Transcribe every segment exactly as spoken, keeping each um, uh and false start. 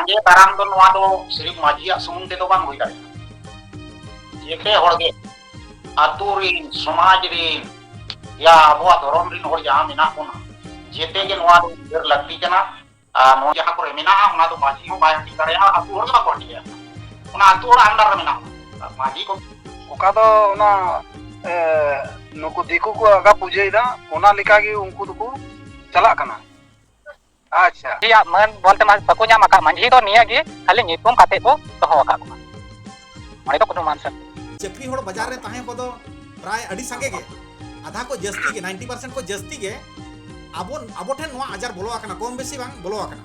ᱡᱮ ᱫᱟᱨᱟᱢ ᱫᱚ ᱱᱚᱣᱟ ᱫᱚ ᱥᱤᱨᱤᱯ ᱢᱟᱹᱡᱷᱤᱭᱟᱜ ᱥᱩᱢᱩᱝ ᱛᱮᱫᱚ ᱵᱟᱝ ᱦᱩᱭ ᱫᱟᱲᱮᱭᱟᱜᱼᱟ᱾ ᱡᱮᱛᱮ ᱦᱚᱲ ᱜᱮ, ᱟᱹᱛᱩ ᱨᱤᱱ, ᱥᱚᱢᱟᱡᱽ ᱨᱤᱱ, ᱭᱟ ᱟᱵᱚᱣᱟᱜ ᱫᱷᱚᱨᱚᱢ ᱨᱤᱱ ᱦᱚᱲ ᱡᱟᱦᱟᱸ ᱢᱮᱱᱟᱜ ᱵᱚᱱᱟ, ᱡᱮᱛᱮ ᱜᱮ ᱱᱚᱣᱟ ᱫᱚ ᱩᱭᱦᱟᱹᱨ ᱞᱟᱹᱠᱛᱤ ᱠᱟᱱᱟ᱾ ᱟᱨ ᱱᱚᱣᱟ ᱡᱟᱦᱟᱸ ᱠᱚᱨᱮ ᱢᱮᱱᱟᱜᱼᱟ, ᱚᱱᱟ ᱫᱚ ᱢᱟᱹᱡᱷᱤ ᱦᱚᱸ ᱵᱟᱭ ᱦᱟᱹᱴᱤᱧ ᱫᱟᱲᱮᱭᱟᱜᱼᱟ, ᱟᱹᱛᱩ ᱦᱚᱲ ᱜᱮ ᱵᱟᱠᱚ ᱦᱟᱹᱴᱤᱧ ᱫᱟᱲᱮᱭᱟᱜᱼᱟ᱾ ᱚᱱᱟ ᱟᱹᱛᱩ ᱦᱚᱲ under ᱨᱮ ᱢᱮᱱᱟᱜᱼᱟ, ᱢᱟᱹᱡᱷᱤ ᱠᱚ᱾ ᱚᱠᱟ ᱫᱚ ᱚᱱᱟ, ᱮ, ᱱᱩᱠᱩ ᱫᱤᱠᱩ ᱠᱚ ᱟᱜᱟ ᱯᱩᱡᱟᱹᱭᱮᱫᱟ, ᱚᱱᱟ ᱞᱮᱠᱟᱜᱮ ᱩᱱᱠᱩ ᱫᱚᱠᱚ ᱪᱟᱞᱟᱜ ᱠᱟᱱᱟ᱾ ᱟᱪᱪᱷᱟ᱾ ᱢᱟᱹᱡᱷᱤᱭᱟᱜ ᱢᱟᱹᱱ ᱵᱚᱞᱛᱮ ᱢᱟ ᱵᱟᱠᱚ ᱧᱟᱢ ᱟᱠᱟᱫ, ᱢᱟᱹᱡᱷᱤ ᱫᱚ ᱱᱤᱭᱟᱹ ᱜᱮ ᱠᱷᱟᱹᱞᱤ ᱧᱩᱛᱩᱢ ᱠᱟᱛᱮ ᱠᱚ ᱫᱚᱦᱚ ᱟᱠᱟᱫ ᱠᱚᱣᱟ᱾ ᱚᱸᱰᱮ ᱫᱚ ᱠᱳᱱᱳ ᱢᱟᱱ ᱥᱚᱱᱢᱟᱱ᱾ ᱪᱟᱹᱠᱨᱤ ᱦᱚᱲ ᱵᱟᱡᱟᱨ ᱨᱮ ᱛᱟᱦᱮᱸ ᱠᱚᱫᱚ ᱯᱨᱟᱭ ᱟᱹᱰᱤ ᱥᱟᱸᱜᱮ ᱜᱮ, ᱟᱫᱷᱟ ᱠᱚ ᱡᱟᱹᱥᱛᱤ ᱜᱮ, ninety percent ᱠᱚ ᱡᱟᱹᱥᱛᱤ ᱜᱮ ᱟᱵᱚ, ᱟᱵᱚ ᱴᱷᱮᱱ ᱱᱚᱣᱟ ᱟᱡᱟᱨ ᱵᱚᱞᱚ ᱟᱠᱟᱱᱟ, ᱠᱚᱢ ᱵᱮᱥᱤ ᱵᱟᱝ ᱵᱚᱞᱚ ᱟᱠᱟᱱᱟ᱾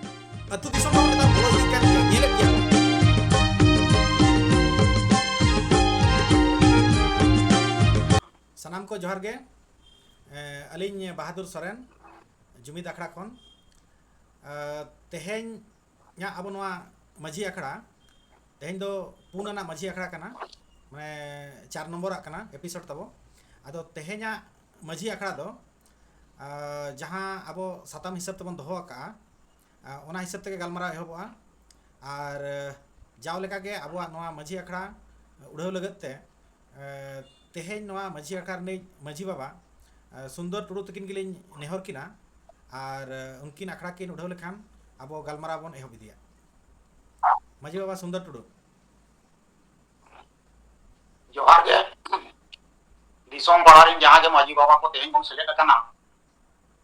ᱟᱹᱛᱩ ᱫᱤᱥᱚᱢ ᱨᱮᱦᱚᱸ ᱱᱮᱛᱟᱨ ᱵᱚᱞᱚ ᱤᱫᱤᱜ ᱠᱟᱱ ᱜᱮᱭᱟ, ᱧᱮᱞᱮᱫ ᱜᱮᱭᱟ ᱵᱚᱱ᱾ ᱥᱟᱱᱟᱢ ᱠᱚ ᱡᱚᱦᱟᱨ ᱜᱮ᱾ ᱮ, ᱟᱹᱞᱤᱧ ᱵᱟᱦᱟᱫᱩᱨ ᱥᱚᱨᱮᱱ, ᱡᱩᱢᱤᱫ ᱟᱠᱷᱲᱟ ᱠᱷᱚᱱ᱾ ᱮ, ᱛᱮᱦᱮᱧᱟᱜ ᱟᱵᱚ ᱱᱚᱣᱟ ᱢᱟᱹᱡᱷᱤ ᱟᱠᱷᱲᱟ, ᱛᱮᱦᱮᱧ ᱫᱚ ᱯᱩᱱ ᱟᱱᱟᱜ ᱢᱟᱹᱡᱷᱤ ᱟᱠᱷᱲᱟ ᱠᱟᱱᱟ, ᱢᱟᱱᱮ ᱪᱟᱨ ᱱᱚᱢᱵᱚᱨᱟᱜ ᱠᱟᱱᱟ episode ᱛᱟᱵᱚ᱾ ᱟᱫᱚ ᱛᱮᱦᱮᱧᱟᱜ ᱢᱟᱹᱡᱷᱤ ᱟᱠᱷᱲᱟ ᱫᱚ, ᱟ, ᱡᱟᱦᱟᱸ ᱟᱵᱚ ᱥᱟᱛᱟᱢ ᱦᱤᱥᱟᱹᱵ ᱛᱮᱵᱚᱱ ᱫᱚᱦᱚ ᱟᱠᱟᱜᱼᱟ, ᱟ, ᱚᱱᱟ ᱦᱤᱥᱟᱹᱵ ᱛᱮᱜᱮ ᱜᱟᱞᱢᱟᱨᱟᱣ ᱮᱦᱚᱵᱚᱜᱼᱟ᱾ ᱟᱨ, ᱟ, ᱡᱟᱣ ᱞᱮᱠᱟᱜᱮ ᱟᱵᱚᱣᱟᱜ ᱱᱚᱣᱟ ᱢᱟᱹᱡᱷᱤ ᱟᱠᱷᱲᱟ ᱩᱰᱷᱟᱹᱣ ᱞᱟᱹᱜᱤᱫ ᱛᱮ, ᱟ, ᱛᱮᱦᱮᱧ ᱱᱚᱣᱟ ᱢᱟᱹᱡᱷᱤ ᱟᱠᱷᱲᱟ ᱨᱤᱱᱤᱡ ᱢᱟᱹᱡᱷᱤ ᱵᱟᱵᱟ, ᱟ, ᱥᱩᱱᱫᱚᱨ ᱴᱩᱰᱩ ᱛᱟᱹᱠᱤᱱ ᱜᱮᱞᱤᱧ ᱱᱮᱦᱚᱨ ᱠᱤᱱᱟ᱾ ᱟᱨ, ᱟ, ᱩᱱᱠᱤᱱ ᱟᱠᱷᱲᱟ ᱠᱤᱱ ᱩᱰᱷᱟᱹᱣ ᱞᱮᱠᱷᱟᱱ ᱟᱵᱚ ᱜᱟᱞᱢᱟᱨᱟᱣ ᱵᱚᱱ ᱮᱦᱚᱵ ᱤᱫᱤᱭᱟ᱾ ᱢᱟᱹᱡᱷᱤ ᱵᱟᱵᱟ ᱥᱩᱱᱫᱚᱨ ᱴᱩᱰᱩ᱾ ᱡᱚᱦᱟᱨ ᱜᱮ᱾ ᱫᱤᱥᱚᱢ ᱯᱟᱲᱟ ᱨᱮᱱ ᱡᱟᱦᱟᱸ ᱜᱮ ᱢᱟᱹᱡᱷᱤ ᱵᱟᱵᱟ ᱠᱚ ᱛᱮᱦᱮᱧ ᱵᱚᱱ ᱥᱮᱞᱮᱫ ᱟᱠᱟᱱᱟ,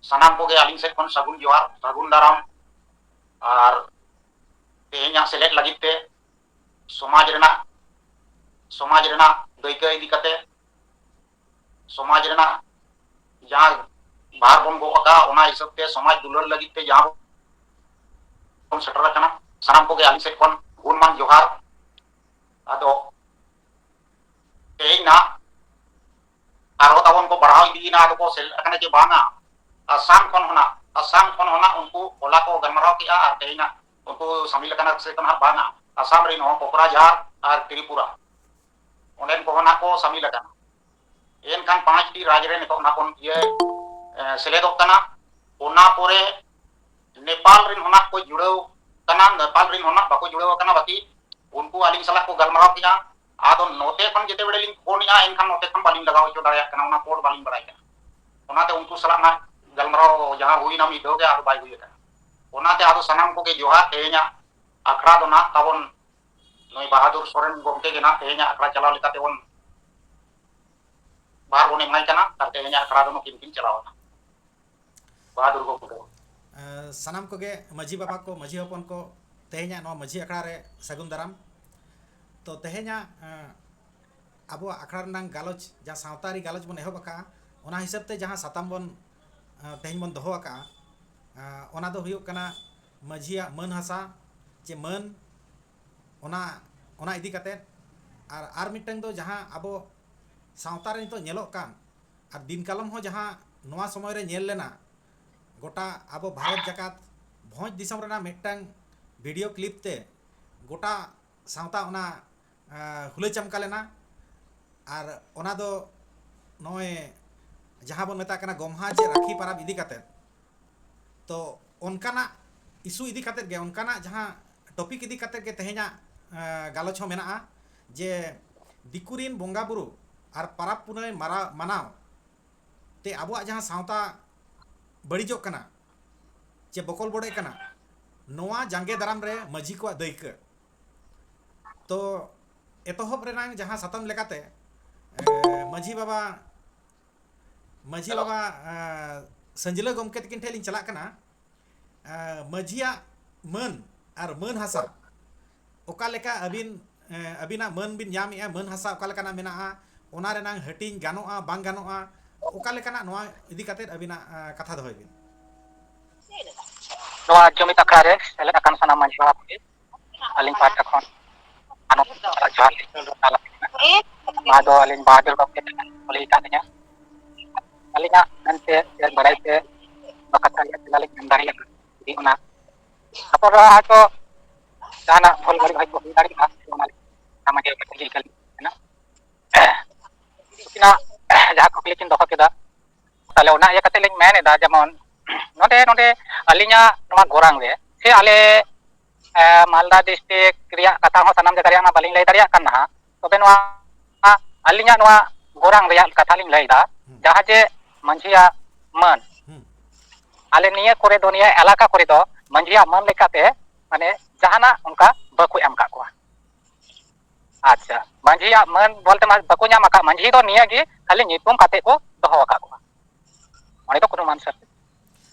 ᱥᱟᱱᱟᱢ ᱠᱚᱜᱮ ᱟᱹᱞᱤᱧ ᱥᱮᱫ ᱠᱷᱚᱱ ᱥᱟᱹᱜᱩᱱ ᱡᱚᱦᱟᱨ, ᱥᱟᱹᱜᱩᱱ ᱫᱟᱨᱟᱢ᱾ ᱟᱨ ᱛᱮᱦᱮᱧᱟᱜ ᱥᱮᱞᱮᱫ ᱞᱟᱹᱜᱤᱫ ᱛᱮ ᱥᱚᱢᱟᱡᱽ ᱨᱮᱱᱟᱜ, ᱥᱚᱢᱟᱡᱽ ᱨᱮᱱᱟᱜ ᱫᱟᱹᱭᱠᱟᱹ ᱤᱫᱤ ᱠᱟᱛᱮ, ᱥᱚᱢᱟᱡᱽ ᱨᱮᱱᱟᱜ ᱡᱟᱦᱟᱸ ᱵᱷᱟᱨ ᱵᱚᱱ ᱜᱚᱜ ᱟᱠᱟᱫ, ᱚᱱᱟ ᱦᱤᱥᱟᱹᱵ ᱛᱮ ᱥᱚᱢᱟᱡᱽ ᱫᱩᱞᱟᱹᱲ ᱞᱟᱹᱜᱤᱫ ᱛᱮ ᱡᱟᱦᱟᱸ ᱵᱚᱱ ᱥᱮᱴᱮᱨ ᱟᱠᱟᱱᱟ, ᱥᱟᱱᱟᱢ ᱠᱚᱜᱮ ᱟᱹᱞᱤᱧ ᱥᱮᱫ ᱠᱷᱚᱱ ᱜᱩᱱᱢᱟᱱ ᱡᱚᱦᱟᱨ᱾ ᱟᱫᱚ ᱛᱮᱦᱮᱧ ᱱᱟᱦᱟᱜ ᱟᱨᱦᱚᱸ ᱛᱟᱵᱚᱱ ᱠᱚ ᱵᱟᱲᱦᱟᱣ ᱤᱫᱤᱭᱮᱱᱟ, ᱟᱫᱚ ᱠᱚ ᱥᱮᱞᱮᱫ ᱟᱠᱟᱱᱟ ᱡᱮ ᱵᱟᱝᱟ, ᱟᱥᱟᱢ ᱠᱷᱚᱱ ᱦᱚᱸ ᱱᱟᱜ, ᱟᱥᱟᱢ ᱠᱷᱚᱱ ᱦᱚᱸ ᱱᱟᱜ ᱩᱱᱠᱩ ᱦᱚᱞᱟ ᱠᱚ ᱜᱟᱞᱢᱟᱨᱟᱣ ᱠᱮᱜᱼᱟ ᱟᱨ ᱛᱮᱦᱮᱧ ᱱᱟᱜ ᱩᱱᱠᱩ ᱥᱟᱢᱤᱞ ᱟᱠᱟᱱᱟ ᱥᱮ ᱠᱚ ᱱᱟᱜ ᱵᱟᱝᱟ᱾ ᱟᱥᱟᱢ ᱨᱮᱱ ᱦᱚᱸ ᱠᱚᱠᱨᱟᱡᱷᱟᱨ ᱟᱨ ᱛᱨᱤᱯᱩᱨᱟ, ᱚᱸᱰᱮᱱ ᱠᱚᱦᱚᱸ ᱱᱟᱜ ᱠᱚ ᱥᱟᱢᱤᱞ ᱟᱠᱟᱱᱟ᱾ ᱮᱱᱠᱷᱟᱱ ᱯᱟᱸᱪᱴᱤ ᱨᱟᱡᱽ ᱨᱮ ᱱᱤᱛᱚᱜ ᱱᱟᱜ ᱵᱚᱱ ᱤᱭᱟᱹ, ᱮ, ᱥᱮᱞᱮᱫᱚᱜ ᱠᱟᱱᱟ᱾ ᱚᱱᱟ ᱯᱚᱨᱮ ᱱᱮᱯᱟᱞ ᱨᱮᱱ ᱦᱚᱸ ᱱᱟᱜ ᱠᱚ ᱡᱩᱲᱟᱹᱣ ᱠᱟᱱᱟ, ᱱᱮᱯᱟᱞ ᱨᱮᱱ ᱦᱚᱲ ᱱᱟᱜ ᱵᱟᱠᱚ ᱡᱩᱲᱟᱹᱣ ᱟᱠᱟᱱᱟ, ᱵᱟᱹᱠᱤ ᱩᱱᱠᱩ ᱟᱹᱞᱤᱧ ᱥᱟᱞᱟᱜ ᱠᱚ ᱜᱟᱞᱢᱟᱨᱟᱣ ᱠᱮᱫᱟ᱾ ᱟᱫᱚ ᱱᱚᱛᱮ ᱠᱷᱚᱱ ᱡᱮᱛᱮ ᱵᱮᱲᱮ ᱞᱤᱧ ᱯᱷᱳᱱᱮᱜᱼᱟ, ᱮᱱᱠᱷᱟᱱ ᱱᱚᱛᱮ ᱠᱷᱚᱱ ᱵᱟᱹᱞᱤᱧ ᱞᱟᱜᱟᱣ ᱦᱚᱪᱚ ᱫᱟᱲᱮᱭᱟᱜ ᱠᱟᱱᱟ, ᱚᱱᱟ ᱠᱳᱰ ᱵᱟᱹᱞᱤᱧ ᱵᱟᱲᱟᱭ ᱠᱟᱱᱟ᱾ ᱚᱱᱟᱛᱮ ᱩᱱᱠᱩ ᱥᱟᱞᱟᱜ ᱱᱟᱜ ᱜᱟᱞᱢᱟᱨᱟᱣ ᱡᱟᱦᱟᱸ ᱦᱩᱭᱱᱟ ᱢᱤᱫ ᱫᱷᱟᱣ ᱜᱮ, ᱟᱫᱚ ᱵᱟᱭ ᱦᱩᱭ ᱟᱠᱟᱱᱟ᱾ ᱚᱱᱟᱛᱮ ᱟᱫᱚ ᱥᱟᱱᱟᱢ ᱠᱚᱜᱮ ᱡᱚᱦᱟᱨ᱾ ᱛᱮᱦᱮᱧᱟᱜ ᱟᱠᱷᱲᱟ ᱫᱚ ᱱᱟᱜ ᱛᱟᱵᱚᱱ ᱱᱩᱭ ᱵᱟᱦᱟᱫᱩᱨ ᱥᱚᱨᱮᱱ ᱜᱚᱢᱠᱮ ᱜᱮ ᱱᱟᱜ ᱛᱮᱦᱮᱧᱟᱜ ᱟᱠᱷᱲᱟ ᱪᱟᱞᱟᱣ ᱞᱮᱠᱟᱛᱮ ᱵᱚᱱ ᱵᱷᱟᱨ ᱵᱚᱱ ᱮᱢᱟᱭ ᱠᱟᱱᱟ, ᱟᱨ ᱛᱮᱦᱮᱧᱟᱜ ᱟᱠᱷᱲᱟ ᱫᱚ ᱱᱩᱠᱤᱱ ᱠᱤᱱ ᱪᱟᱞᱟᱣ ᱮᱱᱟ᱾ ᱵᱟᱦᱟᱫᱩᱨ ᱜᱚᱢᱠᱮ᱾ ᱮ, ᱥᱟᱱᱟᱢ ᱠᱚᱜᱮ, ᱢᱟᱹᱡᱷᱤ ᱵᱟᱵᱟ ᱠᱚ, ᱢᱟᱹᱡᱷᱤ ᱦᱚᱯᱚᱱ ᱠᱚ, ᱛᱮᱦᱮᱧᱟᱜ ᱱᱚᱣᱟ ᱢᱟᱹᱡᱷᱤ ᱟᱠᱷᱲᱟ ᱨᱮ ᱥᱟᱹᱜᱩᱱ ᱫᱟᱨᱟᱢ᱾ ᱛᱚ, ᱛᱮᱦᱮᱧᱟᱜ, ᱮ, ᱟᱵᱚᱣᱟᱜ ᱟᱠᱷᱲᱟ ᱨᱮᱱᱟᱝ ᱜᱟᱞᱚᱪ, ᱡᱟᱦᱟᱸ ᱥᱟᱶᱛᱟ ᱟᱹᱨᱤ ᱜᱟᱞᱚᱪ ᱵᱚᱱ ᱮᱦᱚᱵ ᱟᱠᱟᱫᱼᱟ, ᱚᱱᱟ ᱦᱤᱥᱟᱹᱵ ᱛᱮ ᱡᱟᱦᱟᱸ ᱥᱟᱛᱟᱢ ᱵᱚᱱ, ᱮ, ᱛᱮᱦᱮᱧ ᱵᱚᱱ ᱫᱚᱦᱚ ᱟᱠᱟᱫᱼᱟ, ᱮ, ᱚᱱᱟ ᱫᱚ ᱦᱩᱭᱩᱜ ᱠᱟᱱᱟ ᱢᱟᱹᱡᱷᱤᱭᱟᱜ ᱢᱟᱹᱱ ᱦᱟᱥᱟ ᱪᱮ ᱢᱟᱹᱱ, ᱚᱱᱟ, ᱚᱱᱟ ᱤᱫᱤ ᱠᱟᱛᱮᱫ᱾ ᱟᱨ, ᱟᱨ ᱢᱤᱫᱴᱟᱝ ᱫᱚ ᱡᱟᱦᱟᱸ ᱟᱵᱚ ᱥᱟᱶᱛᱟ ᱨᱮ ᱱᱤᱛᱚᱜ ᱧᱮᱞᱚᱜ ᱠᱟᱱ, ᱟᱨ ᱫᱤᱱ ᱠᱟᱞᱚᱢ ᱦᱚᱸ ᱡᱟᱦᱟᱸ ᱱᱚᱣᱟ ᱥᱚᱢᱚᱭ ᱨᱮ ᱧᱮᱞ ᱞᱮᱱᱟ, ᱜᱚᱴᱟ ᱟᱵᱚ ᱵᱷᱟᱨᱚᱛ ᱡᱟᱠᱟᱛ ᱵᱷᱚᱸᱡᱽ ᱫᱤᱥᱚᱢ ᱨᱮᱱᱟᱜ ᱢᱤᱫᱴᱟᱝ ᱵᱷᱤᱰᱤᱭᱳ ᱠᱞᱤᱯ ᱛᱮ ᱜᱚᱴᱟ ᱥᱟᱶᱛᱟ ᱚᱱᱟ, ᱮ, ᱦᱩᱞᱟᱹ ᱪᱟᱢᱠᱟ ᱞᱮᱱᱟ᱾ ᱟᱨ ᱚᱱᱟ ᱫᱚ ᱱᱚᱜᱼᱚᱭ ᱡᱟᱦᱟᱸ ᱵᱚᱱ ᱢᱮᱛᱟᱜ ᱠᱟᱱᱟ ᱜᱚᱢᱦᱟ ᱪᱮ ᱨᱟᱠᱷᱤ ᱯᱟᱨᱟᱵᱽ ᱤᱫᱤ ᱠᱟᱛᱮᱫ᱾ ᱛᱚ, ᱚᱱᱠᱟᱱᱟᱜ ᱤᱥᱩ ᱤᱫᱤ ᱠᱟᱛᱮᱫ ᱜᱮ, ᱚᱱᱠᱟᱱᱟᱜ ᱡᱟᱦᱟᱸ ᱴᱚᱯᱤᱠ ᱤᱫᱤ ᱠᱟᱛᱮᱫ ᱜᱮ ᱛᱮᱦᱮᱧᱟᱜ, ᱮ, ᱜᱟᱞᱚᱪ ᱦᱚᱸ ᱢᱮᱱᱟᱜᱼᱟ, ᱡᱮ ᱫᱤᱠᱩ ᱨᱤᱱ ᱵᱚᱸᱜᱟ ᱵᱩᱨᱩ ᱟᱨ ᱯᱟᱨᱟᱵᱽ ᱯᱩᱱᱟᱹᱭ ᱢᱟᱨᱟ-, ᱢᱟᱱᱟᱣ ᱛᱮ ᱟᱵᱚᱣᱟᱜ ᱡᱟᱦᱟᱸ ᱥᱟᱶᱛᱟ ᱵᱟᱹᱲᱤᱡᱚᱜ ᱠᱟᱱᱟ ᱪᱮ ᱵᱚᱠᱚᱞ ᱵᱚᱰᱮᱜ ᱠᱟᱱᱟ, ᱱᱚᱣᱟ ᱡᱟᱸᱜᱮ ᱫᱟᱨᱟᱢ ᱨᱮ ᱢᱟᱹᱡᱷᱤ ᱠᱚᱣᱟᱜ ᱫᱟᱹᱭᱠᱟᱹ᱾ ᱛᱚ, ᱮᱛᱚᱦᱚᱵ ᱨᱮᱱᱟᱝ ᱡᱟᱦᱟᱸ ᱥᱟᱛᱟᱢ ᱞᱮᱠᱟᱛᱮ, ᱮ, ᱢᱟᱹᱡᱷᱤ ᱵᱟᱵᱟ, ᱢᱟᱹᱡᱷᱤ ᱦᱮᱞᱳ᱾ ᱵᱟᱵᱟ, ᱮ, ᱥᱟᱹᱧᱡᱞᱟᱹ ᱜᱚᱢᱠᱮ ᱛᱟᱹᱠᱤᱱ ᱴᱷᱮᱱ ᱞᱤᱧ ᱪᱟᱞᱟᱜ ᱠᱟᱱᱟ᱾ ᱮ, ᱢᱟᱹᱡᱷᱤᱭᱟᱜ ᱢᱟᱹᱱ ᱟᱨ ᱢᱟᱹᱱ ᱦᱟᱥᱟ ᱚᱠᱟ ᱞᱮᱠᱟ ᱟᱹᱵᱤᱱ, ᱮ, ᱟᱹᱵᱤᱱᱟᱜ ᱢᱟᱹᱱ ᱵᱤᱱ ᱧᱟᱢᱮᱜᱼᱟ, ᱢᱟᱹᱱ ᱦᱟᱥᱟ ᱚᱠᱟ ᱞᱮᱠᱟᱱᱟᱜ ᱢᱮᱱᱟᱜᱼᱟ, ᱚᱱᱟ ᱨᱮᱱᱟᱝ ᱦᱟᱹᱴᱤᱧ ᱜᱟᱱᱚᱜᱼᱟ, ᱵᱟᱝ ᱜᱟᱱᱚᱜᱼᱟ, ᱚᱠᱟ ᱞᱮᱠᱟᱱᱟᱜ, ᱱᱚᱣᱟ ᱤᱫᱤ ᱠᱟᱛᱮᱫ ᱟᱹᱵᱤᱱᱟᱜ, ᱮ, ᱠᱟᱛᱷᱟ ᱫᱚᱦᱚᱭ ᱵᱤᱱ᱾ ᱱᱚᱣᱟ ᱡᱩᱢᱤᱫ ᱟᱠᱷᱲᱟ ᱨᱮ ᱥᱮᱞᱮᱫ ᱟᱠᱟᱱ ᱥᱟᱱᱟᱢ ᱢᱟᱹᱡᱷᱤ ᱵᱟᱵᱟ ᱠᱚᱜᱮ, ᱟᱹᱞᱤᱧ ᱯᱟᱦᱴᱟ ᱠᱷᱚᱱ ᱥᱟᱱᱟᱢ ᱥᱟᱞᱟᱜ ᱡᱚᱦᱟᱨ ᱞᱤᱧ ᱪᱟᱞ ᱟᱠᱚ ᱠᱟᱱᱟ᱾ ᱱᱚᱣᱟ ᱫᱚ ᱟᱹᱞᱤᱧ ᱵᱟᱦᱟᱫᱩᱨ ᱜᱚᱢᱠᱮ ᱴᱷᱮᱱ ᱠᱩᱞᱤ ᱟᱠᱟᱫ ᱞᱤᱧᱟ᱾ ᱟᱹᱞᱤᱧᱟᱜ ᱢᱮᱱᱛᱮ ᱥᱮ ᱵᱟᱲᱟᱭ ᱛᱮ ᱚᱱᱟ ᱠᱟᱛᱷᱟ ᱨᱮᱭᱟᱜ ᱛᱮᱞᱟ ᱞᱤᱧ ᱮᱢ ᱫᱟᱲᱮᱭᱟᱜᱼᱟ᱾ ᱡᱩᱫᱤ ᱚᱱᱟ ᱛᱟᱨᱯᱚᱨ ᱦᱚᱭᱛᱳ ᱡᱟᱦᱟᱱᱟᱜ ᱵᱷᱩᱞ ᱵᱟᱹᱲᱤᱡ ᱦᱚᱭᱛᱳ ᱦᱩᱭ ᱫᱟᱲᱮᱭᱟᱜᱼᱟ, ᱚᱱᱟ ᱞᱟᱹᱜᱤᱫ ᱥᱟᱢᱟᱝ ᱨᱮ ᱠᱟᱹᱴᱤᱡ ᱞᱤᱧ ᱠᱟᱹᱞᱤ ᱠᱟᱱᱟ᱾ ᱩᱱᱠᱤᱱᱟᱜ ᱡᱟᱦᱟᱸ ᱠᱩᱠᱞᱤ ᱠᱤᱱ ᱫᱚᱦᱚ ᱠᱮᱫᱟ, ᱛᱟᱦᱞᱮ ᱚᱱᱟ ᱤᱭᱟᱹ ᱠᱟᱛᱮ ᱞᱤᱧ ᱢᱮᱱ ᱮᱫᱟ, ᱡᱮᱢᱚᱱ ᱱᱚᱰᱮ, ᱱᱚᱰᱮ ᱟᱹᱞᱤᱧᱟᱜ ᱱᱚᱣᱟ ᱜᱚᱨᱟᱝ ᱨᱮ ᱥᱮ ᱟᱞᱮ ᱮ, ᱢᱟᱞᱫᱟ ᱰᱤᱥᱴᱨᱤᱠᱴ ᱨᱮᱭᱟᱜ ᱠᱟᱛᱷᱟ ᱦᱚᱸ ᱥᱟᱱᱟᱢ ᱡᱟᱭᱜᱟ ᱨᱮᱭᱟᱜ ᱢᱟ ᱵᱟᱹᱞᱤᱧ ᱞᱟᱹᱭ ᱫᱟᱲᱮᱭᱟᱜ ᱠᱟᱱ ᱱᱟᱦᱟᱜ, ᱛᱚᱵᱮ ᱱᱚᱣᱟ ᱟᱹᱞᱤᱧᱟᱜ ᱱᱚᱣᱟ ᱜᱚᱨᱟᱝ ᱨᱮᱭᱟᱜ ᱠᱟᱛᱷᱟ ᱞᱤᱧ ᱞᱟᱹᱭᱫᱟ, ᱦᱩᱸ᱾ ᱡᱟᱦᱟᱸ ᱡᱮ ᱢᱟᱹᱡᱷᱤᱭᱟᱜ ᱢᱟᱹᱱ, ᱦᱩᱸ᱾ ᱟᱞᱮ ᱱᱤᱭᱟᱹ ᱠᱚᱨᱮ ᱫᱚ, ᱱᱤᱭᱟᱹ ᱮᱞᱟᱠᱟ ᱠᱚᱨᱮ ᱫᱚ ᱢᱟᱹᱡᱷᱤᱭᱟᱜ ᱢᱟᱹᱱ ᱞᱮᱠᱟᱛᱮ ᱢᱟᱱᱮ ᱡᱟᱦᱟᱱᱟᱜ ᱚᱱᱠᱟ ᱵᱟᱠᱚ ᱮᱢ ᱠᱟᱜ ᱠᱚᱣᱟ᱾ ᱟᱪᱪᱷᱟ, ᱢᱟᱹᱡᱷᱤᱭᱟᱜ ᱢᱟᱹᱱ ᱵᱚᱞᱛᱮ ᱢᱟ ᱵᱟᱠᱚ ᱧᱟᱢ ᱟᱠᱟᱫ, ᱢᱟᱹᱡᱷᱤ ᱫᱚ ᱱᱤᱭᱟᱹ ᱜᱮ ᱠᱷᱟᱹᱞᱤ ᱧᱩᱛᱩᱢ ᱠᱟᱛᱮ ᱠᱚ ᱫᱚᱦᱚ ᱟᱠᱟᱫ ᱠᱚᱣᱟ, ᱚᱸᱰᱮ ᱫᱚ ᱠᱳᱱᱳ ᱢᱟᱹᱱ ᱥᱟᱹᱨᱛᱷᱤ᱾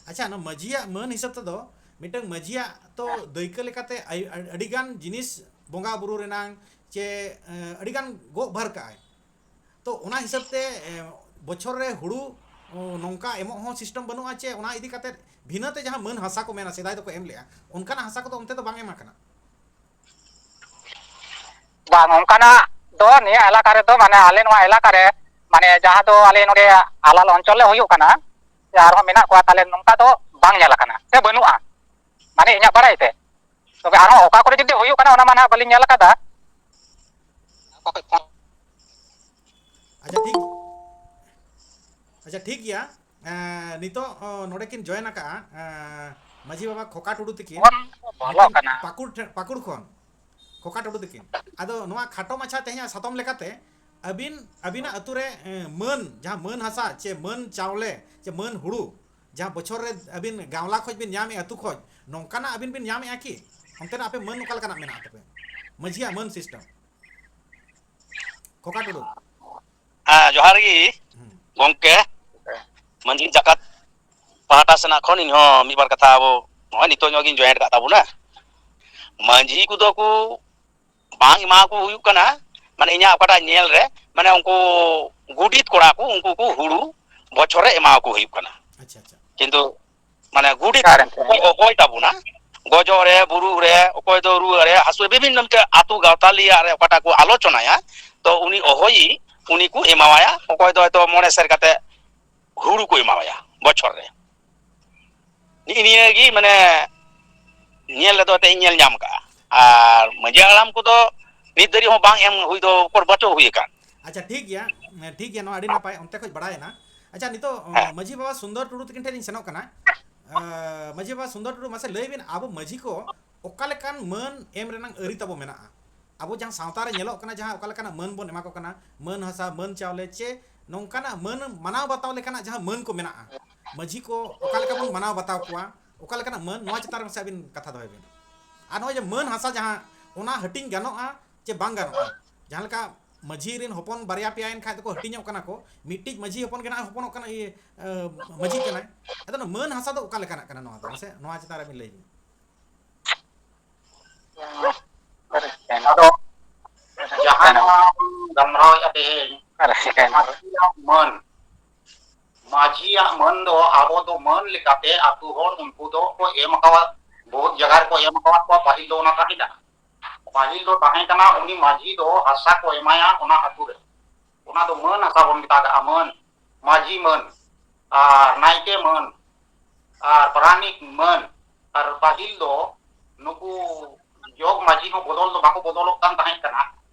ᱟᱪᱪᱷᱟ, ᱱᱚᱣᱟ ᱢᱟᱹᱡᱷᱤᱭᱟᱜ ᱢᱟᱹᱱ ᱦᱤᱥᱟᱹᱵ ᱛᱮᱫᱚ ᱢᱤᱫᱴᱟᱝ ᱢᱟᱹᱡᱷᱤᱭᱟᱜ ᱛᱚ ᱦᱮᱸ᱾ ᱫᱟᱹᱭᱠᱟᱹ ᱞᱮᱠᱟᱛᱮ ᱟᱹᱰᱤ ᱜᱟᱱ ᱡᱤᱱᱤᱥ ᱵᱚᱸᱜᱟ ᱵᱩᱨᱩ ᱨᱮᱱᱟᱝ ᱪᱮ ᱟᱹᱰᱤ ᱜᱟᱱ ᱜᱚᱜ ᱵᱷᱟᱨ ᱠᱟᱜᱼᱟᱭ᱾ ᱛᱚ ᱚᱱᱟ ᱦᱤᱥᱟᱹᱵ ᱛᱮ ᱵᱚᱪᱷᱚᱨ ᱨᱮ ᱦᱩᱲᱩ ᱱᱚᱝᱠᱟ ᱮᱢᱚᱜ ᱦᱚᱸ ᱥᱤᱥᱴᱮᱢ ᱵᱟᱹᱱᱩᱜᱼᱟ ᱪᱮ ᱚᱱᱟ ᱤᱫᱤ ᱠᱟᱛᱮ ᱵᱷᱤᱱᱟᱹ ᱛᱮ ᱡᱟᱦᱟᱸ ᱢᱟᱹᱱ ᱦᱟᱥᱟ ᱠᱚ ᱢᱮᱱᱟ ᱥᱮᱫᱟᱭ ᱫᱚᱠᱚ ᱮᱢ ᱞᱮᱜᱼᱟ, ᱚᱱᱠᱟᱱᱟᱜ ᱦᱟᱥᱟ ᱠᱚᱫᱚ ᱚᱱᱛᱮ ᱫᱚ ᱵᱟᱝ ᱮᱢ ᱟᱠᱟᱱᱟ? ᱵᱟᱝ, ᱚᱱᱠᱟᱱᱟᱜ ᱫᱚ ᱱᱤᱭᱟᱹ ᱮᱞᱟᱠᱟ ᱨᱮᱫᱚ, ᱢᱟᱱᱮ ᱟᱞᱮ ᱱᱚᱣᱟ ᱮᱞᱟᱠᱟ ᱨᱮ, ᱢᱟᱱᱮ ᱡᱟᱦᱟᱸ ᱫᱚ ᱟᱞᱮ ᱱᱚᱰᱮ ᱟᱞᱟᱞ ᱚᱧᱪᱚᱞ ᱞᱮ ᱦᱩᱭᱩᱜ ᱠᱟᱱᱟ, ᱥᱮ ᱟᱨᱦᱚᱸ ᱢᱮᱱᱟᱜ ᱠᱚᱣᱟ, ᱛᱟᱦᱞᱮ ᱱᱚᱝᱠᱟ ᱫᱚ ᱵᱟᱝ ᱧᱮᱞ ᱟᱠᱟᱱᱟ ᱥᱮ ᱵᱟᱹᱱᱩᱜᱼᱟ, ᱢᱟᱱᱮ ᱤᱧᱟᱹᱜ ᱵᱟᱲᱟᱭ ᱛᱮ᱾ ᱛᱚᱵᱮ ᱟᱨᱦᱚᱸ ᱚᱠᱟ ᱠᱚᱨᱮ ᱡᱩᱫᱤ ᱦᱩᱭᱩᱜ ᱠᱟᱱᱟ, ᱚᱱᱟ ᱢᱟ ᱱᱟᱦᱟᱜ ᱵᱟᱹᱞᱤᱧ ᱧᱮᱞ ᱟᱠᱟᱫᱟ᱾ ᱟᱪᱪᱷᱟ, ᱴᱷᱤᱠ, ᱟᱪᱪᱷᱟ, ᱴᱷᱤᱠ ᱜᱮᱭᱟ᱾ ᱮᱸ, ᱱᱤᱛᱚᱜ, ᱚ, ᱱᱚᱰᱮ ᱠᱤᱱ ᱡᱚᱭᱮᱱ ᱟᱠᱟᱜᱼᱟ, ᱮᱸ, ᱢᱟᱹᱡᱷᱤ ᱵᱟᱵᱟ ᱠᱷᱚᱠᱟ ᱴᱩᱰᱩ ᱛᱤᱠᱤᱱ᱾ ᱯᱷᱳᱱ ᱵᱚᱞᱚ ᱱᱩᱠᱤᱱ ᱠᱟᱱᱟ᱾ ᱯᱟᱹᱠᱩᱲ ᱴᱷᱮᱱ, ᱯᱟᱹᱠᱩᱲ ᱠᱷᱚᱱ, ᱠᱷᱚᱠᱟ ᱴᱩᱰᱩ ᱛᱤᱠᱤᱱ᱾ ᱟᱫᱚ ᱱᱚᱣᱟ ᱠᱷᱟᱴᱚ ᱢᱟᱪᱷᱟ ᱛᱮᱦᱮᱧᱟᱜ ᱥᱟᱛᱟᱢ ᱞᱮᱠᱟᱛᱮ ᱟᱹᱵᱤᱱ, ᱟᱹᱵᱤᱱᱟᱜ ᱟᱹᱛᱩ ᱨᱮ, ᱮᱸ, ᱢᱟᱹᱱ, ᱡᱟᱦᱟᱸ ᱢᱟᱹᱱ ᱦᱟᱥᱟ ᱪᱮ ᱢᱟᱹᱱ ᱪᱟᱣᱞᱮ ᱪᱮ ᱢᱟᱹᱱ ᱦᱩᱲᱩ, ᱡᱟᱦᱟᱸ ᱵᱚᱪᱷᱚᱨ ᱨᱮ ᱟᱹᱵᱤᱱ ᱜᱟᱶᱞᱟ ᱠᱷᱚᱡ ᱵᱤᱱ ᱧᱟᱢᱮᱜᱼᱟ, ᱟᱹᱛᱩ ᱠᱷᱚᱡ, ᱱᱚᱝᱠᱟᱱᱟᱜ ᱟᱹᱵᱤᱱ ᱵᱤᱱ ᱧᱟᱢᱮᱜᱼᱟ ᱠᱤ? ᱚᱱᱛᱮᱱᱟᱜ ᱟᱯᱮ ᱢᱟᱹᱱ ᱚᱠᱟ ᱞᱮᱠᱟᱱᱟᱜ ᱢᱮᱱᱟᱜᱼᱟ ᱛᱟᱯᱮ? ᱢᱟᱹᱡᱷᱤᱭᱟᱜ ᱢᱟᱹᱱ system᱾ ᱠᱷᱚᱠᱟ ᱴᱩᱰᱩ᱾ ᱦᱮᱸ, ᱡᱚᱦᱟᱨ ᱜᱮ ᱦᱩᱸ᱾ ᱜᱚᱢᱠᱮ, ᱢᱟᱹᱡᱷᱤ ᱡᱟᱠᱟᱛ ᱯᱟᱦᱴᱟ ᱥᱮᱱᱟᱜ ᱠᱷᱚᱱ ᱤᱧᱦᱚᱸ ᱢᱤᱫ ᱵᱟᱨ ᱠᱟᱛᱷᱟ ᱟᱵᱚ ᱱᱚᱜᱼᱚᱭ ᱱᱤᱛᱚᱜ ᱧᱚᱜ ᱜᱤᱧ join ᱟᱠᱟᱫ ᱛᱟᱵᱚᱱᱟ᱾ ᱢᱟᱹᱡᱷᱤ ᱠᱚᱫᱚ ᱠᱚ ᱵᱟᱝ ᱮᱢᱟ ᱠᱚ ᱦᱩᱭᱩᱜ ᱠᱟᱱᱟ, ᱢᱟᱱᱮ ᱤᱧᱟᱹᱜ ᱚᱠᱟᱴᱟᱜ ᱧᱮᱞ ᱨᱮ, ᱢᱟᱱᱮ ᱩᱱᱠᱩ ᱜᱩᱰᱤᱛ ᱠᱚᱲᱟ ᱠᱚ, ᱩᱱᱠᱩ ᱠᱚ ᱦᱩᱲᱩ ᱵᱚᱪᱷᱚᱨ ᱨᱮ ᱮᱢᱟ ᱠᱚ ᱦᱩᱭᱩᱜ ᱠᱟᱱᱟ᱾ ᱟᱪᱪᱷᱟ, ᱟᱪᱪᱷᱟ᱾ ᱠᱤᱱᱛᱩ ᱢᱟᱱᱮ ᱜᱩᱰᱤᱛ ᱚᱠᱟᱨᱮ? ᱚᱠᱚᱭ, ᱚᱠᱚᱭ ᱛᱟᱵᱚᱱᱟ, ᱜᱚᱡᱚᱜ ᱨᱮ, ᱵᱩᱨᱩᱜ ᱨᱮ, ᱚᱠᱚᱭ ᱫᱚ ᱨᱩᱣᱟᱹ ᱨᱮ, ᱦᱟᱹᱥᱩ ᱨᱮ, ᱵᱤᱵᱷᱤᱱᱱᱚ ᱢᱤᱫᱴᱮᱡ ᱟᱹᱛᱩ ᱜᱟᱶᱛᱟ ᱞᱤᱭᱟᱹ ᱨᱮ ᱚᱠᱟᱴᱟᱜ ᱠᱚ ᱟᱞᱳᱪᱚᱱᱟᱭᱟ, ᱛᱚ ᱩᱱᱤ ᱚᱦᱚᱭᱤ ᱩᱱᱤ ᱠᱚ ᱮᱢᱟᱣᱟᱭᱟ, ᱚᱠᱚᱭ ᱫᱚ ᱦᱚᱭᱛᱳ ᱢᱚᱬᱮ ᱥᱮᱨ ᱠᱟᱛᱮ ᱦᱩᱲᱩ ᱠᱚ ᱮᱢᱟᱣᱟᱭᱟ ᱵᱚᱪᱷᱚᱨ ᱨᱮ᱾ ᱱᱤᱜᱼᱤ ᱱᱤᱭᱟᱹ ᱜᱮ ᱢᱟᱱᱮ ᱧᱮᱞ ᱨᱮᱫᱚ ᱮᱱᱛᱮᱫ ᱤᱧ ᱧᱮᱞ ᱧᱟᱢ ᱠᱟᱜᱼᱟ᱾ ᱟᱨ ᱢᱟᱹᱡᱷᱤ ᱦᱟᱲᱟᱢ ᱠᱚᱫᱚ ᱱᱤᱛ ᱫᱷᱟᱹᱨᱤᱡ ᱦᱚᱸ ᱵᱟᱝ ᱮᱢ ᱦᱩᱭ ᱫᱚ ᱩᱠᱩᱨ ᱵᱟᱪᱚ ᱦᱩᱭ ᱟᱠᱟᱱ᱾ ᱟᱪᱪᱷᱟ, ᱴᱷᱤᱠ ᱜᱮᱭᱟ, ᱴᱷᱤᱠ ᱜᱮᱭᱟ, ᱱᱚᱣᱟ ᱟᱹᱰᱤ ᱱᱟᱯᱟᱭ, ᱚᱱᱛᱮ ᱠᱷᱚᱡ ᱵᱟᱲᱟᱭᱮᱱᱟ᱾ ᱟᱪᱪᱷᱟ, ᱱᱤᱛᱚᱜ, ᱦᱮᱸ᱾ ᱢᱟᱹᱡᱷᱤ ᱵᱟᱵᱟ ᱥᱩᱱᱫᱚᱨ ᱴᱩᱰᱩ ᱛᱟᱹᱠᱤᱱ ᱴᱷᱮᱱ ᱤᱧ ᱥᱮᱱᱚᱜ ᱠᱟᱱᱟ᱾ ᱟᱸ, ᱢᱟᱹᱡᱷᱤ ᱵᱟᱵᱟ ᱥᱩᱱᱫᱚᱨ ᱴᱩᱰᱩ, ᱢᱟᱥᱮ ᱞᱟᱹᱭ ᱵᱤᱱ, ᱟᱵᱚ ᱢᱟᱹᱡᱷᱤ ᱠᱚ ᱚᱠᱟ ᱞᱮᱠᱟᱱ ᱢᱟᱹᱱ ᱮᱢ ᱨᱮᱱᱟᱜ ᱟᱹᱨᱤ ᱛᱟᱵᱚ ᱢᱮᱱᱟᱜᱼᱟ? ᱟᱵᱚ ᱡᱟᱦᱟᱸ ᱥᱟᱶᱛᱟ ᱨᱮ ᱧᱮᱞᱚᱜ ᱠᱟᱱᱟ, ᱡᱟᱦᱟᱸ ᱚᱠᱟ ᱞᱮᱠᱟᱱᱟᱜ ᱢᱟᱹᱱ ᱵᱚᱱ ᱮᱢᱟ ᱠᱚ ᱠᱟᱱᱟ, ᱢᱟᱹᱱ ᱦᱟᱥᱟ, ᱢᱟᱹᱱ ᱪᱟᱣᱞᱮ, ᱪᱮ ᱱᱚᱝᱠᱟᱱᱟᱜ ᱢᱟᱹᱱ ᱢᱟᱱᱟᱣ ᱵᱟᱛᱟᱣ ᱞᱮᱠᱟᱱᱟᱜ ᱡᱟᱦᱟᱸ ᱢᱟᱹᱱ ᱠᱚ ᱢᱮᱱᱟᱜᱼᱟ, ᱢᱟᱹᱡᱷᱤ ᱠᱚ ᱚᱠᱟ ᱞᱮᱠᱟ ᱵᱚᱱ ᱢᱟᱱᱟᱣ ᱵᱟᱛᱟᱣ ᱠᱚᱣᱟ, ᱚᱠᱟ ᱞᱮᱠᱟᱱᱟᱜ ᱢᱟᱹᱱ, ᱱᱚᱣᱟ ᱪᱮᱛᱟᱱ ᱨᱮ ᱢᱟᱥᱮ ᱟᱹᱵᱤᱱ ᱠᱟᱛᱷᱟ ᱫᱚᱦᱚᱭ ᱵᱤᱱ᱾ ᱟᱨ ᱱᱚᱜᱼᱚᱭ ᱡᱮ ᱢᱟᱹᱱ ᱦᱟᱥᱟ ᱡᱟᱦᱟᱸ, ᱚᱱᱟ ᱦᱟᱹᱴᱤᱧ ᱜᱟᱱᱚᱜᱼᱟ ᱪᱮ ᱵᱟᱝ ᱜᱟᱱᱚᱜᱼᱟ? ᱡᱟᱦᱟᱸ ᱞᱮᱠᱟ ᱢᱟᱹᱡᱷᱤ ᱨᱮᱱ ᱦᱚᱯᱚᱱ ᱵᱟᱨᱭᱟ ᱯᱮᱭᱟ ᱮᱱ ᱠᱷᱟᱡ ᱫᱚᱠᱚ ᱦᱟᱹᱴᱤᱧᱚᱜ ᱠᱟᱱᱟ ᱠᱚ, ᱢᱤᱫᱴᱤᱡ ᱢᱟᱹᱡᱷᱤ ᱦᱚᱯᱚᱱ ᱜᱮ ᱱᱟᱦᱟᱜ ᱦᱚᱯᱚᱱᱚᱜ ᱠᱟᱱᱟ, ᱤᱭᱟᱹ, ᱟᱹ, ᱢᱟᱹᱡᱷᱤ ᱠᱟᱱᱟᱭ᱾ ᱟᱫᱚ ᱚᱱᱟ ᱢᱟᱹᱱ ᱦᱟᱥᱟ ᱫᱚ ᱚᱠᱟ ᱞᱮᱠᱟᱱᱟᱜ ᱠᱟᱱᱟ ᱱᱚᱣᱟ ᱫᱚ? ᱢᱟᱥᱮ ᱱᱚᱣᱟ ᱪᱮᱛᱟᱱ ᱨᱮ ᱟᱹᱵᱤᱱ ᱞᱟᱹᱭ ᱵᱤᱱ᱾ ᱟᱫᱚ ᱡᱟᱦᱟᱸ ᱱᱚᱣᱟ ᱵᱚᱱ ᱜᱟᱞᱢᱟᱨᱟᱣᱮᱫᱼᱟ ᱛᱮᱦᱮᱧ, ᱢᱟᱹᱱ, ᱢᱟᱹᱡᱷᱤᱭᱟᱜ ᱢᱟᱹᱱ ᱫᱚ ᱟᱵᱚ ᱫᱚ ᱢᱟᱹᱱ ᱞᱮᱠᱟᱛᱮ ᱟᱹᱛᱩ ᱦᱚᱲ ᱩᱱᱠᱩ ᱫᱚ ᱠᱚ ᱮᱢ ᱟᱠᱟᱣᱟᱫ, ᱵᱚᱦᱩᱛ ᱡᱟᱭᱜᱟ ᱨᱮᱠᱚ ᱮᱢ ᱟᱠᱟᱣᱟᱫ ᱠᱚᱣᱟ᱾ ᱯᱟᱹᱦᱤᱞ ᱫᱚ ᱚᱱᱟ ᱛᱟᱦᱮᱸ ᱠᱟᱱᱟ, ᱯᱟᱹᱦᱤᱞ ᱫᱚ ᱛᱟᱦᱮᱸ ᱠᱟᱱᱟ ᱩᱱᱤ ᱢᱟᱹᱡᱷᱤ ᱫᱚ ᱦᱟᱥᱟ ᱠᱚ ᱮᱢᱟᱭᱟ ᱚᱱᱟ ᱟᱹᱛᱩ ᱨᱮ, ᱚᱱᱟ ᱫᱚ ᱢᱟᱹᱱ ᱦᱟᱥᱟ ᱵᱚᱱ ᱢᱮᱛᱟᱜᱟᱜᱼᱟ, ᱢᱟᱹᱱ, ᱢᱟᱹᱡᱷᱤ ᱢᱟᱹᱱ ᱟᱨ ᱱᱟᱭᱠᱮ ᱢᱟᱹᱱ ᱟᱨ ᱯᱟᱨᱟᱱᱤᱠ ᱢᱟᱹᱱ᱾ ᱟᱨ ᱯᱟᱹᱦᱤᱞ ᱫᱚ ᱱᱩᱠᱩ ᱡᱚᱜᱽ ᱢᱟᱹᱡᱷᱤ ᱦᱚᱸ ᱵᱚᱫᱚᱞ ᱫᱚ ᱵᱟᱠᱚ ᱵᱚᱫᱚᱞᱚᱜ ᱠᱟᱱ ᱛᱟᱦᱮᱸ ᱠᱟᱱᱟ,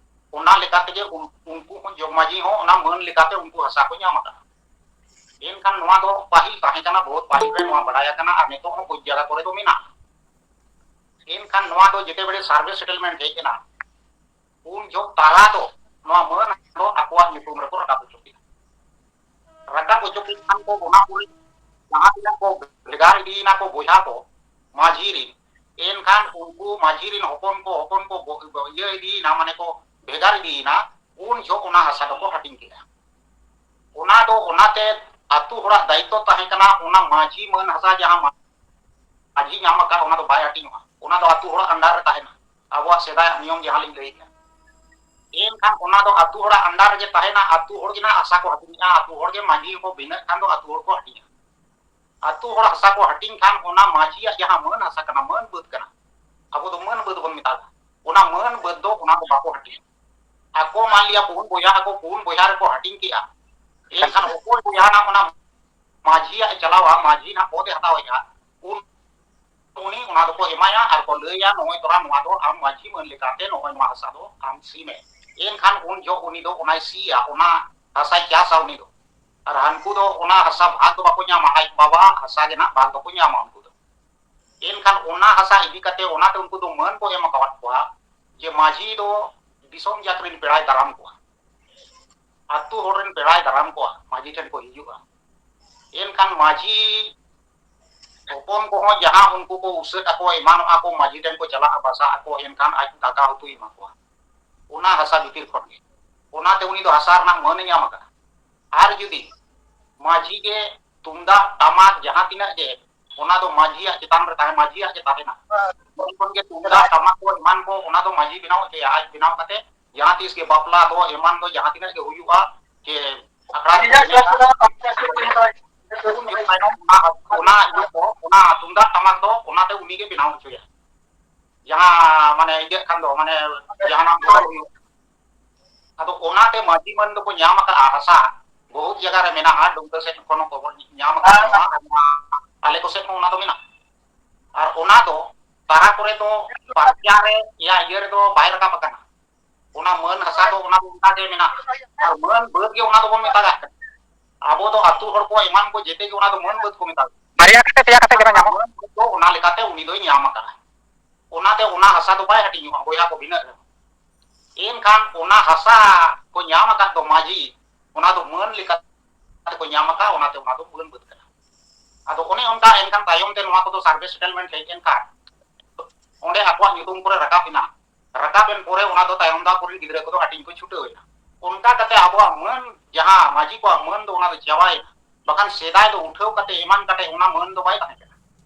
ᱚᱱᱟ ᱞᱮᱠᱟ ᱛᱮᱜᱮ ᱩᱱ-, ᱩᱱᱠᱩ ᱦᱚᱸ ᱡᱚᱜᱽ ᱢᱟᱹᱡᱷᱤ ᱦᱚᱸ ᱚᱱᱟ ᱢᱟᱹᱱ ᱞᱮᱠᱟᱛᱮ ᱩᱱᱠᱩ ᱦᱟᱥᱟ ᱠᱚ ᱧᱟᱢ ᱟᱠᱟᱫᱟ᱾ ᱮᱱᱠᱷᱟᱱ ᱱᱚᱣᱟ ᱫᱚ ᱯᱟᱹᱦᱤᱞ ᱛᱟᱦᱮᱸ ᱠᱟᱱᱟ, ᱵᱚᱦᱩᱛ ᱯᱟᱹᱦᱤᱞ ᱨᱮ ᱱᱚᱣᱟ ᱵᱟᱲᱟᱭ ᱟᱠᱟᱱᱟ ᱟᱨ ᱱᱤᱛᱚᱜ ᱦᱚᱸ ᱠᱩᱪ ᱡᱟᱭᱜᱟ ᱠᱚᱨᱮ ᱫᱚ ᱢᱮᱱᱟᱜᱼᱟ᱾ ᱮᱱᱠᱷᱟᱱ ᱱᱚᱣᱟ ᱫᱚ ᱡᱮᱛᱮ ᱵᱮᱲᱮ survey settlement ᱦᱮᱡ ᱮᱱᱟ, ᱩᱱ ᱡᱚᱦᱚᱜ ᱛᱟᱨᱟ ᱫᱚ ᱱᱚᱣᱟ ᱢᱟᱹᱱ ᱫᱚ ᱟᱠᱚᱣᱟᱜ ᱧᱩᱛᱩᱢ ᱨᱮᱠᱚ ᱨᱟᱠᱟᱵ ᱦᱚᱪᱚ ᱠᱮᱫᱟ᱾ ᱨᱟᱠᱟᱵ ᱦᱚᱪᱚ ᱠᱮᱫ ᱠᱷᱟᱱ ᱠᱚ ᱚᱱᱟ ᱠᱚᱨᱮ ᱡᱟᱦᱟᱸ ᱛᱤᱱᱟᱹᱜ ᱠᱚ ᱵᱷᱮᱜᱟᱨ ᱤᱫᱤᱭᱮᱱᱟ ᱠᱚ ᱵᱚᱭᱦᱟ ᱠᱚ ᱢᱟᱹᱡᱷᱤ ᱨᱤᱱ, ᱮᱱᱠᱷᱟᱱ ᱩᱱᱠᱩ ᱢᱟᱹᱡᱷᱤ ᱨᱤᱱ ᱦᱚᱯᱚᱱ ᱠᱚ, ᱦᱚᱯᱚᱱ ᱠᱚ ᱵᱚ-, ᱤᱭᱟᱹ ᱤᱫᱤᱭᱮᱱᱟ, ᱢᱟᱱᱮ ᱠᱚ ᱵᱷᱮᱜᱟᱨ ᱤᱫᱤᱭᱮᱱᱟ, ᱩᱱ ᱡᱚᱦᱚᱜ ᱚᱱᱟ ᱦᱟᱥᱟ ᱫᱚᱠᱚ ᱦᱟᱹᱴᱤᱧ ᱠᱮᱫᱟ᱾ ᱚᱱᱟ ᱫᱚ ᱚᱱᱟᱛᱮ ᱟᱹᱛᱩ ᱦᱚᱲᱟᱜ ᱫᱟᱭᱤᱛᱛᱚ ᱛᱟᱦᱮᱸ ᱠᱟᱱᱟ, ᱚᱱᱟ ᱢᱟᱹᱡᱷᱤ ᱢᱟᱹᱱ ᱦᱟᱥᱟ ᱡᱟᱦᱟᱸ ᱢᱟᱹᱡᱷᱤ ᱧᱟᱢ ᱟᱠᱟᱫ, ᱚᱱᱟ ᱫᱚ ᱵᱟᱭ ᱦᱟᱹᱴᱤᱧᱚᱜᱼᱟ, ᱚᱱᱟ ᱫᱚ ᱟᱹᱛᱩ ᱦᱚᱲᱟᱜ under ᱨᱮ ᱛᱟᱦᱮᱱᱟ᱾ ᱟᱵᱚᱣᱟᱜ ᱥᱮᱫᱟᱭᱟᱜ ᱱᱤᱭᱚᱢ ᱡᱟᱦᱟᱸ ᱞᱤᱧ ᱞᱟᱹᱭ ᱠᱮᱫᱟ, ᱮᱱᱠᱷᱟᱱ ᱚᱱᱟ ᱫᱚ ᱟᱹᱛᱩ ᱦᱚᱲᱟᱜ under ᱨᱮᱜᱮ ᱛᱟᱦᱮᱱᱟ, ᱟᱹᱛᱩ ᱦᱚᱲ ᱜᱮ ᱱᱟᱦᱟᱜ ᱦᱟᱥᱟ ᱠᱚ ᱦᱟᱹᱴᱤᱧᱟ, ᱟᱹᱛᱩ ᱦᱚᱲ ᱜᱮ ᱢᱟᱹᱡᱷᱤ ᱦᱚᱸᱠᱚ ᱵᱷᱤᱱᱟᱹᱜ ᱠᱷᱟᱱ ᱫᱚ ᱟᱹᱛᱩ ᱦᱚᱲ ᱠᱚ ᱦᱟᱹᱴᱤᱧᱟ᱾ ᱟᱹᱛᱩ ᱦᱚᱲ ᱦᱟᱥᱟ ᱠᱚ ᱦᱟᱹᱴᱤᱧ ᱠᱷᱟᱱ ᱚᱱᱟ ᱢᱟᱹᱡᱷᱤᱭᱟᱜ ᱡᱟᱦᱟᱸ ᱢᱟᱹᱱ ᱦᱟᱥᱟ ᱠᱟᱱᱟ, ᱢᱟᱹᱱ ᱵᱟᱹᱫᱽ ᱠᱟᱱᱟ, ᱟᱵᱚ ᱫᱚ ᱢᱟᱹᱱ ᱵᱟᱹᱫᱽ ᱵᱚᱱ ᱢᱮᱛᱟᱜᱼᱟ, ᱚᱱᱟ ᱢᱟᱹᱱ ᱵᱟᱹᱫᱽ ᱫᱚ ᱚᱱᱟ ᱫᱚ ᱵᱟᱠᱚ ᱦᱟᱹᱴᱤᱧᱟ᱾ ᱟᱠᱚ ᱢᱟᱱ ᱞᱤᱭᱟ ᱯᱩᱱ ᱵᱚᱭᱦᱟ ᱟᱠᱚ, ᱯᱩᱱ ᱵᱚᱭᱦᱟ ᱨᱮᱠᱚ ᱦᱟᱹᱴᱤᱧ ᱠᱮᱜᱼᱟ, ᱮᱱᱠᱷᱟᱱ ᱚᱠᱚᱭ ᱵᱚᱭᱦᱟ ᱱᱟᱜ ᱚᱱᱟ ᱢᱟᱹᱡᱷᱤᱭᱟᱜ ᱮ ᱪᱟᱞᱟᱣᱟ, ᱢᱟᱹᱡᱷᱤ ᱱᱟᱜ ᱯᱚᱫ ᱮ ᱦᱟᱛᱟᱣᱮᱜᱼᱟ, ᱩᱱ ᱩᱱᱤ ᱚᱱᱟ ᱫᱚᱠᱚ ᱮᱢᱟᱭᱟ ᱟᱨ ᱠᱚ ᱞᱟᱹᱭᱟ, "ᱱᱚᱜᱼᱚᱭ ᱛᱚᱨᱟ ᱱᱚᱣᱟ ᱫᱚ ᱟᱢ ᱢᱟᱹᱡᱷᱤ ᱢᱟᱹᱱ ᱞᱮᱠᱟᱛᱮ ᱱᱚᱜᱼᱚᱭ ᱱᱚᱣᱟ ᱦᱟᱥᱟ ᱫᱚ ᱟᱢ ᱥᱤ ᱢᱮ᱾" ᱮᱱᱠᱷᱟᱱ ᱩᱱ ᱡᱚᱦᱚᱜ ᱩᱱᱤ ᱫᱚ ᱚᱱᱟᱭ ᱥᱤᱭᱟ, ᱚᱱᱟ ᱦᱟᱥᱟᱭ ᱪᱟᱥᱟ ᱩᱱᱤ ᱫᱚ᱾ ᱟᱨ ᱦᱟᱱᱠᱩ ᱫᱚ ᱚᱱᱟ ᱦᱟᱥᱟ ᱵᱷᱟᱜᱽ ᱫᱚ ᱵᱟᱠᱚ ᱧᱟᱢᱟ, ᱟᱡ ᱵᱟᱵᱟᱣᱟᱜ ᱦᱟᱥᱟ ᱜᱮ ᱱᱟᱜ ᱵᱷᱟᱜᱽ ᱫᱚᱠᱚ ᱧᱟᱢᱟ ᱩᱱᱠᱩ ᱫᱚ᱾ ᱮᱱᱠᱷᱟᱱ ᱚᱱᱟ ᱦᱟᱥᱟ ᱤᱫᱤ ᱠᱟᱛᱮ ᱚᱱᱟᱛᱮ ᱩᱱᱠᱩ ᱫᱚ ᱢᱟᱹᱱ ᱠᱚ ᱮᱢ ᱟᱠᱟᱣᱟᱫ ᱠᱚᱣᱟ ᱡᱮ ᱢᱟᱹᱡᱷᱤ ᱫᱚ ᱫᱤᱥᱚᱢ ᱡᱟᱠ ᱨᱮᱱ ᱯᱮᱲᱟᱭ ᱫᱟᱨᱟᱢ ᱠᱚᱣᱟ, ᱟᱹᱛᱩ ᱦᱚᱲ ᱨᱮᱱ ᱯᱮᱲᱟᱭ ᱫᱟᱨᱟᱢ ᱠᱚᱣᱟ, ᱢᱟᱹᱡᱷᱤ ᱴᱷᱮᱱ ᱠᱚ ᱦᱤᱡᱩᱜᱼᱟ᱾ ᱮᱱᱠᱷᱟᱱ ᱢᱟᱹᱡᱷᱤ ᱦᱚᱯᱚᱱ ᱠᱚᱦᱚᱸ ᱡᱟᱦᱟᱸ ᱩᱱᱠᱩ ᱠᱚ ᱩᱥᱟᱹᱫ ᱟᱠᱚ, ᱮᱢᱟᱱᱚᱜᱼᱟ ᱠᱚ, ᱢᱟᱹᱡᱷᱤ ᱴᱷᱮᱱ ᱠᱚ ᱪᱟᱞᱟᱜᱼᱟ, ᱵᱟᱥᱟᱜ ᱟᱠᱚ, ᱮᱱᱠᱷᱟᱱ ᱟᱡ ᱫᱟᱠᱟ ᱩᱛᱩᱭ ᱮᱢᱟ ᱠᱚᱣᱟ᱾ ᱚᱱᱟ ᱦᱟᱥᱟ ᱵᱷᱤᱛᱤᱨ ᱠᱷᱚᱱ ᱜᱮ᱾ ᱚᱱᱟᱛᱮ ᱩᱱᱤ ᱫᱚ ᱦᱟᱥᱟ ᱨᱮᱱᱟᱜ ᱢᱟᱹᱱ ᱮ ᱧᱟᱢ ᱟᱠᱟᱫᱟ᱾ ᱟᱨ ᱡᱩᱫᱤ ᱢᱟᱹᱡᱷᱤ ᱜᱮ ᱛᱩᱢᱫᱟᱜ ᱴᱟᱢᱟᱠ ᱡᱟᱦᱟᱸ ᱛᱤᱱᱟᱹᱜ ᱜᱮ, ᱚᱱᱟ ᱫᱚ ᱢᱟᱹᱡᱷᱤᱭᱟᱜ ᱪᱮᱛᱟᱱ ᱨᱮ ᱛᱟᱦᱮᱸ, ᱢᱟᱹᱡᱷᱤᱭᱟᱜ ᱜᱮ ᱛᱟᱦᱮᱱᱟ᱾ ᱩᱱ ᱠᱷᱚᱱ ᱜᱮ ᱛᱩᱢᱫᱟᱜ ᱴᱟᱢᱟᱠ ᱠᱚ ᱮᱢᱟᱱ ᱠᱚ, ᱚᱱᱟ ᱫᱚ ᱢᱟᱹᱡᱷᱤ ᱵᱮᱱᱟᱣ ᱦᱚᱪᱚᱭᱟ, ᱟᱡ ᱵᱮᱱᱟᱣ ᱠᱟᱛᱮ ᱡᱟᱦᱟᱸ ᱛᱤᱥ ᱜᱮ ᱵᱟᱯᱞᱟ ᱫᱚ ᱮᱢᱟᱱ ᱫᱚ ᱡᱟᱦᱟᱸ ᱛᱤᱱᱟᱹᱜ ᱜᱮ ᱦᱩᱭᱩᱜᱼᱟ, ᱡᱮ ᱟᱠᱷᱲᱟ ᱨᱮ ᱮᱱᱮᱡᱼᱟ, ᱚᱱᱟ, ᱚᱱᱟ ᱤᱭᱟᱹ ᱠᱚ, ᱚᱱᱟ ᱛᱩᱢᱫᱟᱜ ᱴᱟᱢᱟᱠ ᱫᱚ ᱚᱱᱟᱛᱮ ᱩᱱᱤ ᱜᱮ ᱵᱮᱱᱟᱣ ᱦᱚᱪᱚᱭᱟ᱾ ᱡᱟᱦᱟᱸ ᱢᱟᱱᱮ ᱤᱭᱟᱹᱜ ᱠᱷᱟᱱ ᱫᱚ, ᱢᱟᱱᱮ ᱡᱟᱦᱟᱱᱟᱜ ᱵᱚᱫᱚᱞ ᱦᱩᱭᱩᱜ᱾ ᱟᱫᱚ ᱚᱱᱟᱛᱮ ᱢᱟᱹᱡᱷᱤ ᱢᱟᱹᱱ ᱫᱚᱠᱚ ᱧᱟᱢ ᱟᱠᱟᱫᱼᱟ, ᱦᱟᱥᱟ ᱵᱚᱦᱩᱛ ᱡᱟᱭᱜᱟ ᱨᱮ ᱢᱮᱱᱟᱜᱼᱟ, ᱰᱩᱢᱠᱟᱹ ᱥᱮᱫ ᱠᱷᱚᱱ ᱦᱚᱸ ᱠᱷᱚᱵᱚᱨ ᱧᱟᱢ ᱟᱠᱟᱫᱟ, ᱱᱚᱣᱟ ᱟᱨ ᱱᱚᱣᱟ ᱟᱞᱮ ᱠᱚ ᱥᱮᱫ ᱦᱚᱸ ᱚᱱᱟ ᱫᱚ ᱢᱮᱱᱟᱜᱼᱟ᱾ ᱟᱨ ᱚᱱᱟ ᱫᱚ ᱛᱟᱨᱟ ᱠᱚᱨᱮ ᱫᱚ ᱯᱟᱨᱪᱟ ᱨᱮ ᱭᱟ ᱤᱭᱟᱹ ᱨᱮᱫᱚ ᱵᱟᱭ ᱨᱟᱠᱟᱵ ᱟᱠᱟᱱᱟ᱾ ᱚᱱᱟ ᱢᱟᱹᱱ ᱦᱟᱥᱟ ᱫᱚ ᱚᱱᱟ ᱫᱚ ᱚᱱᱠᱟ ᱜᱮ ᱢᱮᱱᱟᱜᱼᱟ᱾ ᱟᱨ ᱢᱟᱹᱱ ᱵᱟᱹᱫᱽ ᱜᱮ ᱚᱱᱟ ᱫᱚᱵᱚᱱ ᱢᱮᱛᱟᱜᱟᱜ ᱠᱟᱱᱟ᱾ ᱟᱵᱚ ᱫᱚ ᱟᱹᱛᱩ ᱦᱚᱲ ᱠᱚ ᱮᱢᱟᱱ ᱠᱚ ᱡᱮᱛᱮ ᱜᱮ ᱚᱱᱟ ᱫᱚ ᱢᱟᱹᱱ ᱵᱟᱹᱫᱽ ᱠᱚ ᱢᱮᱛᱟᱜᱼᱟ᱾ ᱵᱟᱨᱭᱟ ᱠᱟᱛᱮ, ᱯᱮᱭᱟ ᱠᱟᱛᱮ ᱜᱮ ᱧᱟᱢᱚᱜᱼᱟ᱾ ᱢᱟᱹᱱ ᱵᱟᱹᱫᱽ ᱫᱚ ᱚᱱᱟ ᱞᱮᱠᱟᱛᱮ ᱩᱱᱤ ᱫᱚᱭ ᱧᱟᱢ ᱟᱠᱟᱫᱟ᱾ ᱚᱱᱟᱛᱮ ᱚᱱᱟ ᱦᱟᱥᱟ ᱫᱚ ᱵᱟᱭ ᱦᱟᱹᱴᱤᱧᱚᱜᱼᱟ ᱵᱚᱭᱦᱟ ᱠᱚ ᱵᱷᱤᱱᱟᱹᱜ ᱨᱮᱦᱚᱸ᱾ ᱮᱱᱠᱷᱟᱱ ᱚᱱᱟ ᱦᱟᱥᱟ ᱠᱚ ᱧᱟᱢ ᱟᱠᱟᱫ ᱫᱚ ᱢᱟᱹᱡᱷᱤ, ᱚᱱᱟ ᱫᱚ ᱢᱟᱹᱱ ᱞᱮᱠᱟᱛᱮ ᱠᱚ ᱧᱟᱢ ᱟᱠᱟᱫ, ᱚᱱᱟᱛᱮ ᱚᱱᱟ ᱫᱚ ᱢᱟᱹᱱ ᱵᱟᱹᱫᱽ ᱠᱟᱱᱟ᱾ ᱟᱫᱚ ᱚᱱᱮ ᱚᱱᱠᱟ ᱮᱱᱠᱷᱟᱱ ᱛᱟᱭᱚᱢ ᱛᱮ ᱱᱚᱣᱟ ᱠᱚᱫᱚ survey settlement ᱦᱮᱡ ᱮᱱᱠᱷᱟᱱ ᱚᱸᱰᱮ ᱟᱠᱚᱣᱟᱜ ᱧᱩᱛᱩᱢ ᱠᱚᱨᱮ ᱨᱟᱠᱟᱵ ᱮᱱᱟ᱾ ᱨᱟᱠᱟᱵ ᱮᱱ ᱯᱚᱨᱮ ᱚᱱᱟ ᱫᱚ ᱛᱟᱭᱚᱢ ᱫᱟᱜ ᱠᱚᱨᱮᱱ ᱜᱤᱫᱽᱨᱟᱹ ᱠᱚᱫᱚ ᱦᱟᱹᱴᱤᱧ ᱠᱚ ᱪᱷᱩᱴᱟᱹᱣ ᱮᱱᱟ᱾ ᱚᱱᱠᱟ ᱠᱟᱛᱮ ᱟᱵᱚᱣᱟᱜ ᱢᱟᱹᱱ, ᱡᱟᱦᱟᱸ ᱢᱟᱹᱡᱷᱤ ᱠᱚᱣᱟᱜ ᱢᱟᱹᱱ ᱫᱚ ᱚᱱᱟ ᱫᱚ ᱪᱟᱵᱟᱭᱮᱱᱟ᱾ ᱵᱟᱠᱷᱟᱱ ᱥᱮᱫᱟᱭ ᱫᱚ ᱩᱴᱷᱟᱹᱣ ᱠᱟᱛᱮ ᱮᱢᱟᱱ ᱠᱟᱛᱮ ᱚᱱᱟ ᱢᱟᱹᱱ ᱫᱚ ᱵᱟᱭ ᱛᱟᱦᱮᱸ ᱠᱟᱱᱟ᱾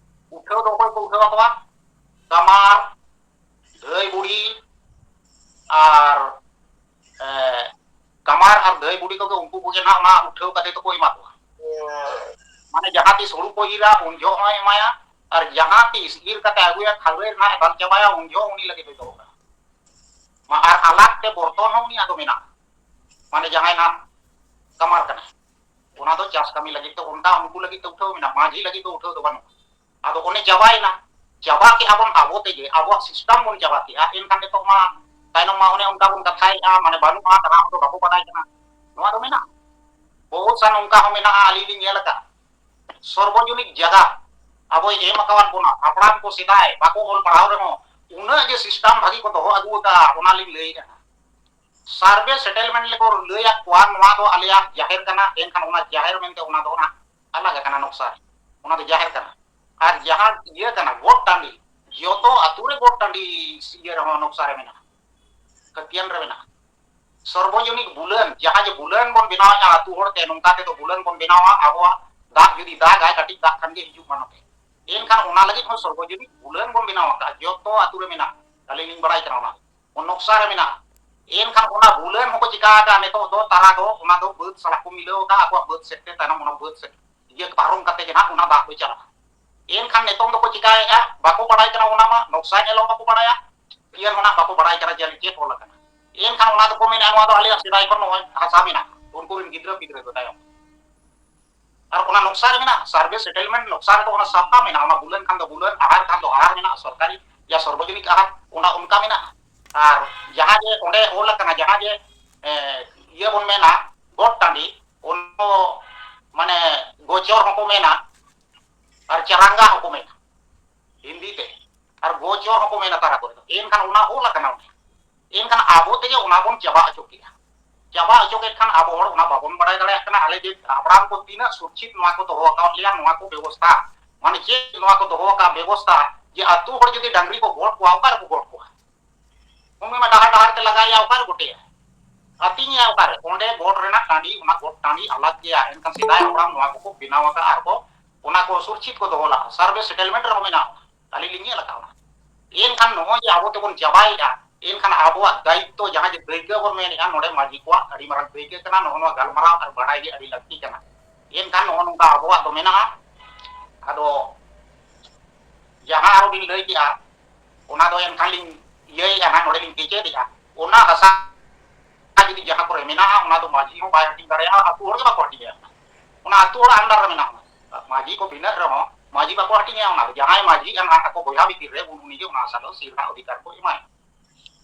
ᱩᱴᱷᱟᱹᱣ ᱫᱚ ᱚᱠᱚᱭ ᱠᱚ ᱩᱴᱷᱟᱹᱣ ᱟᱠᱚᱣᱟ? ᱠᱟᱢᱟᱨ, ᱫᱷᱟᱹᱭ ᱵᱩᱲᱦᱤ ᱟᱨ, ᱮ, ᱠᱟᱢᱟᱨ ᱟᱨ ᱫᱷᱟᱹᱭ ᱵᱩᱲᱦᱤ ᱠᱚᱜᱮ, ᱩᱱᱠᱩ ᱠᱚᱜᱮ ᱱᱟᱦᱟᱜ ᱚᱱᱟ ᱩᱴᱷᱟᱹᱣ ᱠᱟᱛᱮ ᱫᱚᱠᱚ ᱮᱢᱟ ᱠᱚᱣᱟ᱾ ᱢᱟᱱᱮ ᱡᱟᱦᱟᱸ ᱛᱤᱥ ᱦᱩᱲᱩ ᱠᱚ ᱤᱨᱟ, ᱩᱱ ᱡᱚᱦᱚᱜ ᱦᱚᱸᱭ ᱮᱢᱟᱭᱟ, ᱟᱨ ᱡᱟᱦᱟᱸ ᱛᱤᱥ ᱤᱨ ᱠᱟᱛᱮ ᱟᱹᱜᱩᱭᱟ, ᱠᱷᱟᱹᱨᱟᱹᱭ ᱨᱮ ᱱᱟᱦᱟᱜ ᱮ ᱫᱟᱞ ᱪᱟᱵᱟᱭᱟ, ᱩᱱ ᱡᱚᱦᱚᱜ ᱩᱱᱤ ᱞᱟᱹᱜᱤᱫ ᱫᱚᱭ ᱫᱚᱦᱚ ᱠᱟᱜᱼᱟ᱾ ᱢᱟ, ᱟᱨ ᱟᱞᱟᱜᱽ ᱛᱮ ᱵᱚᱨᱛᱚᱱ ᱦᱚᱸ ᱩᱱᱤᱭᱟᱜ ᱫᱚ ᱢᱮᱱᱟᱜᱼᱟ᱾ ᱢᱟᱱᱮ ᱡᱟᱦᱟᱸᱭ ᱱᱟᱦᱟᱜ ᱠᱟᱢᱟᱨ ᱠᱟᱱᱟᱭ, ᱚᱱᱟ ᱫᱚ ᱪᱟᱥ ᱠᱟᱹᱢᱤ ᱞᱟᱹᱜᱤᱫ ᱛᱮ, ᱚᱱᱠᱟ ᱩᱱᱠᱩ ᱞᱟᱹᱜᱤᱫ ᱛᱮ ᱩᱴᱷᱟᱹᱣ ᱢᱮᱱᱟᱜᱼᱟ, ᱢᱟᱹᱡᱷᱤ ᱞᱟᱹᱜᱤᱫ ᱫᱚ ᱩᱴᱷᱟᱹᱣ ᱫᱚ ᱵᱟᱹᱱᱩᱜᱼᱟ᱾ ᱟᱫᱚ ᱚᱱᱮ ᱪᱟᱵᱟᱭᱮᱱᱟ, ᱪᱟᱵᱟ ᱠᱮᱜᱼᱟ ᱵᱚᱱ ᱟᱵᱚ ᱛᱮᱜᱮ, ᱟᱵᱚᱣᱟᱜ system ᱵᱚᱱ ᱪᱟᱵᱟ ᱠᱮᱜᱼᱟ᱾ ᱮᱱᱠᱷᱟᱱ ᱱᱤᱛᱚᱜ ᱢᱟ ᱛᱟᱭᱱᱚᱢ ᱢᱟ ᱚᱱᱮ ᱚᱱᱠᱟ ᱵᱚᱱ ᱠᱟᱛᱷᱟᱭᱮᱜᱼᱟ, ᱢᱟᱱᱮ ᱵᱟᱹᱱᱩᱜᱼᱟ, ᱫᱟᱬᱟ ᱦᱚᱸ ᱵᱟᱠᱚ ᱵᱟᱰᱟᱭ ᱠᱟᱱᱟ᱾ ᱱᱚᱣᱟ ᱫᱚ ᱢᱮᱱᱟᱜᱼᱟ, ᱵᱚᱦᱩᱛ ᱥᱟᱱ ᱚᱱᱠᱟ ᱦᱚᱸ ᱢᱮᱱᱟᱜᱼᱟ, ᱟᱹᱞᱤᱧ ᱞᱤᱧ ᱧᱮᱞ ᱟᱠᱟᱫᱼᱟ᱾ ᱥᱚᱨᱵᱚᱡᱚᱱᱤᱠ ᱡᱟᱭᱜᱟ, ᱟᱵᱚᱭ ᱮᱢ ᱟᱠᱟᱣᱟᱫ ᱵᱚᱱᱟ, ᱦᱟᱯᱲᱟᱢ ᱠᱚ ᱥᱮᱫᱟᱭ ᱵᱟᱠᱚ ᱚᱞ ᱯᱟᱲᱦᱟᱣ ᱨᱮᱦᱚᱸ ᱩᱱᱟᱹᱜ ᱡᱮ system ᱵᱷᱟᱹᱜᱤ ᱠᱚ ᱫᱚᱦᱚ ᱟᱹᱜᱩ ᱟᱠᱟᱫᱼᱟ, ᱚᱱᱟ ᱞᱤᱧ ᱞᱟᱹᱭᱮᱫᱼᱟ᱾ Survey settlement ᱞᱮᱠᱚ ᱞᱟᱹᱭᱟᱫ ᱠᱚᱣᱟ, ᱱᱚᱣᱟ ᱫᱚ ᱟᱞᱮᱭᱟᱜ ᱡᱟᱦᱮᱨ ᱠᱟᱱᱟ, ᱮᱱᱠᱷᱟᱱ ᱚᱱᱟ ᱡᱟᱦᱮᱨ ᱢᱮᱱᱛᱮ ᱚᱱᱟ ᱫᱚ ᱚᱱᱟ ᱟᱞᱟᱜᱽ ᱟᱠᱟᱱᱟ ᱱᱚᱠᱥᱟ ᱨᱮ, ᱚᱱᱟ ᱫᱚ ᱡᱟᱦᱮᱨ ᱠᱟᱱᱟ᱾ ᱟᱨ ᱡᱟᱦᱟᱸ ᱤᱭᱟᱹ ᱠᱟᱱᱟ ᱜᱚᱴ ᱴᱟᱺᱰᱤ, ᱡᱚᱛᱚ ᱟᱹᱛᱩ ᱨᱮ ᱜᱚᱴ ᱴᱟᱺᱰᱤ ᱤᱭᱟᱹ ᱨᱮᱦᱚᱸ ᱱᱚᱠᱥᱟ ᱨᱮ ᱢᱮᱱᱟᱜᱼᱟ, ᱠᱷᱟᱹᱛᱤᱭᱟᱱ ᱨᱮ ᱢᱮᱱᱟᱜᱼᱟ᱾ ᱥᱚᱨᱵᱚᱡᱚᱱᱤᱠ ᱵᱩᱞᱟᱹᱱ, ᱡᱟᱦᱟᱸ ᱡᱮ ᱵᱩᱞᱟᱹᱱ ᱵᱚᱱ ᱵᱮᱱᱟᱣᱮᱫᱼᱟ ᱟᱹᱛᱩ ᱦᱚᱲᱛᱮ, ᱱᱚᱝᱠᱟ ᱛᱮᱫᱚ ᱵᱩᱞᱟᱹᱱ ᱵᱚᱱ ᱵᱮᱱᱟᱣᱟ, ᱟᱵᱚᱣᱟᱜ ᱫᱟᱜ ᱡᱩᱫᱤ ᱫᱟᱜᱟᱭ ᱠᱟᱹᱴᱤᱡ ᱫᱟᱜ ᱠᱷᱟᱱ ᱜᱮ ᱦᱤᱡᱩᱜ ᱢᱟ ᱱᱚᱛᱮ, ᱮᱱᱠᱷᱟᱱ ᱚᱱᱟ ᱞᱟᱹᱜᱤᱫ ᱦᱚᱸ ᱥᱚᱨᱵᱚᱡᱚᱱᱤᱠ ᱵᱩᱞᱟᱹᱱ ᱵᱚᱱ ᱵᱮᱱᱟᱣ ᱟᱠᱟᱫᱼᱟ, ᱡᱚᱛᱚ ᱟᱹᱛᱩ ᱨᱮ ᱢᱮᱱᱟᱜᱼᱟ, ᱟᱹᱞᱤᱧ ᱞᱤᱧ ᱵᱟᱲᱟᱭ ᱠᱟᱱᱟ ᱚᱱᱟ ᱱᱚᱠᱥᱟ ᱨᱮ ᱢᱮᱱᱟᱜᱼᱟ᱾ ᱮᱱᱠᱷᱟᱱ ᱚᱱᱟ ᱵᱩᱞᱟᱹᱱ ᱦᱚᱸᱠᱚ ᱪᱤᱠᱟ ᱟᱠᱟᱫᱼᱟ, ᱱᱤᱛᱚᱜ ᱫᱚ ᱛᱟᱨᱟ ᱫᱚ ᱚᱱᱟ ᱫᱚ ᱵᱟᱹᱫᱽ ᱥᱟᱞᱟᱜ ᱠᱚ ᱢᱤᱞᱟᱹᱣ ᱟᱠᱟᱫᱼᱟ, ᱟᱠᱚᱣᱟᱜ ᱵᱟᱹᱫᱽ ᱥᱮᱫ ᱛᱮ ᱛᱟᱭᱱᱚᱢ ᱚᱱᱟ ᱵᱟᱹᱫᱽ ᱥᱮᱫ ᱤᱭᱟᱹ ᱯᱟᱨᱚᱢ ᱠᱟᱛᱮ ᱜᱮ ᱱᱟᱦᱟᱜ ᱚᱱᱟ ᱫᱟᱜ ᱫᱚ ᱪᱟᱞᱟᱜᱼᱟ᱾ ᱮᱱᱠᱷᱟᱱ ᱱᱤᱛᱚᱝ ᱫᱚᱠᱚ ᱪᱤᱠᱟᱭᱮᱫᱼᱟ, ᱵᱟᱠᱚ ᱵᱟᱲᱟᱭ ᱠᱟᱱᱟ, ᱚᱱᱟ ᱢᱟ ᱱᱚᱠᱥᱟ ᱧᱮᱞ ᱦᱚᱸ ᱵᱟᱠᱚ ᱵᱟᱲᱟᱭᱟ, ᱤᱭᱟᱹ ᱦᱚᱸ ᱱᱟᱦᱟᱜ ᱵᱟᱠᱚ ᱵᱟᱲᱟᱭ ᱠᱟᱱᱟ ᱡᱮ ᱪᱮᱫ ᱚᱞ ᱟᱠᱟᱱᱟ᱾ ᱮᱱᱠᱷᱟᱱ ᱚᱱᱟ ᱫᱚᱠᱚ ᱢᱮᱱᱟ ᱱᱚᱣᱟ ᱫᱚ ᱟᱞᱮᱭᱟᱜ ᱥᱮᱫᱟᱭ ᱠᱷᱚᱱ ᱱᱚᱜᱼᱚᱭ ᱦᱟᱥᱟ ᱢᱮᱱᱟᱜᱼᱟ, ᱩᱱᱠᱩ ᱨᱮᱱ ᱜᱤᱫᱽᱨᱟᱹ ᱯᱤᱫᱽᱨᱟᱹ ᱫᱚ ᱛᱟᱭᱚᱢ᱾ ᱟᱨ ᱚᱱᱟ ᱱᱚᱠᱥᱟ ᱨᱮ ᱢᱮᱱᱟᱜᱼᱟ, survey settlement ᱱᱚᱠᱥᱟ ᱨᱮᱫᱚ ᱚᱱᱟ ᱥᱟᱯᱷᱟ ᱢᱮᱱᱟᱜᱼᱟ, ᱚᱱᱟ ᱵᱩᱞᱟᱹᱱ ᱠᱷᱟᱱ ᱫᱚ ᱵᱩᱞᱟᱹᱱ, ᱟᱦᱟᱨ ᱠᱷᱟᱱ ᱫᱚ ᱟᱦᱟᱨ ᱢᱮᱱᱟᱜᱼᱟ, ᱥᱚᱨᱠᱟᱨᱤ ᱭᱟ ᱥᱚᱨᱵᱚᱡᱚᱱᱤᱠ ᱟᱦᱟᱨ, ᱚᱱᱟ ᱚᱱᱠᱟ ᱢᱮᱱᱟᱜᱼᱟ᱾ ᱟᱨ ᱡᱟᱦᱟᱸ ᱡᱮ ᱚᱸᱰᱮ ᱚᱞ ᱟᱠᱟᱱᱟ, ᱡᱟᱦᱟᱸ ᱡᱮ, ᱮ, ᱤᱭᱟᱹ ᱵᱚᱱ ᱢᱮᱱᱟ ᱜᱚᱴ ᱴᱟᱺᱰᱤ, ᱚᱱᱟ ᱫᱚ ᱢᱟᱱᱮ ᱜᱚᱪᱚᱨ ᱦᱚᱸᱠᱚ ᱢᱮᱱᱟ ᱟᱨ ᱪᱟᱨᱟᱝᱜᱟ ᱦᱚᱸᱠᱚ ᱢᱮᱱᱟ ᱦᱤᱱᱫᱤ ᱛᱮ, ᱟᱨ ᱜᱚᱪᱚᱨ ᱦᱚᱸᱠᱚ ᱢᱮᱱᱟ ᱛᱟᱨᱟ ᱠᱚᱨᱮ ᱫᱚ᱾ ᱮᱱᱠᱷᱟᱱ ᱚᱱᱟ ᱚᱞ ᱟᱠᱟᱱᱟ ᱚᱸᱰᱮ᱾ ᱮᱱᱠᱷᱟᱱ ᱟᱵᱚ ᱛᱮᱜᱮ ᱚᱱᱟ ᱵᱚᱱ ᱪᱟᱵᱟ ᱦᱚᱪᱚ ᱠᱮᱫᱼᱟ᱾ ᱪᱟᱵᱟ ᱦᱚᱪᱚ ᱠᱮᱫ ᱠᱷᱟᱱ ᱟᱵᱚ ᱦᱚᱲ ᱚᱱᱟ ᱵᱟᱵᱚᱱ ᱵᱟᱲᱟᱭ ᱫᱟᱲᱮᱭᱟᱜ ᱠᱟᱱᱟ, ᱟᱞᱮ ᱡᱮ ᱦᱟᱯᱲᱟᱢ ᱠᱚ ᱛᱤᱱᱟᱹᱜ ᱥᱩᱨᱪᱷᱤᱛ ᱱᱚᱣᱟ ᱠᱚ ᱫᱚᱦᱚ ᱟᱠᱟᱫ ᱞᱮᱭᱟ, ᱱᱚᱣᱟ ᱠᱚ ᱵᱮᱵᱚᱥᱛᱷᱟ, ᱢᱟᱱᱮ ᱪᱮᱫ ᱱᱚᱣᱟ ᱠᱚ ᱫᱚᱦᱚ ᱟᱠᱟᱫ ᱵᱮᱵᱚᱥᱛᱷᱟ, ᱡᱮ ᱟᱹᱛᱩ ᱦᱚᱲ ᱡᱩᱫᱤ ᱰᱟᱝᱨᱤ ᱠᱚ ᱜᱚᱴ ᱠᱚᱣᱟ, ᱚᱠᱟ ᱨᱮᱠᱚ ᱜᱚᱴ ᱠᱚᱣᱟ? ᱩᱱᱤ ᱢᱟ ᱰᱟᱦᱟᱨ ᱰᱟᱦᱟᱨ ᱛᱮ ᱞᱟᱜᱟᱭᱟ, ᱚᱠᱟ ᱨᱮ ᱜᱚᱴᱮᱭᱟ? ᱟᱹᱛᱤᱧᱮᱭᱟ ᱚᱠᱟᱨᱮ? ᱚᱸᱰᱮ ᱜᱚᱴ ᱨᱮᱱᱟᱜ ᱴᱟᱺᱰᱤ, ᱚᱱᱟ ᱜᱚᱴ ᱴᱟᱺᱰᱤ ᱟᱞᱟᱜᱽ ᱜᱮᱭᱟ᱾ ᱮᱱᱠᱷᱟᱱ ᱥᱮᱫᱟᱭ ᱦᱟᱯᱲᱟᱢ ᱱᱚᱣᱟ ᱠᱚᱠᱚ ᱵᱮᱱᱟᱣ ᱟᱠᱟᱫᱼᱟ ᱟᱨ ᱠᱚ ᱚᱱᱟ ᱠᱚ ᱥᱩᱨᱪᱷᱤᱛ ᱠᱚ ᱫᱚᱦᱚ ᱞᱟᱜᱼᱟ᱾ survey settlement ᱨᱮᱦᱚᱸ ᱢᱮᱱᱟᱜᱼᱟ, ᱟᱹᱞᱤᱧ ᱞᱤᱧ ᱧᱮᱞ ᱟᱠᱟᱫᱼᱟ ᱚᱱᱟ᱾ ᱮᱱᱠᱷᱟᱱ ᱱᱚᱜᱼᱚᱭ ᱡᱮ ᱟᱵᱚ ᱛᱮᱵᱚᱱ ᱪᱟᱵᱟᱭᱮᱫᱼᱟ, ᱮᱱᱠᱷᱟᱱ ᱟᱵᱚᱣᱟᱜ ᱫᱟᱭᱤᱛᱛᱚ ᱡᱟᱦᱟᱸ ᱡᱮ ᱫᱟᱹᱭᱠᱟᱹ ᱵᱚᱱ ᱢᱮᱱᱮᱫᱼᱟ, ᱱᱚᱰᱮ ᱢᱟᱹᱡᱷᱤ ᱠᱚᱣᱟᱜ ᱟᱹᱰᱤ ᱢᱟᱨᱟᱝ ᱫᱟᱹᱭᱠᱟᱹ ᱠᱟᱱᱟ, ᱱᱚᱜᱼᱚ ᱱᱚᱣᱟ ᱜᱟᱞᱢᱟᱨᱟᱣ ᱟᱨ ᱵᱟᱰᱟᱭ ᱜᱮ ᱟᱹᱰᱤ ᱞᱟᱹᱠᱛᱤ ᱠᱟᱱᱟ᱾ ᱮᱱᱠᱷᱟᱱ ᱱᱚᱜᱼᱚ ᱱᱚᱝᱠᱟ ᱟᱵᱚᱣᱟᱜ ᱫᱚ ᱢᱮᱱᱟᱜᱼᱟ᱾ ᱟᱫᱚ ᱡᱟᱦᱟᱸ ᱟᱨᱚ ᱵᱤᱱ ᱞᱟᱹᱭ ᱠᱮᱜᱼᱟ, ᱚᱱᱟ ᱫᱚ ᱮᱱᱠᱷᱟᱱ ᱞᱤᱧ ᱤᱭᱟᱹᱭᱮᱜᱼᱟ ᱱᱟᱦᱟᱜ, ᱱᱚᱰᱮ ᱞᱤᱧ ᱠᱮᱪᱮᱫᱮᱜᱼᱟ᱾ ᱚᱱᱟ ᱦᱟᱥᱟ ᱡᱩᱫᱤ ᱡᱟᱦᱟᱸ ᱠᱚᱨᱮ ᱢᱮᱱᱟᱜᱼᱟ, ᱚᱱᱟ ᱫᱚ ᱢᱟᱹᱡᱷᱤ ᱦᱚᱸ ᱵᱟᱭ ᱦᱟᱹᱴᱤᱧ ᱫᱟᱲᱮᱭᱟᱜᱼᱟ, ᱟᱹᱛᱩ ᱦᱚᱲ ᱜᱮ ᱵᱟᱠᱚ ᱦᱟᱹᱴᱤᱧ ᱫᱟᱲᱮᱭᱟᱜᱼᱟ᱾ ᱚᱱᱟ ᱟᱹᱛᱩ ᱦᱚᱲᱟᱜ under ᱨᱮ ᱢᱮᱱᱟᱜᱼᱟ᱾ ᱢᱟᱹᱡᱷᱤ ᱠᱚ ᱵᱷᱤᱱᱟᱹᱜ ᱨᱮᱦᱚᱸ ᱢᱟᱹᱡᱷᱤ ᱵᱟᱠᱚ ᱦᱟᱹᱴᱤᱧᱟ, ᱚᱱᱟ ᱫᱚ ᱡᱟᱦᱟᱸᱭ ᱢᱟᱹᱡᱷᱤ ᱠᱟᱱᱟ ᱟᱠᱚ ᱵᱚᱭᱦᱟ ᱵᱷᱤᱛᱤᱨ ᱨᱮ, ᱩᱱ ᱩᱱᱤ ᱜᱮ ᱚᱱᱟ ᱦᱟᱥᱟ ᱫᱚ ᱥᱤᱨ ᱨᱮᱱᱟᱜ ᱚᱫᱷᱤᱠᱟᱨ ᱠᱚ ᱮᱢᱟᱭᱟ᱾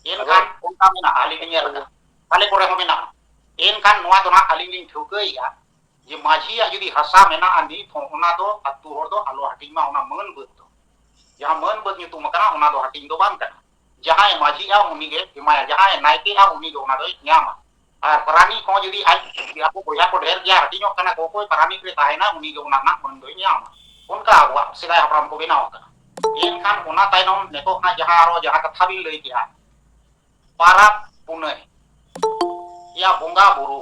ᱮᱱᱠᱷᱟᱱ ᱟᱫᱚ ᱚᱱᱠᱟ ᱢᱮᱱᱟᱜᱼᱟ, ᱟᱹᱞᱤᱧ ᱞᱤᱧ ᱧᱮᱞ ᱟᱠᱟᱫᱼᱟ, ᱟᱞᱮ ᱠᱚᱨᱮ ᱦᱚᱸ ᱢᱮᱱᱟᱜᱼᱟ᱾ ᱮᱱᱠᱷᱟᱱ ᱱᱚᱣᱟ ᱫᱚ ᱱᱟᱦᱟᱜ ᱟᱹᱞᱤᱧ ᱞᱤᱧ ᱴᱷᱟᱹᱣᱠᱟᱹᱭᱮᱫᱼᱟ, ᱡᱮ ᱢᱟᱹᱡᱷᱤᱭᱟᱜ ᱡᱩᱫᱤ ᱦᱟᱥᱟ ᱢᱮᱱᱟᱜᱼᱟ ᱱᱤᱛ ᱦᱚᱸ, ᱚᱱᱟ ᱫᱚ ᱟᱹᱛᱩ ᱦᱚᱲ ᱫᱚ ᱟᱞᱚ ᱦᱟᱹᱴᱤᱧ ᱢᱟ, ᱚᱱᱟ ᱢᱟᱹᱱ ᱵᱟᱹᱫᱽ ᱫᱚ᱾ ᱡᱟᱦᱟᱸ ᱢᱟᱹᱱ ᱵᱟᱹᱫᱽ ᱧᱩᱛᱩᱢ ᱟᱠᱟᱱᱟ, ᱚᱱᱟ ᱫᱚ ᱦᱟᱹᱴᱤᱧ ᱫᱚ ᱵᱟᱝ ᱠᱟᱱᱟ᱾ ᱡᱟᱦᱟᱸᱭ ᱢᱟᱹᱡᱷᱤᱜᱼᱟ ᱩᱱᱤᱜᱮ ᱮᱢᱟᱭᱟ, ᱡᱟᱦᱟᱸᱭ ᱱᱟᱭᱠᱮᱜᱼᱟ ᱩᱱᱤᱜᱮ ᱚᱱᱟ ᱫᱚᱭ ᱧᱟᱢᱟ᱾ ᱟᱨ ᱯᱟᱨᱟᱱᱤᱠ ᱦᱚᱸ ᱡᱩᱫᱤ ᱟᱡ, ᱟᱠᱚ ᱵᱚᱭᱦᱟ ᱠᱚ ᱰᱷᱮᱨ ᱜᱮᱭᱟ, ᱦᱟᱹᱴᱤᱧᱚᱜ ᱠᱟᱱᱟ ᱠᱚ, ᱚᱠᱚᱭ ᱯᱟᱨᱟᱱᱤᱠ ᱨᱮ ᱛᱟᱦᱮᱱᱟ ᱩᱱᱤᱜᱮ ᱚᱱᱟ ᱨᱮᱱᱟᱜ ᱢᱟᱹᱱ ᱫᱚᱭ ᱧᱟᱢᱟ᱾ ᱚᱱᱠᱟ ᱟᱵᱚᱣᱟᱜ ᱥᱮᱫᱟᱭ ᱦᱟᱯᱲᱟᱢ ᱠᱚ ᱵᱮᱱᱟᱣ ᱟᱠᱟᱫᱟ᱾ ᱮᱱᱠᱷᱟᱱ ᱚᱱᱟ ᱛᱟᱭᱱᱚᱢ ᱱᱤᱛᱚᱜ ᱦᱟᱸᱜ ᱡᱟᱦᱟᱸ ᱟᱨᱚ ᱡᱟᱦᱟᱸ ᱠᱟᱛᱷᱟ ᱵᱤᱱ ᱞᱟᱹᱭ ᱠᱮᱜᱼᱟ, ᱯᱟᱨᱟᱵᱽ ᱯᱩᱱᱟᱹᱭ, ᱭᱟ ᱵᱚᱸᱜᱟ ᱵᱩᱨᱩ,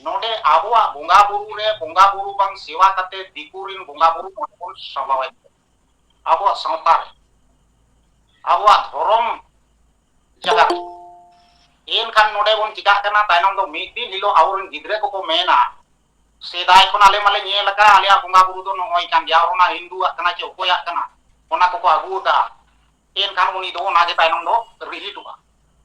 ᱱᱚᱰᱮ ᱟᱵᱚᱣᱟᱜ ᱵᱚᱸᱜᱟ ᱵᱩᱨᱩ ᱨᱮ ᱵᱚᱸᱜᱟ ᱵᱩᱨᱩ ᱵᱟᱝ ᱥᱮᱵᱟ ᱠᱟᱛᱮ ᱫᱤᱠᱩ ᱨᱮᱱ ᱵᱚᱸᱜᱟ ᱵᱩᱨᱩ ᱱᱚᱰᱮ ᱵᱚᱱ ᱥᱟᱵᱟᱣᱮᱫ ᱠᱚᱣᱟ᱾ ᱟᱵᱚᱣᱟᱜ ᱥᱟᱶᱛᱟ ᱨᱮ, ᱟᱵᱚᱣᱟᱜ ᱫᱷᱚᱨᱚᱢ ᱡᱟᱭᱜᱟ ᱨᱮ᱾ ᱮᱱᱠᱷᱟᱱ ᱱᱚᱰᱮ ᱵᱚᱱ ᱪᱤᱠᱟᱜ ᱠᱟᱱᱟ, ᱛᱟᱭᱱᱚᱢ ᱫᱚ ᱢᱤᱫ ᱫᱤᱱ ᱦᱤᱞᱳᱜ ᱟᱵᱚᱨᱮᱱ ᱜᱤᱫᱽᱨᱟᱹ ᱠᱚᱠᱚ ᱢᱮᱱᱟ, ᱥᱮᱫᱟᱭ ᱠᱷᱚᱱ ᱟᱞᱮ ᱢᱟᱞᱮ ᱧᱮᱞ ᱟᱠᱟᱫ, ᱟᱞᱮᱭᱟᱜ ᱵᱚᱸᱜᱟ ᱵᱩᱨᱩ ᱫᱚ ᱱᱚᱜᱼᱚᱭ ᱠᱟᱱ ᱜᱮᱭᱟ, ᱚᱱᱟ ᱦᱤᱱᱫᱩᱣᱟᱜ ᱠᱟᱱᱟ ᱪᱮ ᱚᱠᱚᱭᱟᱜ ᱠᱟᱱᱟ, ᱚᱱᱟ ᱠᱚᱠᱚ ᱟᱹᱜᱩ ᱟᱠᱟᱫᱼᱟ᱾ ᱮᱱᱠᱷᱟᱱ ᱩᱱᱤ ᱫᱚ ᱚᱱᱟᱜᱮ ᱛᱟᱭᱱᱚᱢ ᱫᱚ ᱨᱤᱦᱤᱴᱚᱜᱼᱟ᱾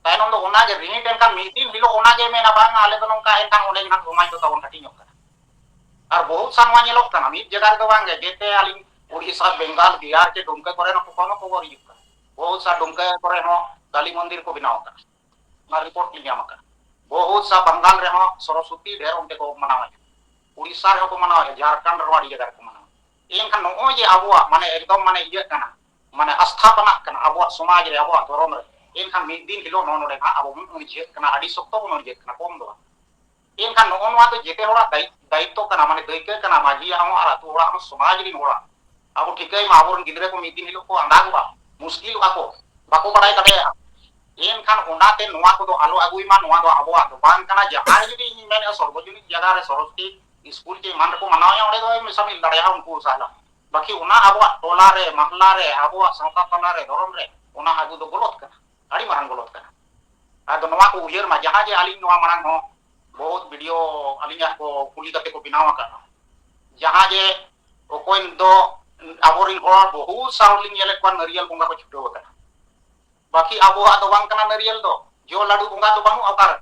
ᱛᱟᱭᱱᱚᱢ ᱫᱚ ᱚᱱᱟᱜᱮ ᱨᱤᱦᱤᱴ ᱮᱱᱠᱷᱟᱱ ᱢᱤᱫ ᱫᱤᱱ ᱦᱤᱞᱳᱜ ᱚᱱᱟᱜᱮ ᱢᱮᱱᱟ, "ᱵᱟᱝ, ᱟᱞᱮ ᱫᱚ ᱱᱚᱝᱠᱟ", ᱮᱱᱠᱷᱟᱱ ᱚᱸᱰᱮ ᱜᱮ ᱱᱟᱦᱟᱜ ᱥᱚᱢᱟᱡᱽ ᱫᱚ ᱛᱟᱵᱚᱱ ᱦᱟᱹᱴᱤᱧᱚᱜ ᱠᱟᱱᱟ᱾ ᱟᱨ ᱵᱚᱦᱩᱛ ᱥᱟ ᱱᱚᱣᱟ ᱧᱮᱞᱚᱜ ᱠᱟᱱᱟ, ᱢᱤᱫ ᱡᱟᱭᱜᱟ ᱨᱮᱫᱚ ᱵᱟᱝ ᱜᱮ, ᱡᱮᱛᱮ ᱟᱹᱞᱤᱧ ᱩᱲᱤᱥᱥᱟ, ᱵᱮᱝᱜᱟᱞ, ᱵᱤᱦᱟᱨ ᱪᱮ ᱰᱩᱢᱠᱟᱹ ᱠᱚᱨᱮ ᱦᱚᱸ ᱠᱚᱠᱷᱚᱱᱳ ᱠᱷᱚᱵᱚᱨ ᱦᱤᱡᱩᱜ ᱠᱟᱱᱟ, ᱵᱚᱦᱩᱛ ᱥᱟ ᱰᱩᱢᱠᱟᱹ ᱠᱚᱨᱮ ᱦᱚᱸ ᱠᱟᱞᱤ ᱢᱚᱱᱫᱤᱨ ᱠᱚ ᱵᱮᱱᱟᱣ ᱟᱠᱟᱫᱟ᱾ ᱚᱱᱟ ᱨᱤᱯᱳᱨᱴ ᱞᱤᱧ ᱧᱟᱢ ᱟᱠᱟᱫᱟ᱾ ᱵᱚᱦᱩᱛ ᱥᱟ ᱵᱟᱝᱜᱟᱞ ᱨᱮᱦᱚᱸ ᱥᱚᱨᱚᱥᱚᱛᱤ ᱰᱷᱮᱨ ᱚᱱᱛᱮ ᱠᱚ ᱢᱟᱱᱟᱣᱮᱫᱼᱟ, ᱩᱲᱤᱥᱥᱟ ᱨᱮᱦᱚᱸ ᱠᱚ ᱢᱟᱱᱟᱣᱮᱫᱼᱟ, ᱡᱷᱟᱲᱠᱷᱚᱸᱰ ᱨᱮᱦᱚᱸ ᱟᱹᱰᱤ ᱡᱟᱭᱜᱟ ᱨᱮᱠᱚ ᱢᱟᱱᱟᱣᱟ᱾ ᱮᱱᱠᱷᱟᱱ ᱱᱚᱜᱼᱚᱭ ᱡᱮ ᱟᱵᱚᱣᱟᱜ ᱢᱟᱱᱮ ᱮᱠᱫᱚᱢ ᱢᱟᱱᱮ ᱤᱭᱟᱹᱜ ᱠᱟᱱᱟ, ᱢᱟᱱᱮ ᱟᱥᱛᱷᱟᱯᱟᱱᱟᱜ ᱠᱟᱱᱟ ᱟᱵᱚᱣᱟᱜ ᱥᱚᱢᱟᱡᱽ ᱨᱮ, ᱟᱵᱚᱣᱟᱜ ᱫᱷᱚᱨᱚᱢ ᱨᱮ, ᱮᱱᱠᱷᱟᱱ ᱢᱤᱫ ᱫᱤᱱ ᱦᱤᱞᱳᱜ ᱱᱚᱜᱼᱚ ᱱᱚᱰᱮ ᱱᱟᱦᱟᱜ ᱟᱵᱚ ᱵᱚᱱ ᱩᱭᱡᱷᱟᱹᱜ ᱠᱟᱱᱟ, ᱟᱹᱰᱤ ᱥᱚᱠᱛᱚ ᱵᱚᱱ ᱩᱭᱡᱷᱟᱹᱜ ᱠᱟᱱᱟ, ᱠᱚᱢ ᱫᱚ ᱵᱟᱝ᱾ ᱮᱱᱠᱷᱟᱱ ᱱᱚᱜᱼᱚ ᱱᱚᱣᱟ ᱫᱚ ᱡᱮᱛᱮ ᱦᱚᱲᱟᱜ ᱫᱟᱭᱤᱛ-, ᱫᱟᱭᱤᱛᱛᱚ ᱠᱟᱱᱟ, ᱢᱟᱱᱮ ᱫᱟᱹᱭᱠᱟᱹ ᱠᱟᱱᱟ, ᱢᱟᱹᱡᱷᱤᱭᱟᱜ ᱦᱚᱸ ᱟᱨ ᱟᱹᱛᱩ ᱦᱚᱲᱟᱜ ᱦᱚᱸ, ᱥᱚᱢᱟᱡᱽ ᱨᱤᱱ ᱦᱚᱲᱟᱜ᱾ ᱟᱵᱚ ᱴᱷᱤᱠᱟᱹᱭ ᱢᱟ, ᱟᱵᱚᱨᱮᱱ ᱜᱤᱫᱽᱨᱟᱹ ᱠᱚ ᱢᱤᱫ ᱫᱤᱱ ᱦᱤᱞᱳᱜ ᱠᱚ ᱟᱸᱫᱟᱜᱚᱜᱼᱟ, ᱢᱩᱥᱠᱤᱞᱚᱜᱼᱟ ᱠᱚ, ᱵᱟᱠᱚ ᱵᱟᱲᱟᱭ ᱫᱟᱲᱮᱭᱟᱜᱼᱟ᱾ ᱮᱱᱠᱷᱟᱱ ᱚᱱᱟᱛᱮ ᱱᱚᱣᱟ ᱠᱚᱫᱚ ᱟᱞᱚ ᱟᱹᱜᱩᱭ ᱢᱟ, ᱱᱚᱣᱟ ᱫᱚ ᱟᱵᱚᱣᱟᱜ ᱫᱚ ᱵᱟᱝ ᱠᱟᱱᱟ᱾ ᱡᱟᱦᱟᱸᱭ ᱡᱩᱫᱤ ᱤᱧ ᱢᱮᱱᱮᱫᱼᱟ ᱥᱚᱨᱵᱚᱡᱚᱱᱤᱠ ᱡᱟᱭᱜᱟ ᱨᱮ ᱥᱚᱨᱚᱥᱚᱛᱤ ᱥᱠᱩᱞ ᱪᱮ ᱮᱢᱟᱱ ᱨᱮᱠᱚ ᱢᱟᱱᱟᱣᱮᱫᱼᱟ, ᱚᱸᱰᱮ ᱫᱚ ᱥᱟᱢᱤᱞ ᱫᱟᱲᱮᱭᱟᱜᱼᱟ ᱩᱱᱠᱩ ᱥᱟᱞᱟᱜ, ᱵᱟᱠᱤ ᱚᱱᱟ ᱟᱵᱚᱣᱟᱜ ᱴᱚᱞᱟ ᱨᱮ, ᱢᱟᱦᱞᱟ ᱨᱮ, ᱟᱵᱚᱣᱟᱜ ᱥᱟᱶᱛᱟ ᱛᱟᱞᱟ ᱨᱮ, ᱫᱷᱚᱨᱚᱢ ᱨᱮ ᱚᱱᱟ ᱟᱹᱜᱩ ᱫᱚ ᱜᱚᱞᱚᱛ ᱠᱟᱱᱟ, ᱟᱹᱰᱤ ᱢᱟᱨᱟᱝ ᱜᱚᱞᱚᱛ ᱠᱟᱱᱟ᱾ ᱟᱫᱚ ᱱᱚᱣᱟ ᱠᱚ ᱩᱭᱦᱟᱹᱨ ᱢᱟ, ᱡᱟᱦᱟᱸ ᱡᱮ ᱟᱹᱞᱤᱧ ᱱᱚᱣᱟ ᱢᱟᱲᱟᱝ ᱦᱚᱸ ᱵᱚᱦᱩᱛ ᱵᱷᱤᱰᱤᱭᱳ ᱟᱹᱞᱤᱧᱟᱜ ᱠᱚ ᱠᱩᱞᱤ ᱠᱟᱛᱮ ᱠᱚ ᱵᱮᱱᱟᱣ ᱟᱠᱟᱫᱼᱟ, ᱡᱟᱦᱟᱸ ᱡᱮ ᱚᱠᱚᱭ ᱫᱚ ᱟᱵᱚᱨᱮᱱ ᱦᱚᱲ ᱵᱚᱦᱩᱛ ᱥᱟᱶ ᱞᱤᱧ ᱧᱮᱞᱮᱫ ᱠᱚᱣᱟ ᱱᱟᱹᱨᱤᱭᱟᱹᱞ ᱵᱚᱸᱜᱟ ᱠᱚ ᱪᱷᱩᱴᱟᱹᱣ ᱟᱠᱟᱱᱟ, ᱵᱟᱹᱠᱤ ᱟᱵᱚᱣᱟᱜ ᱫᱚ ᱵᱟᱝ ᱠᱟᱱᱟ ᱱᱟᱹᱨᱤᱭᱟᱹᱞ ᱫᱚ, ᱡᱚ ᱞᱟᱹᱰᱩ ᱵᱚᱸᱜᱟ ᱫᱚ ᱵᱟᱹᱱᱩᱜᱼᱟ ᱚᱠᱟᱨᱮ᱾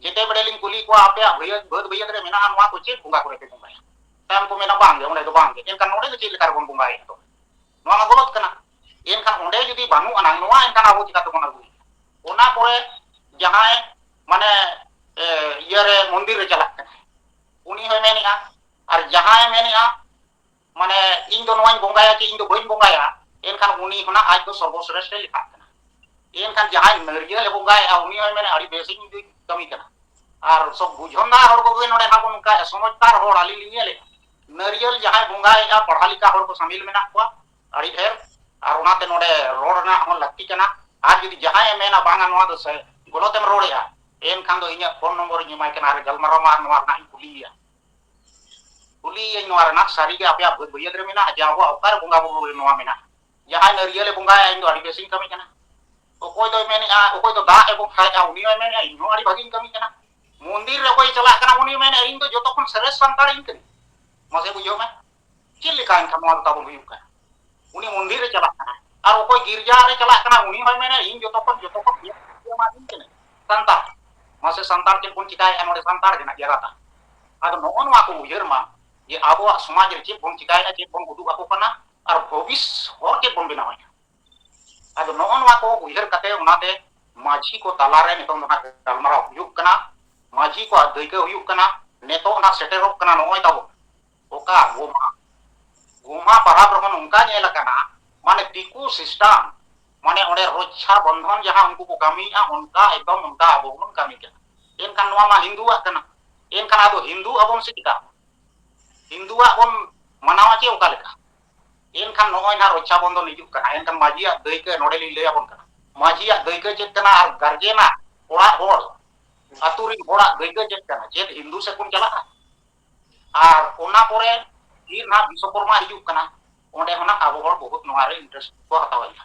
ᱡᱮᱛᱮ ᱵᱮᱲᱮ ᱞᱤᱧ ᱠᱩᱞᱤ ᱠᱚᱣᱟ, "ᱟᱯᱮᱭᱟᱜ ᱵᱷᱟᱹᱭᱟᱹᱫ, ᱵᱟᱹᱫᱽ ᱵᱟᱹᱭᱦᱟᱹᱫ ᱨᱮ ᱢᱮᱱᱟᱜᱼᱟ ᱱᱚᱣᱟ ᱠᱚ, ᱪᱮᱫ ᱵᱚᱸᱜᱟ ᱠᱚᱨᱮ ᱯᱮ ᱵᱚᱸᱜᱟᱭᱟ?" ᱛᱟᱭᱚᱢ ᱠᱚ ᱢᱮᱱᱟ, "ᱵᱟᱝ ᱜᱮ, ᱚᱸᱰᱮ ᱫᱚ ᱵᱟᱝ ᱜᱮ᱾" ᱮᱱᱠᱷᱟᱱ ᱱᱚᱰᱮ ᱫᱚ ᱪᱮᱫ ᱞᱮᱠᱟ ᱨᱮᱵᱚᱱ ᱵᱚᱸᱜᱟᱭᱮᱫ ᱫᱚ? ᱱᱚᱣᱟ ᱢᱟ ᱜᱚᱞᱚᱛ ᱠᱟᱱᱟ᱾ ᱮᱱᱠᱷᱟᱱ ᱚᱸᱰᱮ ᱡᱩᱫᱤ ᱵᱟᱹᱱᱩᱜ ᱟᱱᱟᱝ, ᱱᱚᱣᱟ ᱮᱱᱠᱷᱟᱱ ᱟᱵᱚ ᱪᱤᱠᱟ ᱛᱮᱵᱚᱱ ᱟᱹᱜᱩᱭᱟ? ᱚᱱᱟ ᱯᱚᱨᱮ ᱡᱟᱦᱟᱸᱭ ᱢᱟᱱᱮ, ᱮ, ᱤᱭᱟᱹᱨᱮ ᱢᱚᱱᱫᱤᱨ ᱨᱮ ᱪᱟᱞᱟᱜ ᱠᱟᱱᱟᱭ, ᱩᱱᱤ ᱦᱚᱸᱭ ᱢᱮᱱᱮᱜᱼᱟ᱾ ᱟᱨ ᱡᱟᱦᱟᱸᱭ ᱢᱮᱱᱮᱜᱼᱟ, ᱢᱟᱱᱮ, ᱤᱧ ᱫᱚ ᱱᱚᱣᱟᱧ ᱵᱚᱸᱜᱟᱭᱟ ᱪᱮ ᱤᱧ ᱫᱚ ᱵᱟᱹᱧ ᱵᱚᱸᱜᱟᱭᱟ, ᱮᱱᱠᱷᱟᱱ ᱩᱱᱤ ᱦᱚᱸ ᱱᱟᱜ ᱟᱡ ᱫᱚ ᱥᱚᱨᱵᱚᱥᱨᱮᱥᱴᱷᱮ ᱞᱮᱠᱷᱟᱜ ᱠᱟᱱᱟ᱾ ᱮᱱᱠᱷᱟᱱ ᱡᱟᱦᱟᱸᱭ ᱱᱟᱹᱨᱭᱟᱹᱞ ᱮ ᱵᱚᱸᱜᱟᱭᱮᱜᱼᱟ, ᱩᱱᱤ ᱦᱚᱸᱭ ᱢᱮᱱᱟ, "ᱟᱹᱰᱤ ᱵᱮᱥᱤᱧ ᱠᱟᱹᱢᱤ ᱠᱟᱱᱟ᱾" ᱟᱨ ᱥᱚᱵ ᱵᱩᱡᱷᱚᱱ ᱫᱟᱨ ᱦᱚᱲ ᱠᱚᱜᱮ ᱱᱚᱰᱮ ᱱᱟᱜ ᱵᱚᱱ ᱚᱱᱠᱟᱭᱮᱜᱼᱟ, ᱥᱚᱢᱚᱡᱽᱫᱟᱨ ᱦᱚᱲ ᱟᱹᱞᱤᱧ ᱞᱤᱧ ᱧᱮᱞᱮᱜᱼᱟ᱾ ᱱᱟᱹᱨᱭᱟᱹᱞ ᱡᱟᱦᱟᱸᱭ ᱵᱚᱸᱜᱟᱭᱮᱜᱼᱟ, ᱯᱟᱲᱦᱟ ᱞᱮᱠᱟ ᱦᱚᱲ ᱠᱚ ᱥᱟᱢᱤᱞ ᱢᱮᱱᱟᱜ ᱠᱚᱣᱟ ᱟᱹᱰᱤ ᱰᱷᱮᱨ, ᱟᱨ ᱚᱱᱟᱛᱮ ᱱᱚᱰᱮ ᱨᱚᱲ ᱨᱮᱱᱟᱜ ᱦᱚᱸ ᱞᱟᱹᱠᱛᱤ ᱠᱟᱱᱟ᱾ ᱟᱨ ᱡᱩᱫᱤ ᱡᱟᱦᱟᱸᱭᱮ ᱢᱮᱱᱟ, "ᱵᱟᱝᱟ, ᱱᱚᱣᱟ ᱫᱚ ᱥᱮ ᱜᱚᱞᱚᱛᱮᱢ ᱨᱚᱲᱮᱜᱼᱟ", ᱮᱱᱠᱷᱟᱱ ᱫᱚ ᱤᱧᱟᱹᱜ ᱯᱷᱳᱱ ᱱᱚᱢᱵᱚᱨ ᱤᱧ ᱮᱢᱟᱭ ᱠᱟᱱᱟ ᱟᱨ ᱜᱟᱞᱢᱟᱨᱟᱣ ᱢᱟ ᱱᱚᱣᱟ ᱨᱮᱱᱟᱜ ᱤᱧ ᱠᱩᱞᱤᱭᱮᱭᱟ᱾ ᱠᱩᱞᱤᱭᱮᱭᱟᱹᱧ ᱱᱚᱣᱟ ᱨᱮᱱᱟᱜ, ᱥᱟᱹᱨᱤᱜᱮ ᱟᱯᱮᱭᱟᱜ ᱵᱟᱹ-, ᱵᱟᱹᱭᱦᱟᱹᱲ ᱨᱮ ᱢᱮᱱᱟᱜᱼᱟ ᱡᱮ ᱟᱵᱚᱣᱟᱜ ᱚᱠᱟᱨᱮ ᱵᱚᱸᱜᱟ ᱵᱩᱨᱩ ᱨᱮ ᱱᱚᱣᱟ ᱢᱮᱱᱟᱜᱼᱟ? ᱡᱟᱦᱟᱸᱭ ᱱᱟᱹᱨᱭᱟᱹᱞᱮ ᱵᱚᱸᱜᱟᱭᱟ, ᱤᱧ ᱫᱚ ᱟᱹᱰᱤ ᱵᱮᱥᱤᱧ ᱠᱟᱹᱢᱤ ᱠᱟᱱᱟ᱾ ᱚᱠᱚᱭ ᱫᱚᱭ ᱢᱮᱱᱮᱜᱼᱟ, ᱚᱠᱚᱭ ᱫᱚ ᱫᱟᱜ ᱮ ᱵᱚᱸᱜᱟᱭᱮᱜᱼᱟ, ᱩᱱᱤ ᱦᱚᱸᱭ ᱢᱮᱱᱮᱜᱼᱟ, ᱤᱧ ᱦᱚᱸ ᱟᱹᱰᱤ ᱵᱷᱟᱹᱜᱤᱧ ᱠᱟᱹᱢᱤ ᱠᱟᱱᱟ᱾ ᱢᱚᱱᱫᱤᱨ ᱨᱮ ᱚᱠᱚᱭ ᱪᱟᱞᱟᱜ ᱠᱟᱱᱟ, ᱩᱱᱤ ᱢᱮᱱᱮᱜᱼᱟ, "ᱤᱧ ᱫᱚ ᱡᱚᱛᱚ ᱠᱷᱚᱱ ᱥᱚᱨᱮᱥ ᱥᱟᱱᱛᱟᱲ ᱤᱧ ᱠᱟᱹᱱᱟᱹᱧ᱾" ᱢᱟᱥᱮ ᱵᱩᱡᱷᱟᱹᱣ ᱢᱮ, ᱪᱮᱫ ᱞᱮᱠᱟ ᱮᱱᱠᱷᱟᱱ ᱱᱚᱣᱟ ᱫᱚ ᱛᱟᱵᱚᱱ ᱦᱩᱭᱩᱜ ᱠᱟᱱᱟ? ᱩᱱᱤ ᱢᱚᱱᱫᱤᱨ ᱨᱮ ᱪᱟᱞᱟᱜ ᱠᱟᱱᱟᱭ, ᱟᱨ ᱚᱠᱚᱭ ᱜᱤᱨᱡᱟ ᱨᱮ ᱪᱟᱞᱟᱜ ᱠᱟᱱᱟ, ᱩᱱᱤ ᱦᱚᱸᱭ ᱢᱮᱱᱟ, "ᱤᱧ ᱡᱚᱛᱚ ᱠᱷᱚᱱ, ᱡᱚᱛᱚ ᱠᱷᱚᱱ ᱤᱭᱟᱹ ᱮᱢᱟ ᱫᱤᱧ ᱠᱟᱱᱟᱭ ᱥᱟᱱᱛᱟᱲ᱾" ᱢᱟᱥᱮ ᱥᱟᱱᱛᱟᱲ ᱪᱮᱫ ᱵᱚᱱ ᱪᱤᱠᱟᱭᱮᱜᱼᱟ ᱱᱚᱰᱮ ᱥᱟᱱᱛᱟᱲ ᱜᱮ ᱱᱟᱜ ᱡᱟᱭᱜᱟ ᱛᱟᱢ? ᱟᱫᱚ ᱱᱚᱜᱼᱚ ᱱᱚᱣᱟ ᱠᱚ ᱩᱭᱦᱟᱹᱨ ᱢᱟ, ᱡᱮ ᱟᱵᱚᱣᱟᱜ ᱥᱚᱢᱟᱡᱽ ᱨᱮ ᱪᱮᱫ ᱵᱚᱱ ᱪᱤᱠᱟᱭᱮᱜᱼᱟ, ᱪᱮᱫ ᱵᱚᱱ ᱩᱫᱩᱜ ᱟᱠᱚ ᱠᱟᱱᱟ, ᱟᱨ ᱵᱷᱚᱵᱤᱥ ᱦᱚᱨ ᱪᱮᱫ ᱵᱚᱱ ᱵᱮᱱᱟᱣᱮᱜᱼᱟ᱾ ᱟᱫᱚ ᱱᱚᱜᱼᱚ ᱱᱚᱣᱟ ᱠᱚ ᱩᱭᱦᱟᱹᱨ ᱠᱟᱛᱮ ᱚᱱᱟᱛᱮ ᱢᱟᱹᱡᱷᱤ ᱠᱚ ᱛᱟᱞᱟᱨᱮ ᱱᱤᱛᱚᱝ ᱫᱚ ᱱᱟᱜ ᱜᱟᱞᱢᱟᱨᱟᱣ ᱦᱩᱭᱩᱜ ᱠᱟᱱᱟ᱾ ᱢᱟᱹᱡᱷᱤ ᱠᱚᱣᱟᱜ ᱫᱟᱹᱭᱠᱟᱹ ᱦᱩᱭᱩᱜ ᱠᱟᱱᱟ᱾ ᱱᱤᱛᱚᱜ ᱱᱟᱜ ᱥᱮᱴᱮᱨᱚᱜ ᱠᱟᱱᱟ ᱱᱚᱜᱼᱚᱭ ᱛᱟᱵᱚᱱ ᱚᱠᱟ ᱜᱚᱢᱦᱟ, ᱜᱚᱢᱦᱟ ᱯᱟᱨᱟᱵᱽ ᱨᱮᱦᱚᱸ ᱱᱚᱝᱠᱟ ᱧᱮᱞ ᱟᱠᱟᱱᱟ, ᱢᱟᱱᱮ ᱫᱤᱠᱩ system, ᱢᱟᱱᱮ ᱚᱸᱰᱮ ᱨᱚᱠᱷᱟ ᱵᱚᱱᱫᱷᱚᱱ ᱡᱟᱦᱟᱸ ᱩᱱᱠᱩ ᱠᱚ ᱠᱟᱹᱢᱤᱭᱮᱜᱼᱟ, ᱚᱱᱠᱟ ᱮᱠᱫᱚᱢ ᱚᱱᱠᱟ ᱟᱵᱚ ᱵᱚᱱ ᱠᱟᱹᱢᱤ ᱠᱟᱱᱟ᱾ ᱮᱱᱠᱷᱟᱱ ᱱᱚᱣᱟ ᱢᱟ ᱦᱤᱱᱫᱩᱣᱟᱜ ᱠᱟᱱᱟ, ᱮᱱᱠᱷᱟᱱ ᱟᱫᱚ ᱦᱤᱱᱫᱩ ᱟᱵᱚᱱ ᱥᱮ ᱪᱮᱫᱟᱜ? ᱦᱤᱱᱫᱩᱣᱟᱜ ᱵᱚᱱ ᱢᱟᱱᱟᱣᱟ ᱪᱮ ᱚᱠᱟ ᱞᱮᱠᱟ? ᱮᱱᱠᱷᱟᱱ ᱱᱚᱜᱼᱚᱭ ᱱᱟᱦᱟᱜ ᱨᱚᱠᱷᱟ ᱵᱚᱱᱫᱷᱚᱱ ᱦᱤᱡᱩᱜ ᱠᱟᱱᱟ, ᱮᱱᱠᱷᱟᱱ ᱢᱟᱹᱡᱷᱤᱭᱟᱜ ᱫᱟᱹᱭᱠᱟᱹ ᱱᱚᱰᱮ ᱞᱤᱧ ᱞᱟᱹᱭ ᱟᱵᱚᱱ ᱠᱟᱱᱟ᱾ ᱢᱟᱹᱡᱷᱤᱭᱟᱜ ᱫᱟᱹᱭᱠᱟᱹ ᱪᱮᱫ ᱠᱟᱱᱟ ᱟᱨ ᱜᱟᱨᱡᱮᱱᱟᱜ, ᱚᱲᱟᱜ ᱦᱚᱲ, ᱟᱹᱛᱩ ᱨᱤᱱ ᱦᱚᱲᱟᱜ ᱫᱟᱹᱭᱠᱟᱹ ᱪᱮᱫ ᱠᱟᱱᱟ? ᱪᱮᱫ ᱦᱤᱱᱫᱩ ᱥᱮᱫ ᱵᱚᱱ ᱪᱟᱞᱟᱜᱼᱟ? ᱟᱨ ᱚᱱᱟ ᱯᱚᱨᱮ ᱯᱷᱤᱨ ᱱᱟᱦᱟᱜ ᱵᱤᱥᱥᱚᱠᱚᱨᱢᱟ ᱦᱤᱡᱩᱜ ᱠᱟᱱᱟ, ᱚᱸᱰᱮ ᱦᱚᱸ ᱱᱟᱦᱟᱜ ᱟᱵᱚ ᱦᱚᱲ ᱵᱚᱦᱩᱛ ᱱᱚᱣᱟ ᱨᱮ interest ᱠᱚ ᱦᱟᱛᱟᱣᱮᱫᱼᱟ᱾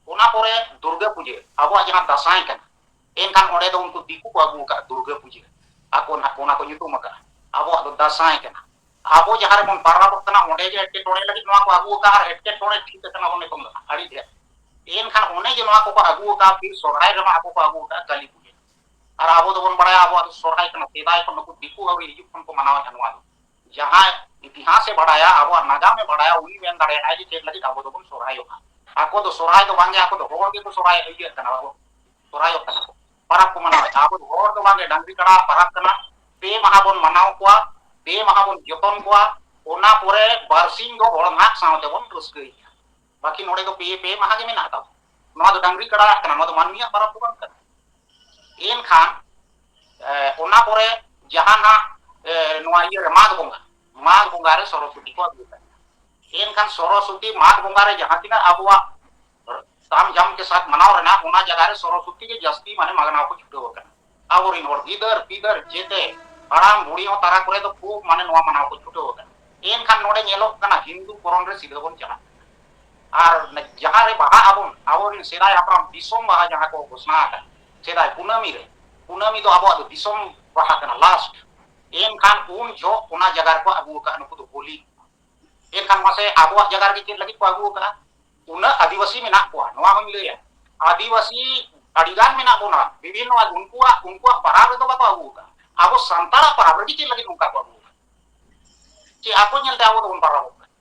ᱚᱱᱟ ᱯᱚᱨᱮ ᱫᱩᱨᱜᱟᱹ ᱯᱩᱡᱟᱹ, ᱟᱵᱚᱣᱟᱜ ᱡᱟᱦᱟᱸ ᱫᱟᱸᱥᱟᱭ ᱠᱟᱱᱟ, ᱮᱱᱠᱷᱟᱱ ᱚᱸᱰᱮ ᱫᱚ ᱩᱱᱠᱩ ᱫᱤᱠᱩ ᱠᱚ ᱟᱹᱜᱩ ᱟᱠᱟᱫ ᱫᱩᱨᱜᱟᱹ ᱯᱩᱡᱟᱹ, ᱟᱠᱚ ᱱᱟᱦᱟᱜ ᱚᱱᱟ ᱠᱚ ᱧᱩᱛᱩᱢ ᱟᱠᱟᱫᱼᱟ᱾ ᱟᱵᱚᱣᱟᱜ ᱫᱚ ᱫᱟᱸᱥᱟᱭ ᱠᱟᱱᱟ᱾ ᱟᱵᱚ ᱡᱟᱦᱟᱸ ᱨᱮᱵᱚᱱ ᱯᱟᱨᱟᱵᱚᱜ ᱠᱟᱱᱟ, ᱚᱸᱰᱮ ᱜᱮ ᱮᱴᱠᱮᱴᱚᱬᱮ ᱞᱟᱹᱜᱤᱫ ᱱᱚᱣᱟ ᱠᱚ ᱟᱹᱜᱩ ᱟᱠᱟᱫᱼᱟ, ᱟᱨ ᱮᱴᱠᱮᱴᱚᱬᱮ ᱴᱷᱤᱠ ᱟᱠᱟᱱᱟ ᱵᱚᱱ ᱱᱤᱛᱚᱝ ᱫᱚ ᱱᱟᱦᱟᱜ ᱟᱹᱰᱤ ᱰᱷᱮᱨ᱾ ᱮᱱᱠᱷᱟᱱ ᱚᱱᱮ ᱡᱮ ᱱᱚᱣᱟ ᱠᱚᱠᱚ ᱟᱹᱜᱩ ᱟᱠᱟᱫᱼᱟ, ᱯᱷᱤᱨ ᱥᱚᱨᱦᱟᱭ ᱨᱮᱢᱟ ᱟᱠᱚ ᱠᱚ ᱟᱹᱜᱩ ᱟᱠᱟᱫᱼᱟ ᱠᱟᱹᱞᱤ ᱯᱩᱡᱟᱹ᱾ ᱟᱨ ᱟᱵᱚ ᱫᱚᱵᱚᱱ ᱵᱟᱲᱟᱭᱟ, ᱟᱵᱚᱣᱟᱜ ᱫᱚ ᱥᱚᱨᱦᱟᱭ ᱠᱟᱱᱟ, ᱥᱮᱫᱟᱭ ᱠᱷᱚᱱ ᱱᱩᱠᱩ ᱫᱤᱠᱩ ᱟᱹᱣᱨᱤ ᱦᱤᱡᱩᱜ ᱠᱷᱚᱱ ᱠᱚ ᱢᱟᱱᱟᱣᱮᱫᱼᱟ ᱱᱚᱣᱟ ᱫᱚ᱾ ᱡᱟᱦᱟᱸᱭ ᱤᱛᱤᱦᱟᱥᱮ ᱵᱟᱲᱟᱭᱟ, ᱟᱵᱚᱣᱟᱜ ᱱᱟᱜᱟᱢᱮ ᱵᱟᱲᱟᱭᱟ, ᱩᱱᱤ ᱢᱮᱱ ᱫᱟᱲᱮᱭᱟᱜᱼᱟᱭ ᱡᱮ ᱪᱮᱫ ᱞᱟᱹᱜᱤᱫ ᱟᱵᱚ ᱫᱚᱵᱚᱱ ᱥᱚᱨᱦᱟᱭᱚᱜᱼᱟ᱾ ᱟᱠᱚ ᱫᱚ ᱥᱚᱨᱦᱟᱭ ᱫᱚ ᱵᱟᱝᱜᱮ, ᱟᱠᱚ ᱫᱚ ᱦᱚᱲ ᱜᱮᱠᱚ ᱥᱚᱨᱦᱟᱭ ᱤᱭᱟᱹᱜ ᱠᱟᱱᱟ, ᱵᱟᱵᱚ ᱥᱚᱨᱦᱟᱭᱚᱜ ᱠᱟᱱᱟ ᱠᱚ, ᱯᱟᱨᱟᱵᱽ ᱠᱚ ᱢᱟᱱᱟᱣᱮᱫᱼᱟ᱾ ᱟᱵᱚ ᱫᱚ ᱦᱚᱲ ᱫᱚ ᱵᱟᱝᱜᱮ, ᱰᱟᱝᱨᱤ ᱠᱟᱲᱟ ᱯᱟᱨᱟᱵᱽ ᱠᱟᱱᱟ, ᱯᱮ ᱢᱟᱦᱟ ᱵᱚᱱ ᱢᱟᱱᱟᱣ ᱠᱚᱣᱟ, ᱯᱮ ᱢᱟᱦᱟ ᱵᱚᱱ ᱡᱚᱛᱚᱱ ᱠᱚᱣᱟ, ᱚᱱᱟ ᱯᱚᱨᱮ ᱵᱟᱨᱥᱤᱧ ᱫᱚ ᱦᱚᱲ ᱱᱟᱦᱟᱜ ᱥᱟᱶᱛᱮ ᱵᱚᱱ ᱨᱟᱹᱥᱠᱟᱹᱭᱟ᱾ ᱵᱟᱹᱠᱤ ᱱᱚᱰᱮ ᱫᱚ ᱯᱮ, ᱯᱮ ᱢᱟᱦᱟ ᱜᱮ ᱢᱮᱱᱟᱜ ᱛᱟᱵᱚᱱᱟ᱾ ᱱᱚᱣᱟ ᱫᱚ ᱰᱟᱝᱨᱤ ᱠᱟᱲᱟᱣᱟᱜ ᱠᱟᱱᱟ, ᱱᱚᱣᱟ ᱫᱚ ᱢᱟᱹᱱᱢᱤᱭᱟᱜ ᱯᱚᱨᱚᱵᱽ ᱫᱚ ᱵᱟᱝ ᱠᱟᱱᱟ᱾ ᱮᱱᱠᱷᱟᱱ, ᱮ, ᱚᱱᱟ ᱯᱚᱨᱮ ᱡᱟᱦᱟᱸ ᱱᱟᱜ, ᱮ, ᱱᱚᱣᱟ ᱤᱭᱟᱹ ᱨᱮ ᱢᱟᱜᱽ ᱵᱚᱸᱜᱟ, ᱢᱟᱜᱽ ᱵᱚᱸᱜᱟ ᱨᱮ ᱥᱚᱨᱚᱥᱚᱛᱤ ᱠᱚ ᱟᱹᱜᱩ ᱠᱟᱜᱼᱟ᱾ ᱮᱱᱠᱷᱟᱱ ᱥᱚᱨᱚᱥᱚᱛᱤ ᱢᱟᱜᱽ ᱵᱚᱸᱜᱟ ᱨᱮ ᱡᱟᱦᱟᱸ ᱛᱤᱱᱟᱹᱜ ᱟᱵᱚᱣᱟᱜ ᱛᱟᱢ ᱡᱟᱢ ᱠᱮ ᱥᱟᱛ ᱢᱟᱱᱟᱣ ᱨᱮᱱᱟᱜ, ᱚᱱᱟ ᱡᱟᱭᱜᱟ ᱨᱮ ᱥᱚᱨᱚᱥᱚᱛᱤ ᱜᱮ ᱡᱟᱹᱥᱛᱤ ᱢᱟᱱᱮ ᱢᱟᱱᱟᱣ ᱠᱚ ᱪᱷᱩᱴᱟᱹᱣ ᱟᱠᱟᱱᱟ᱾ ᱟᱵᱚᱨᱮᱱ ᱦᱚᱲ ᱜᱤᱫᱟᱹᱨ ᱯᱤᱫᱟᱹᱨ ᱡᱮᱛᱮ ᱦᱟᱲᱟᱢ ᱵᱩᱲᱦᱤ ᱦᱚᱸ ᱛᱟᱨᱟ ᱠᱚᱨᱮ ᱫᱚ ᱠᱷᱩᱵ ᱢᱟᱱᱮ ᱱᱚᱣᱟ ᱢᱟᱱᱟᱣ ᱠᱚ ᱪᱷᱩᱴᱟᱹᱣ ᱟᱠᱟᱱᱟ᱾ ᱮᱱᱠᱷᱟᱱ ᱱᱚᱰᱮ ᱧᱮᱞᱚᱜ ᱠᱟᱱᱟ ᱦᱤᱱᱫᱩ ᱯᱚᱨᱚᱱ ᱨᱮ ᱥᱤᱫᱷᱟᱹ ᱵᱚᱱ ᱪᱟᱞᱟᱜ ᱠᱟᱱᱟ᱾ ᱟᱨ ᱡᱟᱦᱟᱸ ᱨᱮ ᱵᱟᱦᱟ ᱟᱵᱚᱱ, ᱟᱵᱚᱨᱮᱱ ᱥᱮᱫᱟᱭ ᱦᱟᱯᱲᱟᱢ ᱫᱤᱥᱚᱢ ᱵᱟᱦᱟ ᱡᱟᱦᱟᱸ ᱠᱚ ᱜᱷᱳᱥᱱᱟ ᱟᱠᱟᱫ, ᱥᱮᱫᱟᱭ ᱠᱩᱱᱟᱹᱢᱤ ᱨᱮ, ᱠᱩᱱᱟᱹᱢᱤ ᱫᱚ ᱟᱵᱚᱣᱟᱜ ᱫᱚ ᱫᱤᱥᱚᱢ ᱵᱟᱦᱟ ᱠᱟᱱᱟ last᱾ ᱮᱱᱠᱷᱟᱱ ᱩᱱ ᱡᱚᱦᱚᱜ ᱚᱱᱟ ᱡᱟᱭᱜᱟ ᱨᱮᱠᱚ ᱟᱹᱜᱩ ᱟᱠᱟᱫ ᱱᱩᱠᱩ ᱫᱚ ᱵᱚᱞᱤ᱾ ᱮᱱᱠᱷᱟᱱ ᱢᱟᱥᱮ ᱟᱵᱚᱣᱟᱜ ᱡᱟᱭᱜᱟ ᱨᱮᱜᱮ ᱪᱮᱫ ᱞᱟᱹᱜᱤᱫ ᱠᱚ ᱟᱹᱜᱩ ᱟᱠᱟᱫᱼᱟ? ᱩᱱᱟᱹᱜ ᱟᱹᱫᱤᱵᱟᱹᱥᱤ ᱢᱮᱱᱟᱜ ᱠᱚᱣᱟ, ᱱᱚᱣᱟ ᱦᱚᱧ ᱞᱟᱹᱭᱟ, ᱟᱹᱫᱤᱵᱟᱹᱥᱤ ᱟᱹᱰᱤᱜᱟᱱ ᱢᱮᱱᱟᱜ ᱵᱚᱱᱟ, ᱵᱤᱵᱷᱤᱱᱱᱚ ᱩᱱᱠᱩᱣᱟᱜ, ᱩᱱᱠᱩᱣᱟᱜ ᱯᱟᱨᱟᱵᱽ ᱨᱮᱫᱚ ᱵᱟᱠᱚ ᱟᱹᱜᱩ ᱟᱠᱟᱫᱼᱟ᱾ ᱟᱵᱚ ᱥᱟᱱᱛᱟᱲᱟᱜ ᱯᱟᱨᱟᱵᱽ ᱨᱮᱜᱮ ᱪᱮᱫ ᱞᱟᱹᱜᱤᱫ ᱱᱚᱝᱠᱟ ᱠᱚ ᱟᱹᱜᱩ ᱟᱠᱟᱫᱼᱟ? ᱪᱮᱫ ᱟᱠᱚ ᱧᱮᱞᱛᱮ ᱟᱵᱚ ᱫᱚᱵᱚᱱ ᱯᱟᱨᱟᱵᱚᱜ ᱠᱟᱱᱟ?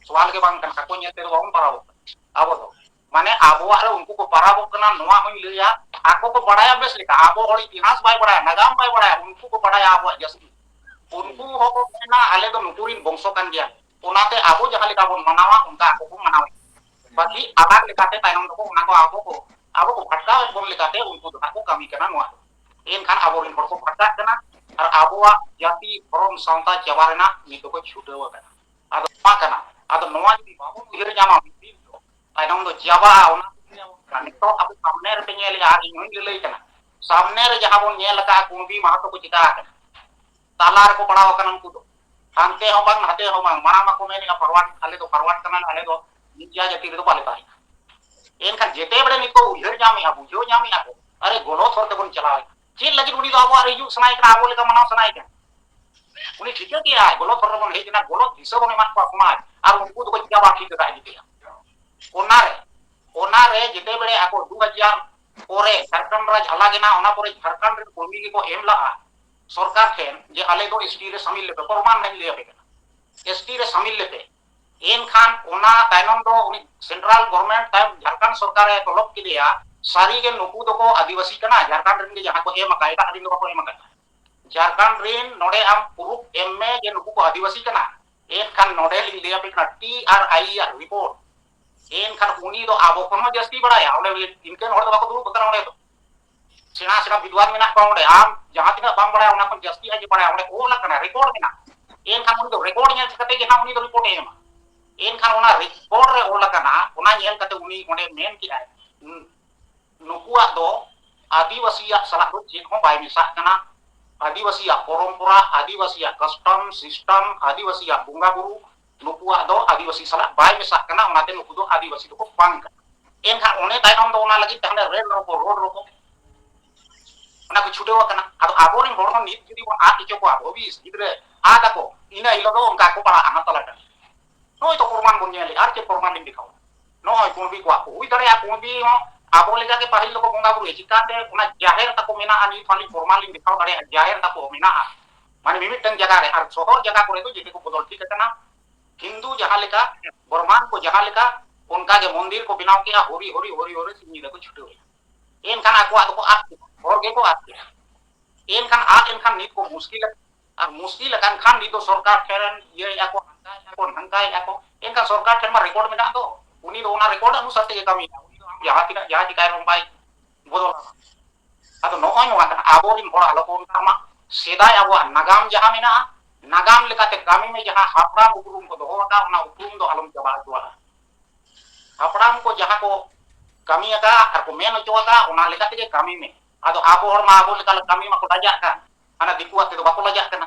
ᱥᱚᱣᱟᱞ ᱜᱮ ᱵᱟᱝ ᱠᱟᱱᱟ, ᱟᱠᱚ ᱧᱮᱞ ᱛᱮᱫᱚ ᱵᱟᱵᱚᱱ ᱯᱟᱨᱟᱵᱚᱜ ᱠᱟᱱᱟ ᱟᱵᱚ ᱫᱚ᱾ ᱢᱟᱱᱮ ᱟᱵᱚᱣᱟᱜ ᱨᱮ ᱩᱱᱠᱩ ᱠᱚ ᱯᱟᱨᱟᱵᱚᱜ ᱠᱟᱱᱟ, ᱱᱚᱣᱟ ᱦᱚᱧ ᱞᱟᱹᱭᱟ, ᱟᱠᱚ ᱠᱚ ᱵᱟᱲᱟᱭᱟ ᱵᱮᱥ ᱞᱮᱠᱟ, ᱟᱵᱚ ᱦᱚᱲ ᱤᱛᱤᱦᱟᱥ ᱵᱟᱭ ᱵᱟᱲᱟᱭᱟ, ᱱᱟᱜᱟᱢ ᱵᱟᱭ ᱵᱟᱲᱟᱭᱟ, ᱩᱱᱠᱩ ᱠᱚ ᱵᱟᱲᱟᱭᱟ ᱟᱵᱚᱣᱟᱜ ᱡᱟᱹᱥᱛᱤ᱾ ᱩᱱᱠᱩ ᱦᱚᱸᱠᱚ ᱢᱮᱱᱟ, "ᱟᱞᱮ ᱫᱚ ᱱᱩᱠᱩ ᱨᱤᱱ ᱵᱚᱝᱥᱚ ᱠᱟᱱ ᱜᱮᱭᱟ, ᱚᱱᱟᱛᱮ ᱟᱵᱚ ᱡᱟᱦᱟᱸ ᱞᱮᱠᱟ ᱵᱚᱱ ᱢᱟᱱᱟᱣᱟ, ᱚᱱᱠᱟ ᱟᱠᱚ ᱠᱚ ᱢᱟᱱᱟᱣᱮᱫ᱾ ᱵᱟᱹᱠᱤ ᱟᱞᱟᱜᱽ ᱞᱮᱠᱟᱛᱮ ᱛᱟᱭᱱᱚᱢ ᱫᱚᱠᱚ ᱚᱱᱟ ᱠᱚ ᱟᱵᱚ ᱠᱚ, ᱟᱵᱚ ᱠᱚ ᱵᱷᱟᱴᱠᱟᱣᱮᱫ ᱵᱚᱱ ᱞᱮᱠᱟᱛᱮ ᱩᱱᱠᱩ ᱫᱚ ᱦᱟᱸᱜ ᱠᱚ ᱠᱟᱹᱢᱤ ᱠᱟᱱᱟ ᱱᱚᱣᱟ ᱫᱚ᱾ ᱮᱱᱠᱷᱟᱱ ᱟᱵᱚᱨᱮᱱ ᱦᱚᱲ ᱠᱚ ᱵᱷᱟᱴᱠᱟᱜ ᱠᱟᱱᱟ ᱟᱨ ᱟᱵᱚᱣᱟᱜ ᱡᱟᱹᱛᱤ ᱫᱷᱚᱨᱚᱢ ᱥᱟᱶᱛᱟ ᱪᱟᱵᱟ ᱨᱮᱱᱟᱜ ᱱᱤᱛ ᱫᱚᱠᱚ ᱪᱷᱩᱴᱟᱹᱣ ᱟᱠᱟᱱᱟ᱾ ᱟᱫᱚ ᱱᱚᱣᱟ ᱠᱟᱱᱟ, ᱟᱫᱚ ᱱᱚᱣᱟ ᱡᱩᱫᱤ ᱵᱟᱵᱚᱱ ᱩᱭᱦᱟᱹᱨ ᱧᱟᱢᱟ ᱢᱤᱫ ᱫᱤᱱ ᱫᱚ, ᱛᱟᱭᱱᱚᱢ ᱫᱚ ᱪᱟᱵᱟᱜᱼᱟ᱾ ᱚᱱᱟ ᱱᱤᱛᱚᱜ ᱟᱵᱚ ᱥᱟᱢᱱᱮ ᱨᱮᱯᱮ ᱧᱮᱞᱮᱜᱼᱟ, ᱟᱨ ᱤᱧ ᱦᱚᱧ ᱞᱟᱹᱞᱟᱹᱭ ᱠᱟᱱᱟ, ᱥᱟᱢᱱᱮ ᱨᱮ ᱡᱟᱦᱟᱸ ᱵᱚᱱ ᱧᱮᱞ ᱟᱠᱟᱫᱼᱟ, ᱠᱩᱬᱵᱤ ᱢᱟᱦᱟᱛᱚ ᱠᱚ ᱪᱤᱠᱟ ᱟᱠᱟᱱᱟ, ᱛᱟᱞᱟ ᱨᱮᱠᱚ ᱯᱟᱲᱟᱣ ᱟᱠᱟᱱᱟ ᱩᱱᱠᱩ ᱫᱚ᱾ ᱦᱟᱱᱛᱮ ᱦᱚᱸ ᱵᱟᱝ, ᱱᱟᱛᱮ ᱦᱚᱸ ᱵᱟᱝ, ᱢᱟᱲᱟᱝ ᱢᱟᱠᱚ ᱢᱮᱱᱮᱜᱼᱟ forward, ᱟᱞᱮ ᱫᱚ forward ᱠᱟᱱᱟᱞᱮ, ᱟᱞᱮ ᱫᱚ ᱱᱤᱝᱠᱟ ᱡᱟᱹᱛᱤ ᱨᱮᱫᱚ ᱵᱟᱞᱮ ᱛᱟᱦᱮᱸᱱᱟ᱾ ᱮᱱᱠᱷᱟᱱ ᱡᱮᱛᱮ ᱵᱮᱲᱮ ᱱᱤᱛᱚᱜ ᱩᱭᱦᱟᱹᱨ ᱧᱟᱢᱮᱜᱼᱟ, ᱵᱩᱡᱷᱟᱹᱣ ᱧᱟᱢᱮᱜᱼᱟ ᱠᱚ, ᱟᱨᱮ ᱜᱚᱞᱚᱛ ᱦᱚᱨ ᱛᱮᱵᱚᱱ ᱪᱟᱞᱟᱣᱮᱜᱼᱟ᱾ ᱪᱮᱫ ᱞᱟᱹᱜᱤᱫ ᱩᱱᱤ ᱫᱚ ᱟᱵᱚᱣᱟᱜ ᱨᱮ ᱦᱤᱡᱩᱜ ᱥᱟᱱᱟᱭᱮ ᱠᱟᱱᱟ, ᱟᱵᱚ ᱞᱮᱠᱟ ᱢᱟᱱᱟᱣ ᱥᱟᱱᱟᱭᱮ ᱠᱟᱱᱟ? ᱩᱱᱤ ᱴᱷᱤᱠᱟᱹ ᱠᱮᱜᱼᱟᱭ, ᱜᱚᱞᱚᱛ ᱦᱚᱨ ᱨᱮᱵᱚᱱ ᱦᱮᱡ ᱮᱱᱟ, ᱜᱚᱞᱚᱛ ᱫᱤᱥᱟᱹ ᱵᱚᱱ ᱮᱢᱟᱫ ᱠᱚᱣᱟ ᱥᱚᱢᱟᱡᱽ, ᱟᱨ ᱩᱱᱠᱩ ᱫᱚᱠᱚ ᱪᱤᱠᱟ ᱵᱟᱝ ᱴᱷᱤᱠ ᱟᱠᱟᱫ ᱤᱫᱤ ᱠᱮᱜᱼᱟ᱾ ᱚᱱᱟᱨᱮ, ᱚᱱᱟᱨᱮ ᱡᱮᱛᱮ ᱵᱮᱲᱮ ᱟᱠᱚ ᱫᱩ ᱦᱟᱡᱟᱨ ᱯᱚᱨᱮ ᱡᱷᱟᱲᱠᱷᱚᱸᱰ ᱨᱟᱡᱽ ᱟᱞᱟᱜ ᱮᱱᱟ, ᱚᱱᱟ ᱯᱚᱨᱮ ᱡᱷᱟᱲᱠᱷᱚᱸᱰ ᱨᱮᱱ ᱠᱚᱨᱢᱤ ᱜᱮᱠᱚ ᱮᱢ ᱞᱟᱜᱼᱟ ᱥᱚᱨᱠᱟᱨ ᱴᱷᱮᱱ ᱡᱮ ᱟᱞᱮ ᱫᱚ S T ᱨᱮ ᱥᱟᱢᱤᱞ ᱞᱮᱯᱮ, ᱯᱨᱚᱢᱟᱱ ᱦᱟᱸᱜ ᱤᱧ ᱞᱟᱹᱭ ᱟᱯᱮ ᱠᱟᱱᱟ, S T ᱨᱮ ᱥᱟᱢᱤᱞ ᱞᱮᱯᱮ᱾ ᱮᱱᱠᱷᱟᱱ ᱚᱱᱟ ᱛᱟᱭᱱᱚᱢ ᱫᱚ ᱩᱱᱤ central government ᱛᱟᱭᱚᱢ ᱡᱷᱟᱲᱠᱷᱚᱸᱰ ᱥᱚᱨᱠᱟᱨᱮ ᱛᱚᱞᱚᱵ ᱠᱮᱫᱮᱭᱟ, ᱥᱟᱹᱨᱤᱜᱮ ᱱᱩᱠᱩ ᱫᱚᱠᱚ ᱟᱹᱫᱤᱵᱟᱹᱥᱤ ᱠᱟᱱᱟ, ᱡᱷᱟᱲᱠᱷᱚᱸᱰ ᱨᱮᱱ ᱜᱮ ᱡᱟᱦᱟᱸ ᱠᱚ ᱮᱢ ᱟᱠᱟᱫ, ᱮᱴᱟᱜ ᱨᱮᱱ ᱫᱚ ᱵᱟᱠᱚ ᱮᱢ ᱟᱠᱟᱫ᱾ ᱡᱷᱟᱲᱠᱷᱚᱸᱰ ᱨᱮᱱ ᱱᱚᱰᱮ ᱟᱢ proof ᱮᱢ ᱢᱮ ᱡᱮ ᱱᱩᱠᱩ ᱠᱚ ᱟᱹᱫᱤᱵᱟᱹᱥᱤ ᱠᱟᱱᱟ᱾ ᱮᱱᱠᱷᱟᱱ ᱱᱚᱰᱮ ᱞᱤᱧ ᱞᱟᱹᱭ ᱟᱯᱮ ᱠᱟᱱᱟ, ᱴᱤ ᱟᱨ ᱟᱭ ᱟᱜ report᱾ ᱮᱱᱠᱷᱟᱱ ᱩᱱᱤ ᱫᱚ ᱟᱵᱚ ᱠᱷᱚᱱ ᱦᱚᱸ ᱡᱟᱹᱥᱛᱤ ᱵᱟᱲᱟᱭᱟ᱾ ᱚᱸᱰᱮ ᱤᱱᱠᱟᱹᱱ ᱦᱚᱲ ᱫᱚ ᱵᱟᱠᱚ ᱫᱩᱲᱩᱵ ᱟᱠᱟᱱᱟ ᱚᱸᱰᱮ ᱫᱚ᱾ ᱥᱮᱬᱟ ᱥᱮᱬᱟ ᱵᱤᱫᱣᱟᱱ ᱢᱮᱱᱟᱜ ᱠᱚᱣᱟ ᱚᱸᱰᱮ᱾ ᱟᱢ ᱡᱟᱦᱟᱸ ᱛᱤᱱᱟᱹᱜ ᱵᱟᱢ ᱵᱟᱲᱟᱭᱟ, ᱚᱱᱟ ᱠᱷᱚᱱ ᱡᱟᱹᱥᱛᱤ ᱟᱡ ᱮ ᱵᱟᱲᱟᱭᱟ᱾ ᱚᱸᱰᱮ ᱚᱞ ᱟᱠᱟᱱᱟ, record ᱢᱮᱱᱟᱜᱼᱟ᱾ ᱮᱱᱠᱷᱟᱱ ᱩᱱᱤ ᱫᱚ record ᱧᱮᱞ ᱠᱟᱛᱮ ᱜᱮ ᱦᱟᱸᱜ ᱩᱱᱤ ᱫᱚ report ᱮ ᱮᱢᱟ᱾ ᱮᱱᱠᱷᱟᱱ ᱚᱱᱟ record ᱨᱮ ᱚᱞ ᱟᱠᱟᱱᱟ, ᱚᱱᱟ ᱧᱮᱞ ᱠᱟᱛᱮ ᱩᱱᱤ ᱚᱸᱰᱮ ᱢᱮᱱ ᱠᱮᱜᱼᱟᱭ, ᱱᱩᱠᱩᱣᱟᱜ ᱫᱚ ᱟᱹᱫᱤᱵᱟᱹᱥᱤᱭᱟᱜ ᱥᱟᱞᱟᱜ ᱫᱚ ᱪᱮᱫ ᱦᱚᱸ ᱵᱟᱭ ᱢᱮᱥᱟᱜ ᱠᱟᱱᱟ᱾ ᱟᱹᱫᱤᱵᱟᱹᱥᱤᱭᱟᱜ ᱯᱚᱨᱚᱢᱯᱚᱨᱟ, ᱟᱹᱫᱤᱵᱟᱹᱥᱤᱭᱟᱜ custom system, ᱟᱹᱫᱤᱵᱟᱹᱥᱤᱭᱟᱜ ᱵᱚᱸᱜᱟ ᱵᱩᱨᱩ, ᱱᱩᱠᱩᱣᱟᱜ ᱫᱚ ᱟᱹᱫᱤᱵᱟᱹᱥᱤ ᱥᱟᱞᱟᱜ ᱵᱟᱭ ᱢᱮᱥᱟᱜ ᱠᱟᱱᱟ, ᱚᱱᱟᱛᱮ ᱱᱩᱠᱩ ᱫᱚ ᱟᱹᱫᱤᱵᱟᱹᱥᱤ ᱫᱚᱠᱚ ᱵᱟᱝ ᱠᱟᱱᱟ᱾ ᱮᱱᱠᱷᱟᱱ ᱚᱱᱮ ᱛᱟᱭᱱᱚᱢ ᱫᱚ ᱚᱱᱟ ᱞᱟᱹᱜᱤᱫ ᱛᱮ ᱦᱟᱱᱮ ᱨᱮᱞ ᱨᱚᱠᱚ, ᱨᱳᱰ ᱨᱚᱠᱚ, ᱚᱱᱟ ᱠᱚ ᱪᱷᱩᱴᱟᱹᱣ ᱟᱠᱟᱱᱟ᱾ ᱟᱫᱚ ᱟᱵᱚᱨᱮᱱ ᱦᱚᱲ ᱦᱚᱸ ᱱᱤᱛ ᱡᱩᱫᱤ ᱵᱚᱱ ᱟᱫ ᱦᱚᱪᱚ ᱠᱚᱣᱟ, ᱵᱷᱚᱵᱤᱥ ᱜᱤᱫᱽᱨᱟᱹ ᱟᱫ ᱟᱠᱚ, ᱤᱱᱟᱹ ᱦᱤᱞᱳᱜ ᱫᱚ ᱚᱱᱠᱟ ᱠᱚ ᱯᱟᱲᱟᱜᱼᱟ ᱦᱟᱱᱟ ᱛᱟᱞᱟ ᱴᱟᱺᱰᱤ᱾ ᱱᱚᱜᱼᱚᱭ ᱛᱚ ᱯᱨᱚᱢᱟᱱ ᱵᱚᱱ ᱧᱮᱞᱮᱫᱼᱟ, ᱟᱨ ᱪᱮᱫ ᱯᱨᱚᱢᱟᱱ ᱞᱤᱧ ᱫᱮᱠᱷᱟᱣᱟ? ᱱᱚᱜᱼᱚᱭ ᱠᱩᱬᱵᱤ ᱠᱚᱣᱟᱜ ᱠᱚ ᱦᱩᱭ ᱫᱟᱲᱮᱭᱟᱜᱼᱟ, ᱠᱩᱬᱵᱤ ᱦᱚᱸ ᱟᱵᱚ ᱞᱮᱠᱟ ᱜᱮ ᱯᱟᱹᱦᱤᱞ ᱫᱚᱠᱚ ᱵᱚᱸᱜᱟ ᱵᱩᱨᱩᱭᱟ᱾ ᱪᱤᱠᱟᱛᱮ? ᱚᱱᱟ ᱡᱟᱦᱮᱨ ᱛᱟᱠᱚ ᱢᱮᱱᱟᱜᱼᱟ, ᱱᱤᱛ ᱦᱚᱸ ᱟᱹᱞᱤᱧ ᱯᱨᱚᱢᱟᱱ ᱞᱤᱧ ᱫᱮᱠᱷᱟᱣ ᱫᱟᱲᱮᱭᱟᱜᱼᱟ, ᱡᱟᱦᱮᱨ ᱛᱟᱠᱚ ᱢᱮᱱᱟᱜᱼᱟ᱾ ᱢᱟᱱᱮ ᱢᱤᱢᱤᱫᱴᱟᱝ ᱡᱟᱭᱜᱟ ᱨᱮ, ᱟᱨ ᱥᱚᱦᱚᱨ ᱡᱟᱭᱜᱟ ᱠᱚᱨᱮ ᱫᱚ ᱡᱮᱛᱮ ᱠᱚ ᱵᱚᱫᱚᱞ ᱴᱷᱤᱠ ᱟᱠᱟᱱᱟ᱾ ᱦᱤᱱᱫᱩ ᱡᱟᱦᱟᱸ ᱞᱮᱠᱟ, ᱵᱨᱚᱦᱢᱟᱱ ᱠᱚ ᱡᱟᱦᱟᱸ ᱞᱮᱠᱟ, ᱚᱱᱠᱟ ᱜᱮ ᱢᱚᱱᱫᱤᱨ ᱠᱚ ᱵᱮᱱᱟᱣ ᱠᱮᱜᱼᱟ, ᱦᱚᱨᱤ ᱦᱚᱨᱤ ᱦᱚᱨᱤ ᱦᱚᱨᱤ ᱥᱤᱧ ᱧᱤᱫᱟᱹ ᱠᱚ ᱪᱷᱩᱴᱟᱹᱣ ᱮᱱᱟ᱾ ᱮᱱᱠᱷᱟᱱ ᱟᱠᱚᱣᱟᱜ ᱫᱚᱠᱚ ᱟᱫ ᱠᱮᱫᱟ, ᱦᱚᱲ ᱜᱮᱠᱚ ᱟᱫ ᱠᱮᱫᱟ᱾ ᱮᱱᱠᱷᱟᱱ ᱟᱫ ᱮᱱᱠᱷᱟᱱ ᱱᱤᱛ ᱠᱚ ᱢᱩᱥᱠᱤᱞ ᱟᱠᱟᱱᱟ᱾ ᱟᱨ ᱢᱩᱥᱠᱤᱞ ᱟᱠᱟᱱ ᱠᱷᱟᱱ ᱱᱤᱛ ᱫᱚ ᱥᱚᱨᱠᱟᱨ ᱴᱷᱮᱱ ᱤᱭᱟᱹᱭᱮᱫᱼᱟ ᱠᱚ, ᱦᱟᱱᱠᱟᱭᱮᱫᱼᱟ ᱠᱚ, ᱱᱷᱟᱝᱠᱟᱭᱮᱫᱼᱟ ᱠᱚ᱾ ᱮᱱᱠᱷᱟᱱ ᱥᱚᱨᱠᱟᱨ ᱴᱷᱮᱱ ᱢᱟ record ᱢᱮᱱᱟᱜ ᱫᱚ, ᱩᱱᱤ ᱫᱚ ᱚᱱᱟ record ᱚᱱᱩᱥᱟᱨ ᱛᱮᱜᱮ ᱠᱟᱹᱢᱤᱭᱮᱫᱼᱟ᱾ ᱩᱱᱤ ᱫᱚ ᱟᱢ ᱡᱟᱦᱟᱸ ᱛᱤᱱᱟᱹᱜ ᱡᱟᱦᱟᱸ ᱪᱤᱠᱟᱭ ᱨᱮᱦᱚᱸ ᱵᱟᱭ ᱵᱚᱫᱚᱞᱟ᱾ ᱟᱫᱚ ᱱᱚᱜᱼᱚᱭ ᱱᱚᱣᱟ ᱠᱟᱱᱟ, ᱟᱵᱚᱨᱮᱱ ᱦᱚᱲ ᱟᱞᱚ ᱠᱚ ᱚᱱᱠᱟ ᱢᱟ᱾ ᱥᱮᱫᱟᱭ ᱟᱵᱚᱣᱟᱜ ᱱᱟᱜᱟᱢ ᱡᱟᱦᱟᱸ ᱢᱮᱱᱟᱜᱼᱟ, ᱱᱟᱜᱟᱢ ᱞᱮᱠᱟᱛᱮ ᱠᱟᱹᱢᱤ ᱢᱮ, ᱡᱟᱦᱟᱸ ᱦᱟᱯᱲᱟᱢ ᱩᱯᱨᱩᱢ ᱠᱚ ᱫᱚᱦᱚ ᱟᱠᱟᱫ, ᱚᱱᱟ ᱩᱯᱨᱩᱢ ᱫᱚ ᱟᱞᱚᱢ ᱪᱟᱵᱟ ᱦᱚᱪᱚᱣᱟᱜᱼᱟ᱾ ᱦᱟᱯᱲᱟᱢ ᱠᱚ ᱡᱟᱦᱟᱸ ᱠᱚ ᱠᱟᱹᱢᱤ ᱟᱠᱟᱫ ᱟᱨ ᱠᱚ ᱢᱮᱱ ᱦᱚᱪᱚ ᱟᱠᱟᱫ, ᱚᱱᱟ ᱞᱮᱠᱟ ᱛᱮᱜᱮ ᱠᱟᱹᱢᱤ ᱢᱮ᱾ ᱟᱫᱚ ᱟᱵᱚ ᱦᱚᱲ ᱢᱟ ᱟᱵᱚ ᱞᱮᱠᱟ ᱠᱟᱹᱢᱤ ᱢᱟᱠᱚ ᱞᱟᱡᱟᱜ ᱠᱟᱱ, ᱦᱟᱱᱟ ᱫᱤᱠᱩᱣᱟᱜ ᱛᱮᱫᱚ ᱵᱟᱠᱚ ᱞᱟᱡᱟᱜ ᱠᱟᱱᱟ᱾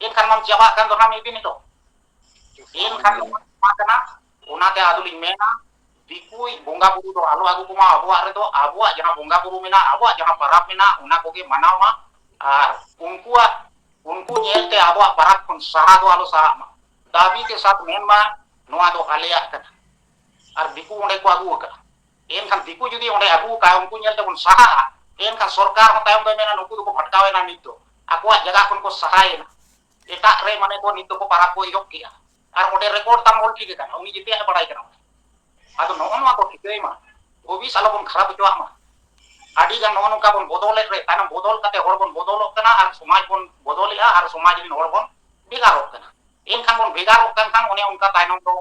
ᱮᱱᱠᱷᱟᱱ ᱢᱟᱢ ᱪᱟᱵᱟᱜ ᱠᱟᱱ ᱫᱚ ᱱᱟᱦᱟᱜ ᱢᱤᱫ ᱫᱤᱱ ᱦᱤᱞᱳᱜ᱾ ᱮᱱᱠᱷᱟᱱ ᱱᱚᱣᱟ ᱠᱟᱱᱟ, ᱚᱱᱟᱛᱮ ᱟᱫᱚᱞᱤᱧ ᱢᱮᱱᱟ, ᱫᱤᱠᱩᱭᱤᱡ ᱵᱚᱸᱜᱟ ᱵᱩᱨᱩ ᱫᱚ ᱟᱞᱚ ᱟᱹᱜᱩ ᱠᱚᱢᱟ ᱟᱵᱚᱣᱟᱜ ᱨᱮᱫᱚ᱾ ᱟᱵᱚᱣᱟᱜ ᱡᱟᱦᱟᱸ ᱵᱚᱸᱜᱟ ᱵᱩᱨᱩ ᱢᱮᱱᱟᱜᱼᱟ, ᱟᱵᱚᱣᱟᱜ ᱡᱟᱦᱟᱸ ᱯᱟᱨᱟᱵᱽ ᱢᱮᱱᱟᱜᱼᱟ, ᱚᱱᱟ ᱠᱚᱜᱮ ᱢᱟᱱᱟᱣ ᱢᱟ᱾ ᱟᱨ ᱩᱱᱠᱩᱣᱟᱜ, ᱩᱱᱠᱩ ᱧᱮᱞᱛᱮ ᱟᱵᱚᱣᱟᱜ ᱯᱟᱨᱟᱵᱽ ᱠᱷᱚᱱ ᱥᱟᱦᱟ ᱫᱚ ᱟᱞᱚ ᱥᱟᱦᱟᱜ ᱢᱟ᱾ ᱫᱟᱹᱵᱤ ᱛᱮ ᱥᱟᱛ ᱢᱮᱱ ᱢᱟ, ᱱᱚᱣᱟ ᱫᱚ ᱟᱞᱮᱭᱟᱜ ᱠᱟᱱᱟ᱾ ᱟᱨ ᱫᱤᱠᱩ ᱚᱸᱰᱮ ᱠᱚ ᱟᱹᱜᱩ ᱟᱠᱟᱫᱼᱟ᱾ ᱮᱱᱠᱷᱟᱱ ᱫᱤᱠᱩ ᱡᱩᱫᱤ ᱚᱸᱰᱮ ᱟᱹᱜᱩ ᱟᱠᱟᱫᱼᱟ, ᱩᱱᱠᱩ ᱧᱮᱞ ᱛᱮᱵᱚᱱ ᱥᱟᱦᱟᱜᱼᱟ, ᱮᱱᱠᱷᱟᱱ ᱥᱚᱨᱠᱟᱨ ᱦᱚᱸ ᱛᱟᱭᱚᱢ ᱫᱚᱭ ᱢᱮᱱᱟ, ᱱᱩᱠᱩ ᱫᱚᱠᱚ ᱵᱷᱟᱴᱠᱟᱣ ᱮᱱᱟ, ᱱᱤᱛ ᱫᱚ ᱟᱠᱚᱣᱟᱜ ᱡᱟᱭᱜᱟ ᱠᱷᱚᱱ ᱠᱚ ᱥᱟᱦᱟᱭᱮᱱᱟ᱾ ᱮᱴᱟᱜ ᱨᱮ ᱢᱟᱱᱮ ᱠᱚ ᱱᱤᱛ ᱫᱚᱠᱚ ᱯᱟᱨᱟᱵᱽ ᱠᱚ ᱮᱦᱚᱵ ᱠᱮᱜᱼᱟ᱾ ᱟᱨ ᱚᱸᱰᱮ record ᱛᱟᱢ ᱚᱞ ᱴᱷᱤᱠ ᱟᱠᱟᱱᱟ, ᱩᱱᱤ ᱡᱮᱛᱮᱭᱟᱜ ᱮ ᱵᱟᱲᱟᱭ ᱠᱟᱱᱟ᱾ ᱟᱫᱚ ᱱᱚᱜᱼᱚ ᱱᱚᱣᱟ ᱠᱚ ᱴᱷᱤᱠᱟᱹᱭ ᱢᱟ, ᱵᱷᱚᱵᱤᱥ ᱟᱞᱚᱵᱚᱱ ᱠᱷᱟᱨᱟᱯ ᱦᱚᱪᱚᱣᱟᱜ ᱢᱟ᱾ ᱟᱹᱰᱤ ᱜᱟᱱ ᱱᱚᱜᱼᱚ ᱱᱚᱝᱠᱟ ᱵᱚᱱ ᱵᱚᱫᱚᱞᱮᱫ ᱨᱮ, ᱛᱟᱭᱱᱚᱢ ᱵᱚᱫᱚᱞ ᱠᱟᱛᱮ ᱦᱚᱲ ᱵᱚᱱ ᱵᱚᱫᱚᱞᱚᱜ ᱠᱟᱱᱟ ᱟᱨ ᱥᱚᱢᱟᱡᱽ ᱵᱚᱱ ᱵᱚᱫᱚᱞᱮᱫᱼᱟ ᱟᱨ ᱥᱚᱢᱟᱡᱽ ᱨᱮᱱ ᱦᱚᱲ ᱵᱚᱱ ᱵᱷᱮᱜᱟᱨᱚᱜ ᱠᱟᱱᱟ᱾ ᱮᱱᱠᱷᱟᱱ ᱵᱚᱱ ᱵᱷᱮᱜᱟᱨᱚᱜ ᱠᱟᱱ ᱠᱷᱟᱱ ᱚᱱᱮ ᱚᱱᱠᱟ ᱛᱟᱭᱱᱚᱢ ᱫᱚ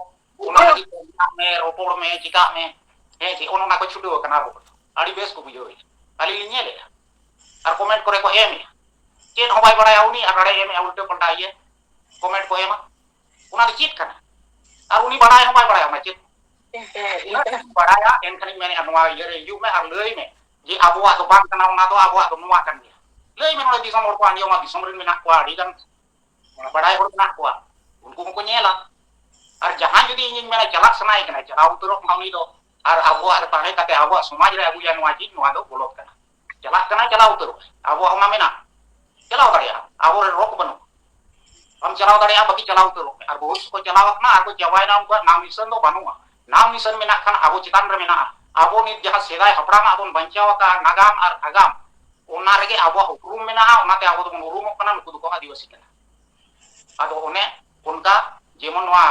ᱚᱱᱟ ᱞᱟᱹᱜᱤᱫ ᱛᱮ ᱢᱮᱱᱟᱜ ᱢᱮ, ᱨᱚᱯᱚᱲ ᱢᱮ, ᱪᱮᱠᱟᱜ ᱢᱮ, ᱦᱮᱸ ᱪᱮ, ᱚᱱᱮ ᱚᱱᱟ ᱠᱚ ᱪᱷᱩᱴᱟᱹᱣ ᱟᱠᱟᱱᱟ ᱟᱵᱚ ᱠᱚᱫᱚ᱾ ᱟᱹᱰᱤ ᱵᱮᱥ ᱠᱚ ᱵᱩᱡᱷᱟᱹᱣᱮᱫᱼᱟ, ᱟᱹᱞᱤᱧ ᱞᱤᱧ ᱧᱮᱞᱮᱫᱼᱟ᱾ ᱟᱨ ᱠᱚᱢᱮᱱᱴ ᱠᱚᱨᱮ ᱠᱚ ᱮᱢᱮᱫᱼᱟ, ᱪᱮᱫ ᱦᱚᱸ ᱵᱟᱭ ᱵᱟᱲᱟᱭᱟ ᱩᱱᱤ ᱟᱨ ᱨᱟᱲᱮ ᱮᱢᱮᱫᱼᱟ, ᱩᱞᱴᱟᱹ ᱯᱟᱞᱴᱟ ᱤᱭᱟᱹ ᱠᱚᱢᱮᱱᱴ ᱠᱚ ᱮᱢᱟ᱾ ᱚᱱᱟ ᱫᱚ ᱪᱮᱫ ᱠᱟᱱᱟ? ᱟᱨ ᱩᱱᱤ ᱵᱟᱲᱟᱭ ᱦᱚᱸ ᱵᱟᱭ ᱵᱟᱲᱟᱭᱟ ᱚᱱᱟ ᱪᱮᱫ᱾ ᱩᱱᱟᱹᱜ ᱡᱩᱫᱤᱢ ᱵᱟᱲᱟᱭᱟ, ᱮᱱᱠᱷᱟᱱᱤᱧ ᱢᱮᱱᱮᱫᱼᱟ, ᱱᱚᱣᱟ ᱤᱭᱟᱹ ᱨᱮ ᱦᱤᱡᱩᱜ ᱢᱮ ᱟᱨ ᱞᱟᱹᱭ ᱢᱮ ᱡᱮ ᱟᱵᱚᱣᱟᱜ ᱫᱚ ᱵᱟᱝ ᱠᱟᱱᱟ, ᱚᱱᱟ ᱫᱚ ᱟᱵᱚᱣᱟᱜ ᱫᱚ ᱱᱚᱣᱟ ᱠᱟᱱ ᱜᱮᱭᱟ᱾ ᱞᱟᱹᱭ ᱢᱮ, ᱱᱚᱰᱮ ᱫᱤᱥᱚᱢ ᱦᱚᱲ ᱠᱚ ᱟᱸᱡᱚᱢᱟ, ᱫᱤᱥᱚᱢ ᱨᱮᱱ ᱢᱮᱱᱟᱜ ᱠᱚᱣᱟ, ᱟᱹᱰᱤ ᱜᱟᱱ ᱵᱟᱲᱟᱭ ᱦᱚᱲ ᱢᱮᱱᱟᱜ ᱠᱚᱣᱟ, ᱩᱱᱠᱩ ᱦᱚᱸᱠᱚ ᱧᱮᱞᱟ᱾ ᱟᱨ ᱡᱟᱦᱟᱸᱭ ᱡᱩᱫᱤ ᱤᱧᱤᱧ ᱢᱮᱱᱟ ᱪᱟᱞᱟᱜ ᱥᱟᱱᱟᱭᱮ ᱠᱟᱱᱟ, ᱪᱟᱞᱟᱣ ᱩᱛᱟᱹᱨᱚᱜ ᱢᱟ ᱩᱱᱤ ᱫᱚ, ᱟᱨ ᱟᱵᱚᱣᱟᱜ ᱨᱮ ᱛᱟᱦᱮᱸ ᱠᱟᱛᱮ ᱟᱵᱚᱣᱟᱜ ᱥᱚᱢᱟᱡᱽ ᱨᱮ ᱟᱹᱜᱩᱭᱟ ᱱᱚᱣᱟ ᱡᱤᱱ, ᱱᱚᱣᱟ ᱫᱚ ᱜᱚᱞᱚᱛ ᱠᱟᱱᱟ᱾ ᱪᱟᱞᱟᱜ ᱠᱟᱱᱟ, ᱪᱟᱞᱟᱣ ᱩᱛᱟᱹᱨᱚᱜ ᱟᱭ, ᱟᱵᱚᱣᱟᱜ ᱚᱱᱟ ᱢᱮᱱᱟᱜ, ᱪᱟᱞᱟᱣ ᱫᱟᱲᱮᱭᱟᱜᱼᱟ, ᱟᱵᱚᱨᱮᱱ ᱨᱚᱠ ᱵᱟᱹᱱᱩᱜ᱾ ᱟᱢ ᱪᱟᱞᱟᱣ ᱫᱟᱲᱮᱭᱟᱜᱼᱟ, ᱵᱟᱹᱠᱤ ᱪᱟᱞᱟᱣ ᱩᱛᱟᱹᱨᱚᱜ ᱢᱮ᱾ ᱟᱨ ᱵᱚᱦᱩᱛ ᱠᱚ ᱪᱟᱞᱟᱣ ᱟᱠᱟᱱᱟ ᱟᱨ ᱠᱚ ᱪᱟᱵᱟᱭᱮᱱᱟ, ᱩᱱᱠᱩᱣᱟᱜ ᱱᱟᱢ ᱱᱤᱥᱟᱹᱱ ᱫᱚ ᱵᱟᱹᱱᱩᱜᱼᱟ᱾ ᱱᱟᱢ ᱱᱤᱥᱟᱹᱱ ᱢᱮᱱᱟᱜ ᱠᱷᱟᱱ ᱟᱵᱚ ᱪᱮᱛᱟᱱ ᱨᱮ ᱢᱮᱱᱟᱜᱼᱟ᱾ ᱟᱵᱚ ᱱᱤᱛ ᱡᱟᱦᱟᱸ ᱥᱮᱫᱟᱭ ᱦᱟᱯᱲᱟᱢᱟᱜ ᱵᱚᱱ ᱵᱟᱧᱪᱟᱣ ᱟᱠᱟᱫ ᱱᱟᱜᱟᱢ ᱟᱨ ᱟᱜᱟᱢ, ᱚᱱᱟ ᱨᱮᱜᱮ ᱟᱵᱚᱣᱟᱜ ᱩᱯᱨᱩᱢ ᱢᱮᱱᱟᱜᱼᱟ, ᱚᱱᱟᱛᱮ ᱟᱵᱚ ᱫᱚᱵᱚᱱ ᱩᱨᱩᱢᱚᱜ ᱠᱟᱱᱟ, ᱱᱩᱠᱩ ᱫᱚᱠᱚ ᱟᱹᱫᱤᱵᱟᱹᱥᱤ ᱠᱟᱱᱟ᱾ ᱟᱫᱚ ᱚᱱᱮ ᱚᱱᱠᱟ ᱡᱮᱢᱚᱱ ᱱᱚᱣᱟ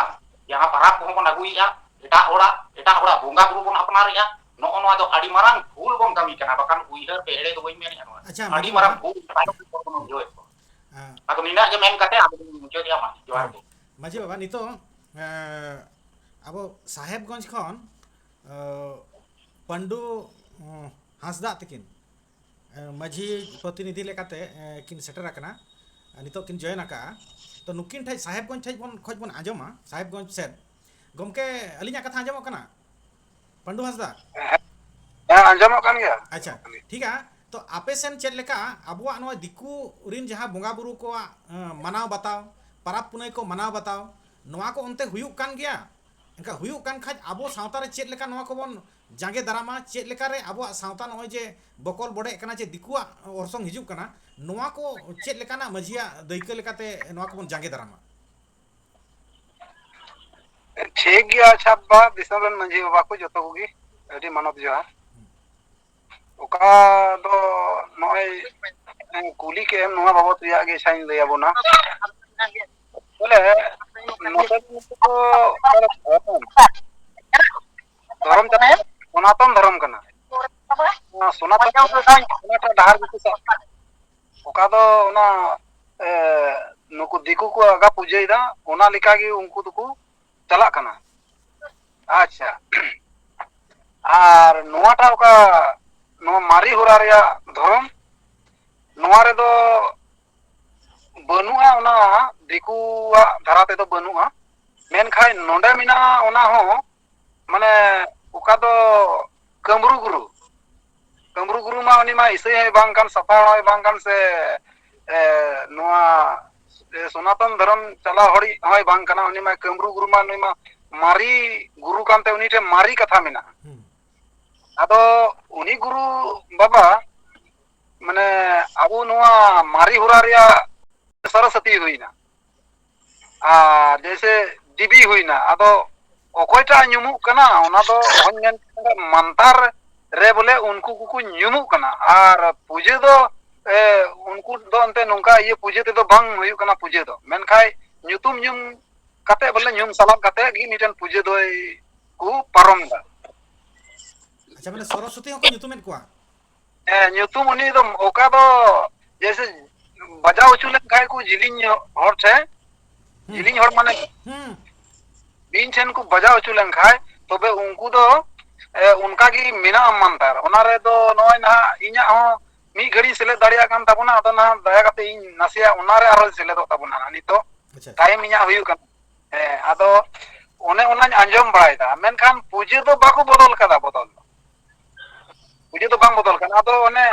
ᱡᱟᱦᱟᱸ ᱯᱟᱨᱟᱵᱽ ᱠᱚᱦᱚᱸ ᱵᱚᱱ ᱟᱹᱜᱩᱭᱮᱫᱼᱟ, ᱮᱴᱟᱜ ᱦᱚᱲᱟᱜ, ᱮᱴᱟᱜ ᱦᱚᱲᱟᱜ ᱵᱚᱸᱜᱟ ᱵᱩᱨᱩ ᱵᱚᱱ ᱟᱯᱱᱟᱨᱮᱫᱼᱟ, ᱱᱚᱜᱼᱚ ᱱᱚᱣᱟ ᱫᱚ ᱟᱹᱰᱤ ᱢᱟᱨᱟᱝ ᱵᱷᱩᱞ ᱵᱚᱱ ᱠᱟᱹᱢᱤ ᱠᱟᱱᱟ᱾ ᱵᱟᱠᱷᱟᱱ ᱩᱭᱦᱟᱹᱨ ᱯᱮ, ᱮᱲᱮ ᱫᱚ ᱵᱟᱹᱧ ᱢᱮᱱᱮᱫᱼᱟ, ᱱᱚᱣᱟ ᱟᱪᱪᱷᱟ, ᱟᱹᱰᱤ ᱢᱟᱹᱡᱷᱤ ᱢᱟᱨᱟᱝ ᱵᱟᱵᱟ᱾ ᱵᱷᱩᱞ ᱛᱟᱭᱚᱢ ᱨᱮ ᱵᱚᱱ ᱵᱩᱡᱷᱟᱹᱣᱮᱫ ᱠᱚᱣᱟ᱾ ᱦᱮᱸ᱾ ᱟᱫᱚ ᱱᱤᱱᱟᱹᱜ ᱜᱮ ᱢᱮᱱ ᱠᱟᱛᱮ ᱟᱫᱚ ᱞᱤᱧ ᱢᱩᱪᱟᱹᱫᱮᱜᱼᱟ, ᱢᱟ ᱡᱚᱦᱟᱨ ᱦᱮᱸ᱾ ᱜᱮ᱾ ᱢᱟᱹᱡᱷᱤ ᱵᱟᱵᱟ, ᱱᱤᱛᱚᱜ, ᱮᱸ, ᱟᱵᱚ ᱥᱟᱦᱮᱵᱽᱜᱚᱸᱡᱽ ᱠᱷᱚᱱ, ᱮᱸ, ᱯᱟᱹᱱᱰᱩ, ᱮᱸ, ᱦᱟᱸᱥᱫᱟᱜ ᱛᱤᱠᱤᱱ, ᱮᱸ, ᱢᱟᱹᱡᱷᱤ ᱯᱨᱚᱛᱤᱱᱤᱫᱷᱤ ᱞᱮᱠᱟᱛᱮ, ᱮᱸ, ᱠᱤᱱ ᱥᱮᱴᱮᱨ ᱟᱠᱟᱱᱟ᱾ ᱱᱤᱛᱚᱜ ᱠᱤᱱ ᱡᱚᱭᱮᱱ ᱟᱠᱟᱜᱼᱟ᱾ ᱛᱚ ᱱᱩᱠᱤᱱ ᱴᱷᱮᱡ, ᱥᱟᱦᱮᱵᱽᱜᱚᱸᱡᱽ ᱴᱷᱮᱡ ᱵᱚᱱ, ᱠᱷᱚᱡ ᱵᱚᱱ ᱟᱸᱡᱚᱢᱟ, ᱥᱟᱦᱮᱵᱽᱜᱚᱸᱡᱽ ᱥᱮᱫ᱾ ᱜᱚᱢᱠᱮ, ᱟᱹᱞᱤᱧᱟᱜ ᱠᱟᱛᱷᱟ ᱟᱸᱡᱚᱢᱚᱜ ᱠᱟᱱᱟ? ᱯᱟᱹᱱᱰᱩ ᱦᱟᱸᱥᱫᱟ? ᱦᱮᱸ, ᱟᱸᱡᱚᱢᱚᱜ ᱠᱟᱱ ᱜᱮᱭᱟ᱾ ᱟᱪᱪᱷᱟ, ᱴᱷᱤᱠᱟ᱾ ᱛᱚ ᱟᱯᱮ ᱥᱮᱱ ᱪᱮᱫ ᱞᱮᱠᱟ ᱟᱵᱚᱣᱟᱜ ᱱᱚᱣᱟ ᱫᱤᱠᱩ ᱨᱤᱱ ᱡᱟᱦᱟᱸ ᱵᱚᱸᱜᱟ ᱵᱩᱨᱩ ᱠᱚᱣᱟᱜ, ᱮᱸ, ᱢᱟᱱᱟᱣ ᱵᱟᱛᱟᱣ, ᱯᱟᱨᱟᱵᱽ ᱯᱩᱱᱟᱹᱭ ᱠᱚ ᱢᱟᱱᱟᱣ ᱵᱟᱛᱟᱣ, ᱱᱚᱣᱟ ᱠᱚ ᱚᱱᱛᱮ ᱦᱩᱭᱩᱜ ᱠᱟᱱ ᱜᱮᱭᱟ? ᱮᱱᱠᱷᱟᱱ ᱦᱩᱭᱩᱜ ᱠᱟᱱ ᱠᱷᱟᱡ ᱟᱵᱚ ᱥᱟᱶᱛᱟ ᱨᱮ ᱪᱮᱫ ᱞᱮᱠᱟ ᱱᱚᱣᱟ ᱠᱚᱵᱚᱱ ᱡᱟᱸᱜᱮ ᱫᱟᱨᱟᱢᱟ, ᱪᱮᱫ ᱞᱮᱠᱟᱨᱮ ᱟᱵᱚᱣᱟᱜ ᱥᱟᱶᱛᱟ ᱱᱚᱜᱼᱚᱭ ᱡᱮ ᱵᱚᱠᱚᱞ ᱵᱚᱰᱮᱜ ᱠᱟᱱᱟ, ᱪᱮ ᱫᱤᱠᱩᱣᱟᱜ ᱚᱨᱥᱚᱝ ᱦᱤᱡᱩᱜ ᱠᱟᱱᱟ, ᱱᱚᱣᱟ ᱠᱚ ᱪᱮᱫ ᱞᱮᱠᱟᱱᱟᱜ ᱢᱟᱹᱡᱷᱤᱭᱟᱜ ᱫᱟᱹᱭᱠᱟᱹ ᱞᱮᱠᱟᱛᱮ ᱱᱚᱣᱟ ᱠᱚᱵᱚᱱ ᱡᱟᱸᱜᱮ ᱫᱟᱨᱟᱢᱟ? ᱴᱷᱤᱠ ᱜᱮᱭᱟ, ᱟᱪᱪᱷᱟ ᱵᱟᱵᱟ, ᱫᱤᱥᱚᱢ ᱨᱮᱱ ᱢᱟᱹᱡᱷᱤ ᱵᱟᱵᱟ ᱠᱚ ᱡᱚᱛᱚ ᱠᱚᱜᱮ ᱟᱹᱰᱤ ᱢᱟᱱᱚᱛ ᱡᱚᱦᱟᱨ᱾ ᱚᱠᱟ ᱫᱚ ᱱᱚᱜᱼᱚᱭ ᱠᱩᱞᱤ ᱠᱮᱫ ᱮᱢ, ᱱᱚᱣᱟ ᱵᱟᱵᱚᱛ ᱨᱮᱭᱟᱜ ᱜᱮ ᱟᱪᱪᱷᱟᱧ ᱞᱟᱹᱭ ᱟᱵᱚᱱᱟ᱾ ᱵᱚᱞᱮ ᱱᱚᱛᱮ ᱫᱚ ᱱᱤᱛᱚᱜ ᱫᱚ ᱚᱠᱟ ᱫᱚ ᱫᱷᱚᱨᱚᱢ, ᱫᱷᱚᱨᱚᱢ ᱪᱟᱞᱟᱜ ᱠᱟᱱᱟ, ᱥᱚᱱᱟᱛᱚᱱ ᱫᱷᱚᱨᱚᱢ ᱠᱟᱱᱟ᱾ ᱥᱚᱱᱟᱛᱚᱱ ᱚᱱᱟᱴᱟᱜ ᱰᱟᱦᱟᱨ ᱜᱮᱠᱚ ᱥᱟᱵ, ᱚᱠᱟ ᱫᱚ ᱚᱱᱟ ᱮ, ᱱᱩᱠᱩ ᱫᱤᱠᱩ ᱠᱚ ᱟᱜᱟ ᱯᱩᱡᱟᱹᱭᱮᱫᱟ, ᱚᱱᱟ ᱞᱮᱠᱟᱜᱮ ᱩᱱᱠᱩ ᱫᱚᱠᱚ ᱪᱟᱞᱟᱜ ᱠᱟᱱᱟ᱾ ᱟᱪᱪᱷᱟ, ᱟᱨ ᱱᱚᱣᱟᱴᱟᱜ ᱚᱠᱟ ᱱᱚᱣᱟ ᱢᱟᱨᱮ ᱦᱚᱨᱟ ᱨᱮᱭᱟᱜ ᱫᱷᱚᱨᱚᱢ, ᱱᱚᱣᱟ ᱨᱮᱫᱚ ᱵᱟᱹᱱᱩᱜᱼᱟ, ᱚᱱᱟ ᱫᱤᱠᱩᱣᱟᱜ ᱫᱷᱟᱨᱟ ᱛᱮᱫᱚ ᱵᱟᱹᱱᱩᱜᱼᱟ᱾ ᱢᱮᱱᱠᱷᱟᱱ ᱱᱚᱰᱮ ᱢᱮᱱᱟᱜᱼᱟ, ᱚᱱᱟ ᱦᱚᱸ ᱢᱟᱱᱮ ᱚᱠᱟ ᱫᱚ ᱠᱟᱹᱢᱨᱩ ᱜᱩᱨᱩ, ᱠᱟᱹᱢᱨᱩ ᱜᱩᱨᱩ ᱢᱟ ᱩᱱᱤ ᱢᱟ ᱤᱥᱟᱹᱭ ᱦᱚᱸᱭ ᱵᱟᱝ ᱠᱟᱱ, ᱥᱟᱯᱲᱟᱣ ᱦᱚᱸᱭ ᱵᱟᱝ ᱠᱟᱱ, ᱥᱮ ᱮ, ᱱᱚᱣᱟ ᱮ, ᱥᱚᱱᱟᱛᱚᱱ ᱫᱷᱚᱨᱚᱢ ᱪᱟᱞᱟᱣ ᱦᱚᱲᱤᱡ ᱦᱚᱸᱭ ᱵᱟᱝ ᱠᱟᱱᱟ᱾ ᱩᱱᱤ ᱢᱟ ᱠᱟᱹᱢᱨᱩ ᱜᱩᱨᱩ ᱢᱟ, ᱱᱩᱭ ᱢᱟ ᱢᱟᱨᱮ ᱜᱩᱨᱩ ᱠᱟᱱᱛᱮ ᱩᱱᱤ ᱴᱷᱮᱱ ᱢᱟᱨᱮ ᱠᱟᱛᱷᱟ ᱢᱮᱱᱟᱜᱼᱟ᱾ ᱦᱩᱸ᱾ ᱟᱫᱚ ᱩᱱᱤ ᱜᱩᱨᱩ ᱵᱟᱵᱟ ᱢᱟᱱᱮ ᱟᱵᱚ ᱱᱚᱣᱟ ᱢᱟᱨᱮ ᱦᱚᱨᱟ ᱨᱮᱭᱟᱜ ᱥᱚᱨᱚᱥᱚᱛᱤ ᱦᱩᱭᱱᱟ, ᱟᱨ ᱡᱮᱭᱥᱮ ᱫᱮᱵᱤ ᱦᱩᱭᱱᱟ, ᱟᱫᱚ ᱚᱠᱚᱭᱴᱟᱜ ᱧᱩᱢᱩᱜ ᱠᱟᱱᱟ ᱚᱱᱟ ᱫᱚ ᱚᱦᱚᱧ ᱢᱮᱱ ᱠᱮᱭᱟ, ᱢᱟᱱᱛᱟᱨ ᱨᱮ ᱵᱚᱞᱮ ᱩᱱᱠᱩ ᱠᱚᱠᱚ ᱧᱩᱢᱩᱜ ᱠᱟᱱᱟ᱾ ᱟᱨ ᱯᱩᱡᱟᱹ ᱫᱚ ᱮ, ᱩᱱᱠᱩ ᱫᱚ ᱮᱱᱛᱮ ᱱᱚᱝᱠᱟ ᱤᱭᱟᱹ ᱯᱩᱡᱟᱹ ᱛᱮᱫᱚ ᱵᱟᱝ ᱦᱩᱭᱩᱜ ᱠᱟᱱᱟ ᱯᱩᱡᱟᱹ ᱫᱚ, ᱢᱮᱱᱠᱷᱟᱱ ᱧᱩᱛᱩᱢ ᱧᱩᱢ ᱠᱟᱛᱮ ᱵᱚᱞᱮ ᱧᱩᱢ ᱥᱟᱞᱟᱫ ᱠᱟᱛᱮ ᱜᱮ ᱢᱤᱫᱴᱮᱱ ᱯᱩᱡᱟᱹ ᱫᱚᱭ ᱠᱚ ᱯᱟᱨᱚᱢ ᱮᱫᱟ᱾ ᱟᱪᱪᱷᱟ, ᱢᱟᱱᱮ ᱥᱚᱨᱚᱥᱚᱛᱤ ᱦᱚᱸᱠᱚ ᱧᱩᱛᱩᱢᱮᱫ ᱠᱚᱣᱟ? ᱦᱮᱸ, ᱧᱩᱛᱩᱢ ᱩᱱᱤ ᱫᱚ ᱚᱠᱟ ᱫᱚ ᱡᱮᱭᱥᱮ ᱵᱟᱡᱟᱣ ᱦᱚᱪᱚ ᱞᱮᱱᱠᱷᱟᱱ ᱠᱚ ᱡᱤᱞᱤᱧ ᱧᱚᱜ ᱦᱚᱲ ᱴᱷᱮᱱ, ᱦᱩᱸ᱾ ᱡᱤᱞᱤᱧ ᱦᱚᱲ ᱢᱟᱱᱮ ᱦᱩᱸ᱾ ᱵᱤᱧ ᱴᱷᱮᱱ ᱠᱚ ᱵᱟᱡᱟᱣ ᱦᱚᱪᱚ ᱞᱮᱱᱠᱷᱟᱱ, ᱛᱚᱵᱮ ᱩᱱᱠᱩ ᱫᱚ ᱮ, ᱚᱱᱠᱟ ᱜᱮ ᱢᱮᱱᱟᱜᱼᱟ ᱢᱟᱱᱛᱟᱨ᱾ ᱚᱱᱟ ᱨᱮᱫᱚ ᱱᱚᱜᱼᱚᱭ ᱱᱟᱦᱟᱜ ᱤᱧᱟᱹᱜ ᱦᱚᱸ ᱢᱤᱫ ᱜᱷᱟᱹᱲᱤᱡ ᱥᱮᱞᱮᱫ ᱫᱟᱲᱮᱭᱟᱜ ᱠᱟᱱ ᱛᱟᱵᱚᱱᱟ, ᱟᱫᱚ ᱱᱟᱦᱟᱜ ᱫᱟᱭᱟ ᱠᱟᱛᱮ ᱤᱧ ᱱᱟᱥᱮᱭᱟᱜ ᱚᱱᱟ ᱨᱮ ᱟᱨᱦᱚᱸ ᱥᱮᱞᱮᱫᱚᱜ ᱛᱟᱵᱚᱱᱟ ᱱᱤᱛᱚᱜ᱾ ᱟᱪᱪᱷᱟ, ᱟᱪᱪᱷᱟ᱾ ᱴᱟᱭᱤᱢ ᱤᱧᱟᱹᱜ ᱦᱩᱭᱩᱜ ᱠᱟᱱᱟ᱾ ᱦᱮᱸ, ᱟᱫᱚ ᱚᱱᱮ ᱚᱱᱟᱧ ᱟᱸᱡᱚᱢ ᱵᱟᱲᱟᱭᱮᱫᱟ, ᱢᱮᱱᱠᱷᱟᱱ ᱯᱩᱡᱟᱹ ᱫᱚ ᱵᱟᱠᱚ ᱵᱚᱫᱚᱞ ᱠᱟᱫᱟ, ᱵᱚᱫᱚᱞ ᱫᱚ᱾ ᱯᱩᱡᱟᱹ ᱫᱚ ᱵᱟᱝ ᱵᱚᱫᱚᱞ ᱠᱟᱱᱟ᱾ ᱟᱫᱚ ᱚᱱᱮ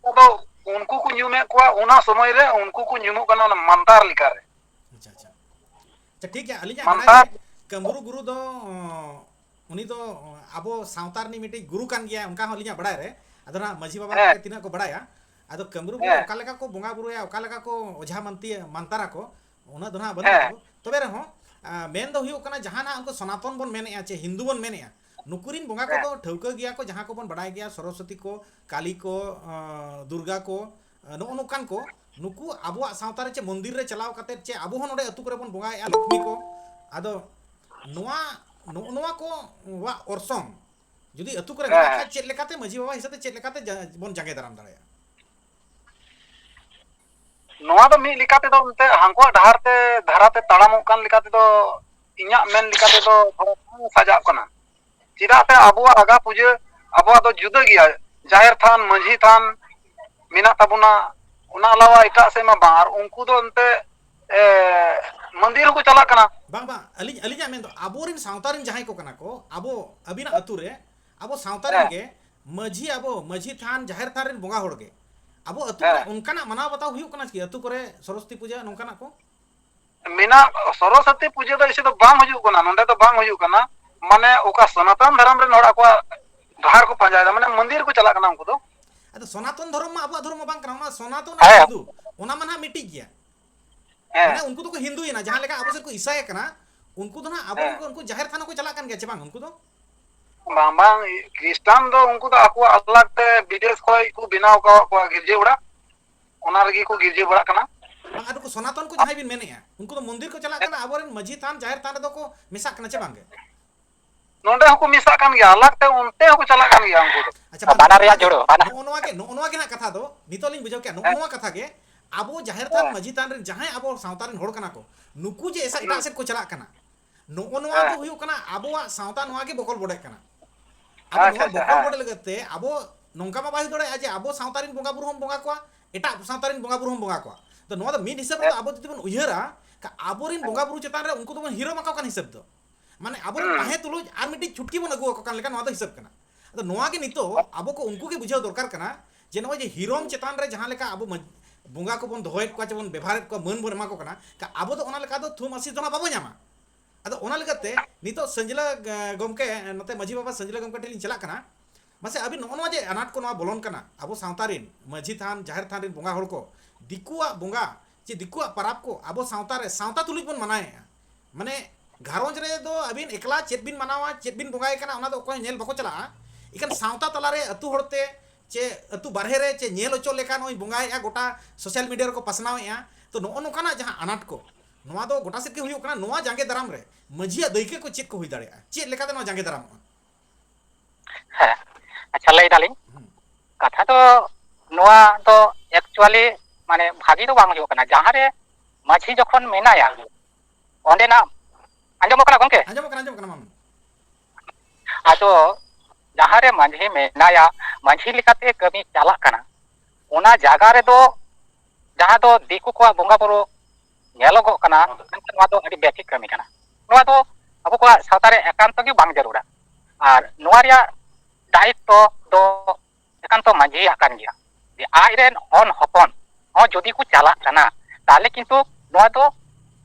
ᱟᱫᱚ ᱩᱱᱠᱩ ᱠᱚ ᱧᱩᱢᱮᱫ ᱠᱚᱣᱟ, ᱚᱱᱟ ᱥᱚᱢᱚᱭ ᱨᱮ ᱩᱱᱠᱩ ᱠᱚ ᱧᱩᱢᱩᱜ ᱠᱟᱱᱟ ᱚᱱᱟ ᱢᱟᱱᱛᱟᱨ ᱞᱮᱠᱟᱨᱮ᱾ ᱟᱪᱪᱷᱟ, ᱟᱪᱪᱷᱟ᱾ ᱟᱪᱪᱷᱟ, ᱴᱷᱤᱠ ᱜᱮᱭᱟ, ᱟᱹᱞᱤᱧᱟᱜ ᱵᱟᱲᱟᱭ ᱢᱟᱱᱛᱟᱨ᱾ ᱨᱮ ᱠᱟᱹᱢᱨᱩ ᱜᱩᱨᱩ ᱫᱚ, ᱚ, ᱩᱱᱤ ᱫᱚ, ᱚ, ᱟᱵᱚ ᱥᱟᱶᱛᱟ ᱨᱤᱱᱤᱡ ᱢᱤᱫᱴᱤᱡ ᱜᱩᱨᱩ ᱠᱟᱱ ᱜᱮᱭᱟᱭ, ᱚᱱᱠᱟ ᱦᱚᱸ ᱟᱹᱞᱤᱧᱟᱜ ᱵᱟᱲᱟᱭ ᱨᱮ᱾ ᱟᱫᱚ ᱱᱟᱦᱟᱜ ᱢᱟᱹᱡᱷᱤ ᱵᱟᱵᱟ ᱦᱮᱸ᱾ ᱜᱮ ᱛᱤᱱᱟᱹᱜ ᱠᱚ ᱵᱟᱲᱟᱭᱟ᱾ ᱟᱫᱚ ᱠᱟᱹᱢᱨᱩ ᱜᱩᱨᱩ ᱦᱮᱸ᱾ ᱚᱠᱟ ᱞᱮᱠᱟ ᱠᱚ ᱵᱚᱸᱜᱟ ᱵᱩᱨᱩᱭᱟ, ᱚᱠᱟ ᱞᱮᱠᱟ ᱠᱚ ᱚᱡᱷᱟ ᱢᱟᱱᱛᱤ-, ᱢᱟᱱᱛᱟᱨᱟ ᱠᱚ, ᱩᱱᱟᱹᱜ ᱫᱚ ᱱᱟᱦᱟᱜ ᱵᱟᱹᱱᱩᱜ ᱦᱮᱸ᱾ ᱛᱟᱵᱚ᱾ ᱛᱚᱵᱮ ᱨᱮᱦᱚᱸ, ᱟ, ᱢᱮᱱ ᱫᱚ ᱦᱩᱭᱩᱜ ᱠᱟᱱᱟ, ᱡᱟᱦᱟᱱᱟᱜ ᱩᱱᱠᱩ ᱥᱚᱱᱟᱛᱚᱱ ᱵᱚᱱ ᱢᱮᱱᱮᱜᱼᱟ ᱪᱮ ᱦᱤᱱᱫᱩ ᱵᱚᱱ ᱢᱮᱱᱮᱜᱼᱟ, ᱱᱩᱠᱩ ᱨᱤᱱ ᱵᱚᱸᱜᱟ ᱦᱮᱸ᱾ ᱠᱚᱫᱚ ᱴᱷᱟᱹᱣᱠᱟᱹ ᱜᱮᱭᱟ ᱠᱚ, ᱡᱟᱦᱟᱸ ᱠᱚᱵᱚᱱ ᱵᱟᱲᱟᱭ ᱜᱮᱭᱟ, ᱥᱚᱨᱚᱥᱚᱛᱤ ᱠᱚ, ᱠᱟᱞᱤ ᱠᱚ, ᱟ, ᱫᱩᱨᱜᱟ ᱠᱚ, ᱟ, ᱱᱚᱜᱼᱚ ᱱᱚᱝᱠᱟᱱ ᱠᱚ, ᱱᱩᱠᱩ ᱟᱵᱚᱣᱟᱜ ᱥᱟᱶᱛᱟ ᱨᱮ ᱪᱮ ᱢᱚᱱᱫᱤᱨ ᱨᱮ ᱪᱟᱞᱟᱣ ᱠᱟᱛᱮᱫ ᱪᱮ ᱟᱵᱚ ᱦᱚᱸ ᱱᱚᱰᱮ ᱟᱹᱛᱩ ᱠᱚᱨᱮ ᱵᱚᱱ ᱵᱚᱸᱜᱟᱭᱮᱜᱼᱟ ᱞᱚᱠᱷᱢᱤ ᱠᱚ᱾ ᱟᱫᱚ ᱱᱚᱣᱟ, ᱱᱚᱜᱼᱚ ᱱᱚᱣᱟ ᱠᱚᱣᱟᱜ ᱚᱨᱥᱚᱝ ᱡᱩᱫᱤ ᱟᱹᱛᱩ ᱠᱚᱨᱮ ᱢᱮᱱᱟᱜ ᱠᱷᱟᱡ, ᱪᱮᱫ ᱞᱮᱠᱟᱛᱮ ᱢᱟᱹᱡᱷᱤ ᱵᱟᱵᱟ ᱦᱤᱥᱟᱹᱵ ᱛᱮ ᱪᱮᱫ ᱞᱮᱠᱟᱛᱮ ᱡᱟ-, ᱵᱚᱱ ᱡᱟᱸᱜᱮ ᱫᱟᱨᱟᱢ ᱫᱟᱲᱮᱭᱟᱜᱼᱟ? ᱱᱚᱣᱟ ᱫᱚ ᱢᱤᱫ ᱞᱮᱠᱟ ᱛᱮᱫᱚ ᱮᱱᱛᱮ ᱦᱟᱱᱠᱩᱣᱟᱜ ᱰᱟᱦᱟᱨ ᱛᱮ, ᱫᱷᱟᱨᱟ ᱛᱮ ᱛᱟᱲᱟᱢᱚᱜ ᱠᱟᱱ ᱞᱮᱠᱟ ᱛᱮᱫᱚ, ᱤᱧᱟᱹᱜ ᱢᱮᱱ ᱞᱮᱠᱟ ᱛᱮᱫᱚ ᱛᱷᱚᱲᱟ ᱵᱟᱝ ᱥᱟᱡᱟᱜ ᱠᱟᱱᱟ᱾ ᱪᱮᱫᱟᱜ ᱥᱮ ᱟᱵᱚᱣᱟᱜ ᱟᱜᱟ ᱯᱩᱡᱟᱹ, ᱟᱵᱚᱣᱟᱜ ᱫᱚ ᱡᱩᱫᱟᱹ ᱜᱮᱭᱟ᱾ ᱡᱟᱦᱮᱨ ᱛᱷᱟᱱ, ᱢᱟᱹᱡᱷᱤ ᱛᱷᱟᱱ ᱢᱮᱱᱟᱜ ᱛᱟᱵᱚᱱᱟ, ᱚᱱᱟ ᱟᱞᱟᱣᱟ ᱮᱴᱟᱜ ᱥᱮᱫ ᱢᱟ ᱵᱟᱝ᱾ ᱟᱨ ᱩᱱᱠᱩ ᱫᱚ ᱮᱱᱛᱮ, ᱮ, ᱢᱚᱱᱫᱤᱨ ᱦᱚᱸᱠᱚ ᱪᱟᱞᱟᱜ ᱠᱟᱱᱟ᱾ ᱵᱟᱝ, ᱵᱟᱝ, ᱟᱹᱞᱤᱧ, ᱟᱹᱞᱤᱧᱟᱜ ᱢᱮᱱ ᱫᱚ, ᱟᱵᱚᱨᱮᱱ ᱥᱟᱶᱛᱟ ᱨᱮᱱ ᱡᱟᱦᱟᱸᱭ ᱠᱚ ᱠᱟᱱᱟ ᱠᱚ, ᱟᱵᱚ, ᱟᱹᱵᱤᱱᱟᱜ ᱟᱹᱛᱩ ᱨᱮ, ᱟᱵᱚ ᱥᱟᱶᱛᱟ ᱨᱮᱱ ᱦᱮᱸ᱾ ᱜᱮ ᱢᱟᱹᱡᱷᱤ, ᱟᱵᱚ ᱢᱟᱹᱡᱷᱤ ᱛᱷᱟᱱ, ᱡᱟᱦᱮᱨ ᱛᱷᱟᱱ ᱨᱮᱱ ᱵᱚᱸᱜᱟ ᱦᱚᱲ ᱜᱮ, ᱟᱵᱚ ᱟᱹᱛᱩ ᱠᱚᱨᱮ ᱦᱮᱸ᱾ ᱚᱱᱠᱟᱱᱟᱜ ᱢᱟᱱᱟᱣ ᱵᱟᱛᱟᱣ ᱦᱩᱭᱩᱜ ᱠᱟᱱᱟ ᱠᱤ? ᱟᱹᱛᱩ ᱠᱚᱨᱮ ᱥᱚᱨᱚᱥᱚᱛᱤ ᱯᱩᱡᱟᱹ ᱱᱚᱝᱠᱟᱱᱟᱜ ᱠᱚ? ᱢᱮᱱᱟᱜ, ᱥᱚᱨᱚᱥᱚᱛᱤ ᱯᱩᱡᱟᱹ ᱫᱚ ᱮᱭᱥᱮ ᱫᱚ ᱵᱟᱝ ᱦᱩᱭᱩᱜ ᱠᱟᱱᱟ, ᱱᱚᱸᱰᱮ ᱫᱚ ᱵᱟᱝ ᱦᱩᱭᱩᱜ ᱠᱟᱱᱟ᱾ ᱢᱟᱱᱮ ᱚᱠᱟ ᱥᱚᱱᱟᱛᱚᱱ ᱫᱷᱚᱨᱚᱢ ᱨᱮᱱ ᱦᱚᱲ ᱟᱠᱚᱣᱟᱜ ᱰᱟᱦᱟᱨ ᱠᱚ ᱯᱟᱸᱡᱟᱭᱮᱫᱟ, ᱢᱟᱱᱮ ᱢᱚᱱᱫᱤᱨ ᱠᱚ ᱪᱟᱞᱟᱜ ᱠᱟᱱᱟ ᱩᱱᱠᱩ ᱫᱚ᱾ ᱟᱫᱚ ᱥᱚᱱᱟᱛᱚᱱ ᱫᱷᱚᱨᱚᱢ ᱢᱟ ᱟᱵᱚᱣᱟᱜ ᱫᱷᱚᱨᱚᱢ ᱢᱟ ᱵᱟᱝ ᱠᱟᱱᱟ, ᱚᱱᱟ ᱥᱚᱱᱟᱛᱚᱱ ᱟᱨ ᱦᱮᱸ᱾ ᱦᱤᱱᱫᱩ, ᱚᱱᱟ ᱢᱟ ᱱᱟᱦᱟᱜ ᱢᱤᱫᱴᱤᱡ ᱜᱮᱭᱟ᱾ ᱦᱮᱸ᱾ ᱢᱟᱱᱮ ᱩᱱᱠᱩ ᱫᱚᱠᱚ ᱦᱤᱱᱫᱩᱭᱮᱱᱟ, ᱡᱟᱦᱟᱸ ᱞᱮᱠᱟ ᱟᱵᱚ ᱥᱮᱫ ᱠᱚ ᱤᱥᱟᱭ ᱠᱟᱱᱟ, ᱩᱱᱠᱩ ᱫᱚ ᱱᱟᱦᱟᱜ ᱟᱵᱚ ᱦᱮᱸ᱾ ᱨᱮᱱ ᱠᱚ, ᱩᱱᱠᱩ ᱡᱟᱦᱮᱨ ᱛᱷᱟᱱ ᱦᱚᱸᱠᱚ ᱪᱟᱞᱟᱜ ᱠᱟᱱ ᱜᱮᱭᱟ ᱪᱮ ᱵᱟᱝ ᱩᱱᱠᱩ ᱫᱚ? ᱵᱟᱝ, ᱵᱟᱝ, ᱠᱷᱨᱤᱥᱴᱟᱱ ᱫᱚ ᱩᱱᱠᱩ ᱫᱚ ᱟᱠᱚᱣᱟᱜ ᱟᱞᱟᱜᱽ ᱛᱮ ᱵᱤᱫᱮᱥ ᱠᱷᱚᱡ ᱠᱚ ᱵᱮᱱᱟᱣ ᱟᱠᱟᱫ ᱠᱚᱣᱟ ᱜᱤᱨᱡᱟᱹ ᱚᱲᱟᱜ, ᱚᱱᱟ ᱨᱮᱜᱮ ᱠᱚ ᱜᱤᱨᱡᱟᱹ ᱵᱟᱲᱟᱜ ᱠᱟᱱᱟ᱾ ᱵᱟᱝ, ᱟᱨ ᱱᱩᱠᱩ ᱥᱚᱱᱟᱛᱚᱱ ᱠᱚ ᱡᱟᱦᱟᱸᱭ ᱵᱤᱱ ᱢᱮᱱᱮᱫᱼᱟ, ᱩᱱᱠᱩ ᱫᱚ ᱢᱚᱱᱫᱤᱨ ᱠᱚ ᱪᱟᱞᱟᱜ ᱠᱟᱱᱟ, ᱟᱵᱚᱨᱮᱱ ᱢᱟᱹᱡᱷᱤ ᱛᱷᱟᱱ, ᱡᱟᱦᱮᱨ ᱛᱷᱟᱱ ᱨᱮᱫᱚ ᱠᱚ ᱢᱮᱥᱟᱜ ᱠᱟᱱᱟ ᱪᱮ ᱵᱟᱝ ᱜᱮ? ᱱᱚᱸᱰᱮ ᱦᱚᱸᱠᱚ ᱢᱮᱥᱟᱜ ᱠᱟᱱ ᱜᱮᱭᱟ, ᱟᱞᱟᱜᱽ ᱛᱮ ᱚᱱᱛᱮ ᱦᱚᱸᱠᱚ ᱪᱟᱞᱟᱜ ᱠᱟᱱ ᱜᱮᱭᱟ ᱩᱱᱠᱩ ᱫᱚ᱾ ᱟᱪᱪᱷᱟ, ᱵᱟᱝ, ᱵᱟᱱᱟᱨ ᱱᱚᱜᱼᱚ ᱨᱮᱭᱟᱜ ᱱᱚᱣᱟ ᱜᱮ, ᱡᱩᱲᱟᱹ, ᱵᱟᱱᱟᱨ᱾ ᱱᱚᱜᱼᱚ ᱱᱚᱣᱟ ᱜᱮ ᱱᱟᱜ ᱠᱟᱛᱷᱟ ᱫᱚ, ᱱᱤᱛᱚᱜ ᱞᱤᱧ ᱵᱩᱡᱷᱟᱹᱣ ᱠᱮᱜᱼᱟ, ᱱᱚᱜᱼᱚ ᱦᱮᱸ᱾ ᱱᱚᱣᱟ ᱠᱟᱛᱷᱟ ᱜᱮ, ᱟᱵᱚ ᱡᱟᱦᱮᱨ ᱛᱷᱟᱱ, ᱦᱮᱸ᱾ ᱢᱟᱹᱡᱷᱤ ᱛᱷᱟᱱ ᱨᱮᱱ ᱡᱟᱦᱟᱸᱭ ᱟᱵᱚ ᱥᱟᱶᱛᱟ ᱨᱮᱱ ᱦᱚᱲ ᱠᱟᱱᱟ ᱠᱚ, ᱱᱩᱠᱩ ᱡᱮ ᱮᱥᱟ-, ᱮᱴᱟᱜ ᱦᱩᱸ᱾ ᱥᱮᱫ ᱠᱚ ᱪᱟᱞᱟᱜ ᱠᱟᱱᱟ, ᱱᱚᱜᱼᱚ ᱱᱚᱣᱟ ᱫᱚ ᱦᱮᱸ᱾ ᱦᱩᱭᱩᱜ ᱠᱟᱱᱟ ᱟᱵᱚᱣᱟᱜ ᱥᱟᱶᱛᱟ ᱱᱚᱣᱟ ᱜᱮ ᱵᱚᱠᱚᱞ ᱵᱚᱰᱮᱜ ᱠᱟᱱᱟ᱾ ᱟᱫᱚ ᱟᱪᱪᱷᱟ, ᱱᱚᱣᱟ ᱟᱪᱪᱷᱟ, ᱵᱚᱠᱚᱞ ᱦᱮᱸ᱾ ᱵᱚᱰᱮ ᱞᱟᱹᱜᱤᱫ ᱛᱮ ᱟᱵᱚ ᱱᱚᱝᱠᱟ ᱢᱟ ᱵᱟᱭ ᱦᱩᱭ ᱫᱟᱲᱮᱭᱟᱜᱼᱟ ᱡᱮ ᱟᱵᱚ ᱥᱟᱶᱛᱟ ᱨᱮᱱ ᱵᱚᱸᱜᱟ ᱵᱩᱨᱩ ᱦᱚᱸ ᱵᱚᱸᱜᱟ ᱠᱚᱣᱟ, ᱮᱴᱟᱜ ᱥᱟᱶᱛᱟ ᱨᱮᱱ ᱵᱚᱸᱜᱟ ᱵᱩᱨᱩ ᱦᱚᱸ ᱵᱚᱸᱜᱟ ᱠᱚᱣᱟ᱾ ᱛᱚ ᱱᱚᱣᱟ ᱫᱚ ᱢᱤᱫ ᱦᱤᱥᱟᱹᱵ ᱨᱮᱫᱚ ᱦᱮᱸ᱾ ᱟᱵᱚ ᱡᱩᱫᱤ ᱵᱚᱱ ᱩᱭᱦᱟᱹᱨᱟ, ᱠᱟ-, ᱟᱵᱚᱨᱮᱱ ᱦᱮᱸ᱾ ᱵᱚᱸᱜᱟ ᱵᱩᱨᱩ ᱪᱮᱛᱟᱱ ᱨᱮ ᱩᱱᱠᱩ ᱫᱚᱵᱚᱱ ᱦᱤᱨᱚᱢ ᱟᱠᱚ ᱠᱟᱱ ᱦᱤᱥᱟᱹᱵ ᱫᱚ᱾ ᱢᱟᱱᱮ ᱟᱵᱚᱨᱮᱱ ᱦᱩᱸ᱾ ᱛᱟᱦᱮᱸ ᱛᱩᱞᱩᱡ ᱟᱨ ᱢᱤᱫᱴᱤᱡ ᱪᱷᱩᱴᱠᱤ ᱵᱚᱱ ᱟᱹᱜᱩ ᱟᱠᱚ ᱠᱟᱱ ᱞᱮᱠᱟ ᱱᱚᱣᱟ ᱫᱚ ᱦᱤᱥᱟᱹᱵ ᱠᱟᱱᱟ᱾ ᱟᱫᱚ ᱱᱚᱣᱟ ᱜᱮ ᱱᱤᱛᱚᱜ ᱟᱵᱚ ᱠᱚ ᱩᱱᱠᱩ ᱜᱮ ᱵᱩᱡᱷᱟᱹᱣ ᱫᱚᱨᱠᱟᱨ ᱠᱟᱱᱟ ᱡᱮ ᱱᱚᱜᱼᱚᱭ ᱡᱮ ᱦᱤᱨᱚᱢ ᱦᱩᱸ᱾ ᱪᱮᱛᱟᱱ ᱨᱮ ᱡᱟᱦᱟᱸ ᱞᱮᱠᱟ ᱟᱵᱚ ᱢᱟᱹᱡ-, ᱵᱚᱸᱜᱟ ᱠᱚᱵᱚᱱ ᱫᱚᱦᱚᱭᱮᱫ ᱠᱚᱣᱟ, ᱪᱮᱵᱚᱱ ᱵᱮᱵᱷᱟᱨᱮᱫ ᱠᱚᱣᱟ, ᱢᱟᱹᱱ ᱵᱚᱱ ᱮᱢᱟ ᱠᱚ ᱠᱟᱱᱟ, ᱠᱟ-, ᱟᱵᱚ ᱫᱚ ᱚᱱᱟ ᱞᱮᱠᱟ ᱫᱚ ᱛᱷᱩᱢ ᱟᱥᱤᱥ ᱫᱚ ᱱᱟᱜ ᱵᱟᱵᱚ ᱧᱟᱢᱟ᱾ ᱟᱫᱚ ᱚᱱᱟ ᱞᱮᱠᱟᱛᱮ ᱱᱤᱛᱚᱜ ᱥᱟᱹᱧᱡᱞᱟᱹ, ᱮ, ᱜᱚᱢᱠᱮ, ᱱᱚᱛᱮ ᱢᱟᱹᱡᱷᱤ ᱵᱟᱵᱟ ᱥᱟᱹᱧᱡᱞᱟᱹ ᱜᱚᱢᱠᱮ ᱴᱷᱮᱱ ᱞᱤᱧ ᱪᱟᱞᱟᱜ ᱠᱟᱱᱟ᱾ ᱢᱟᱥᱮ ᱟᱹᱵᱤᱱ ᱱᱚᱜᱼᱚ ᱱᱚᱣᱟ ᱡᱮ ᱟᱱᱟᱴ ᱠᱚ ᱱᱚᱣᱟ ᱵᱚᱞᱚᱱ ᱠᱟᱱᱟ, ᱟᱵᱚ ᱥᱟᱶᱛᱟ ᱨᱮᱱ ᱢᱟᱹᱡᱷᱤ ᱛᱷᱟᱱ, ᱡᱟᱦᱮᱨ ᱛᱷᱟᱱ ᱨᱮᱱ ᱵᱚᱸᱜᱟ ᱦᱚᱲ ᱠᱚ ᱫᱤᱠᱩᱣᱟᱜ ᱵᱚᱸᱜᱟ ᱪᱮ ᱫᱤᱠᱩᱣᱟᱜ ᱯᱟᱨᱟᱵᱽ ᱠᱚ ᱟᱵᱚ ᱥᱟᱶᱛᱟ ᱨᱮ ᱥᱟᱶᱛᱟ ᱛᱩᱞᱩᱡ ᱵᱚᱱ ᱢᱟᱱᱟᱣᱮᱫᱼᱟ᱾ ᱢᱟᱱᱮ ᱜᱷᱟᱨᱚᱸᱡᱽ ᱨᱮ ᱫᱚ ᱟᱹᱵᱤᱱ ᱮᱠᱞᱟ ᱪᱮᱫ ᱵᱤᱱ ᱢᱟᱱᱟᱣᱟ, ᱪᱮᱫ ᱵᱤᱱ ᱵᱚᱸᱜᱟᱭ ᱠᱟᱱᱟ, ᱚᱱᱟ ᱫᱚ ᱚᱠᱚᱭ ᱦᱚᱸ ᱧᱮᱞ ᱵᱟᱠᱚ ᱪᱟᱞᱟᱜᱼᱟ᱾ ᱮᱱᱠᱷᱟᱱ ᱥᱟᱶᱛᱟ ᱛᱟᱞᱟᱨᱮ ᱟᱹᱛᱩ ᱦᱚᱲᱛᱮ ᱪᱮ ᱟᱹᱛᱩ ᱵᱟᱨᱦᱮ ᱨᱮ ᱪᱮ ᱧᱮᱞ ᱦᱚᱪᱚ ᱞᱮᱠᱟ ᱱᱚᱜᱼᱚᱭ ᱵᱚᱸᱜᱟᱭᱮᱫᱼᱟ, ᱜᱚᱴᱟ social media ᱨᱮᱠᱚ ᱯᱟᱥᱱᱟᱣᱮᱫᱼᱟ᱾ ᱛᱚ ᱱᱚᱜᱼᱚ ᱱᱚᱝᱠᱟᱱᱟᱜ ᱡᱟᱦᱟᱸ ᱟᱱᱟᱴ ᱠᱚ, ᱱᱚᱣᱟ ᱫᱚ ᱜᱚᱴᱟ ᱥᱮᱫ ᱜᱮ ᱦᱩᱭᱩᱜ ᱠᱟᱱᱟ᱾ ᱱᱚᱣᱟ ᱡᱟᱸᱜᱮ ᱫᱟᱨᱟᱢ ᱨᱮ ᱢᱟᱹᱡᱷᱤᱭᱟᱜ ᱫᱟᱹᱭᱠᱟᱹ ᱠᱚ ᱪᱮᱫ ᱠᱚ ᱦᱩᱭ ᱫᱟᱲᱮᱭᱟᱜᱼᱟ, ᱪᱮᱫ ᱞᱮᱠᱟᱛᱮ ᱱᱚᱣᱟ ᱡᱟᱸᱜᱮ ᱫᱟᱨᱟᱢᱚᱜᱼᱟ? ᱦᱮᱸ, ᱟᱪᱪᱷᱟ, ᱞᱟᱹᱭ ᱫᱟᱞᱤᱧ᱾ ᱦᱩᱸ᱾ ᱠᱟᱛᱷᱟ ᱫᱚ ᱱᱚᱣᱟ ᱫᱚ actually ᱢᱟᱱᱮ ᱵᱷᱟᱜᱤ ᱫᱚ ᱵᱟᱝ ᱦᱩᱭᱩᱜ ᱠᱟᱱᱟ᱾ ᱡᱟᱦᱟᱸ ᱨᱮ ᱢᱟᱹᱡᱷᱤ ᱡᱚᱠᱷᱚᱱ ᱢᱮᱱᱟᱭᱟ, ᱚᱸᱰᱮᱱᱟᱜ, ᱟᱸᱡᱚᱢᱚᱜ ᱠᱟᱱᱟ ᱜᱚᱝᱠᱮ? ᱟᱸᱡᱚᱢᱚᱜ ᱠᱟᱱᱟ, ᱟᱸᱡᱚᱢᱚᱜ ᱠᱟᱱᱟ, ᱢᱟ᱾ ᱟᱫᱚ ᱡᱟᱦᱟᱸ ᱨᱮ ᱢᱟᱹᱡᱷᱤ ᱢᱮᱱᱟᱭᱟ, ᱢᱟᱹᱡᱷᱤ ᱞᱮᱠᱟᱛᱮ ᱠᱟᱹᱢᱤ ᱪᱟᱞᱟᱜ ᱠᱟᱱᱟ, ᱚᱱᱟ ᱡᱟᱭᱜᱟ ᱨᱮᱫᱚ ᱡᱟᱦᱟᱸ ᱫᱚ ᱫᱤᱠᱩ ᱠᱚᱣᱟᱜ ᱵᱚᱸᱜᱟ ᱵᱩᱨᱩ ᱧᱮᱞᱚᱜᱚᱜ ᱠᱟᱱᱟ, ᱢᱮᱱᱠᱷᱟᱱ ᱱᱚᱣᱟ ᱫᱚ ᱟᱹᱰᱤ ᱵᱮᱴᱷᱤᱠ ᱠᱟᱹᱢᱤ ᱠᱟᱱᱟ᱾ ᱱᱚᱣᱟ ᱫᱚ ᱟᱵᱚ ᱠᱚᱣᱟᱜ ᱥᱟᱶᱛᱟ ᱨᱮ ᱮᱠᱟᱱᱛᱚ ᱜᱮ ᱵᱟᱝ ᱡᱟᱹᱨᱩᱲᱟ᱾ ᱟᱨ ᱱᱚᱣᱟ ᱨᱮᱭᱟᱜ ᱫᱟᱭᱤᱛᱛᱚ ᱫᱚ ᱮᱠᱟᱱᱛᱚ ᱢᱟᱹᱡᱷᱤᱭᱟᱜ ᱠᱟᱱ ᱜᱮᱭᱟ, ᱡᱮ ᱟᱡᱨᱮᱱ ᱦᱚᱱ ᱦᱚᱯᱚᱱ ᱦᱚᱸ ᱡᱩᱫᱤ ᱠᱚ ᱪᱟᱞᱟᱜ ᱠᱟᱱᱟ, ᱛᱟᱦᱚᱞᱮ ᱠᱤᱱᱛᱩ ᱱᱚᱣᱟ ᱫᱚ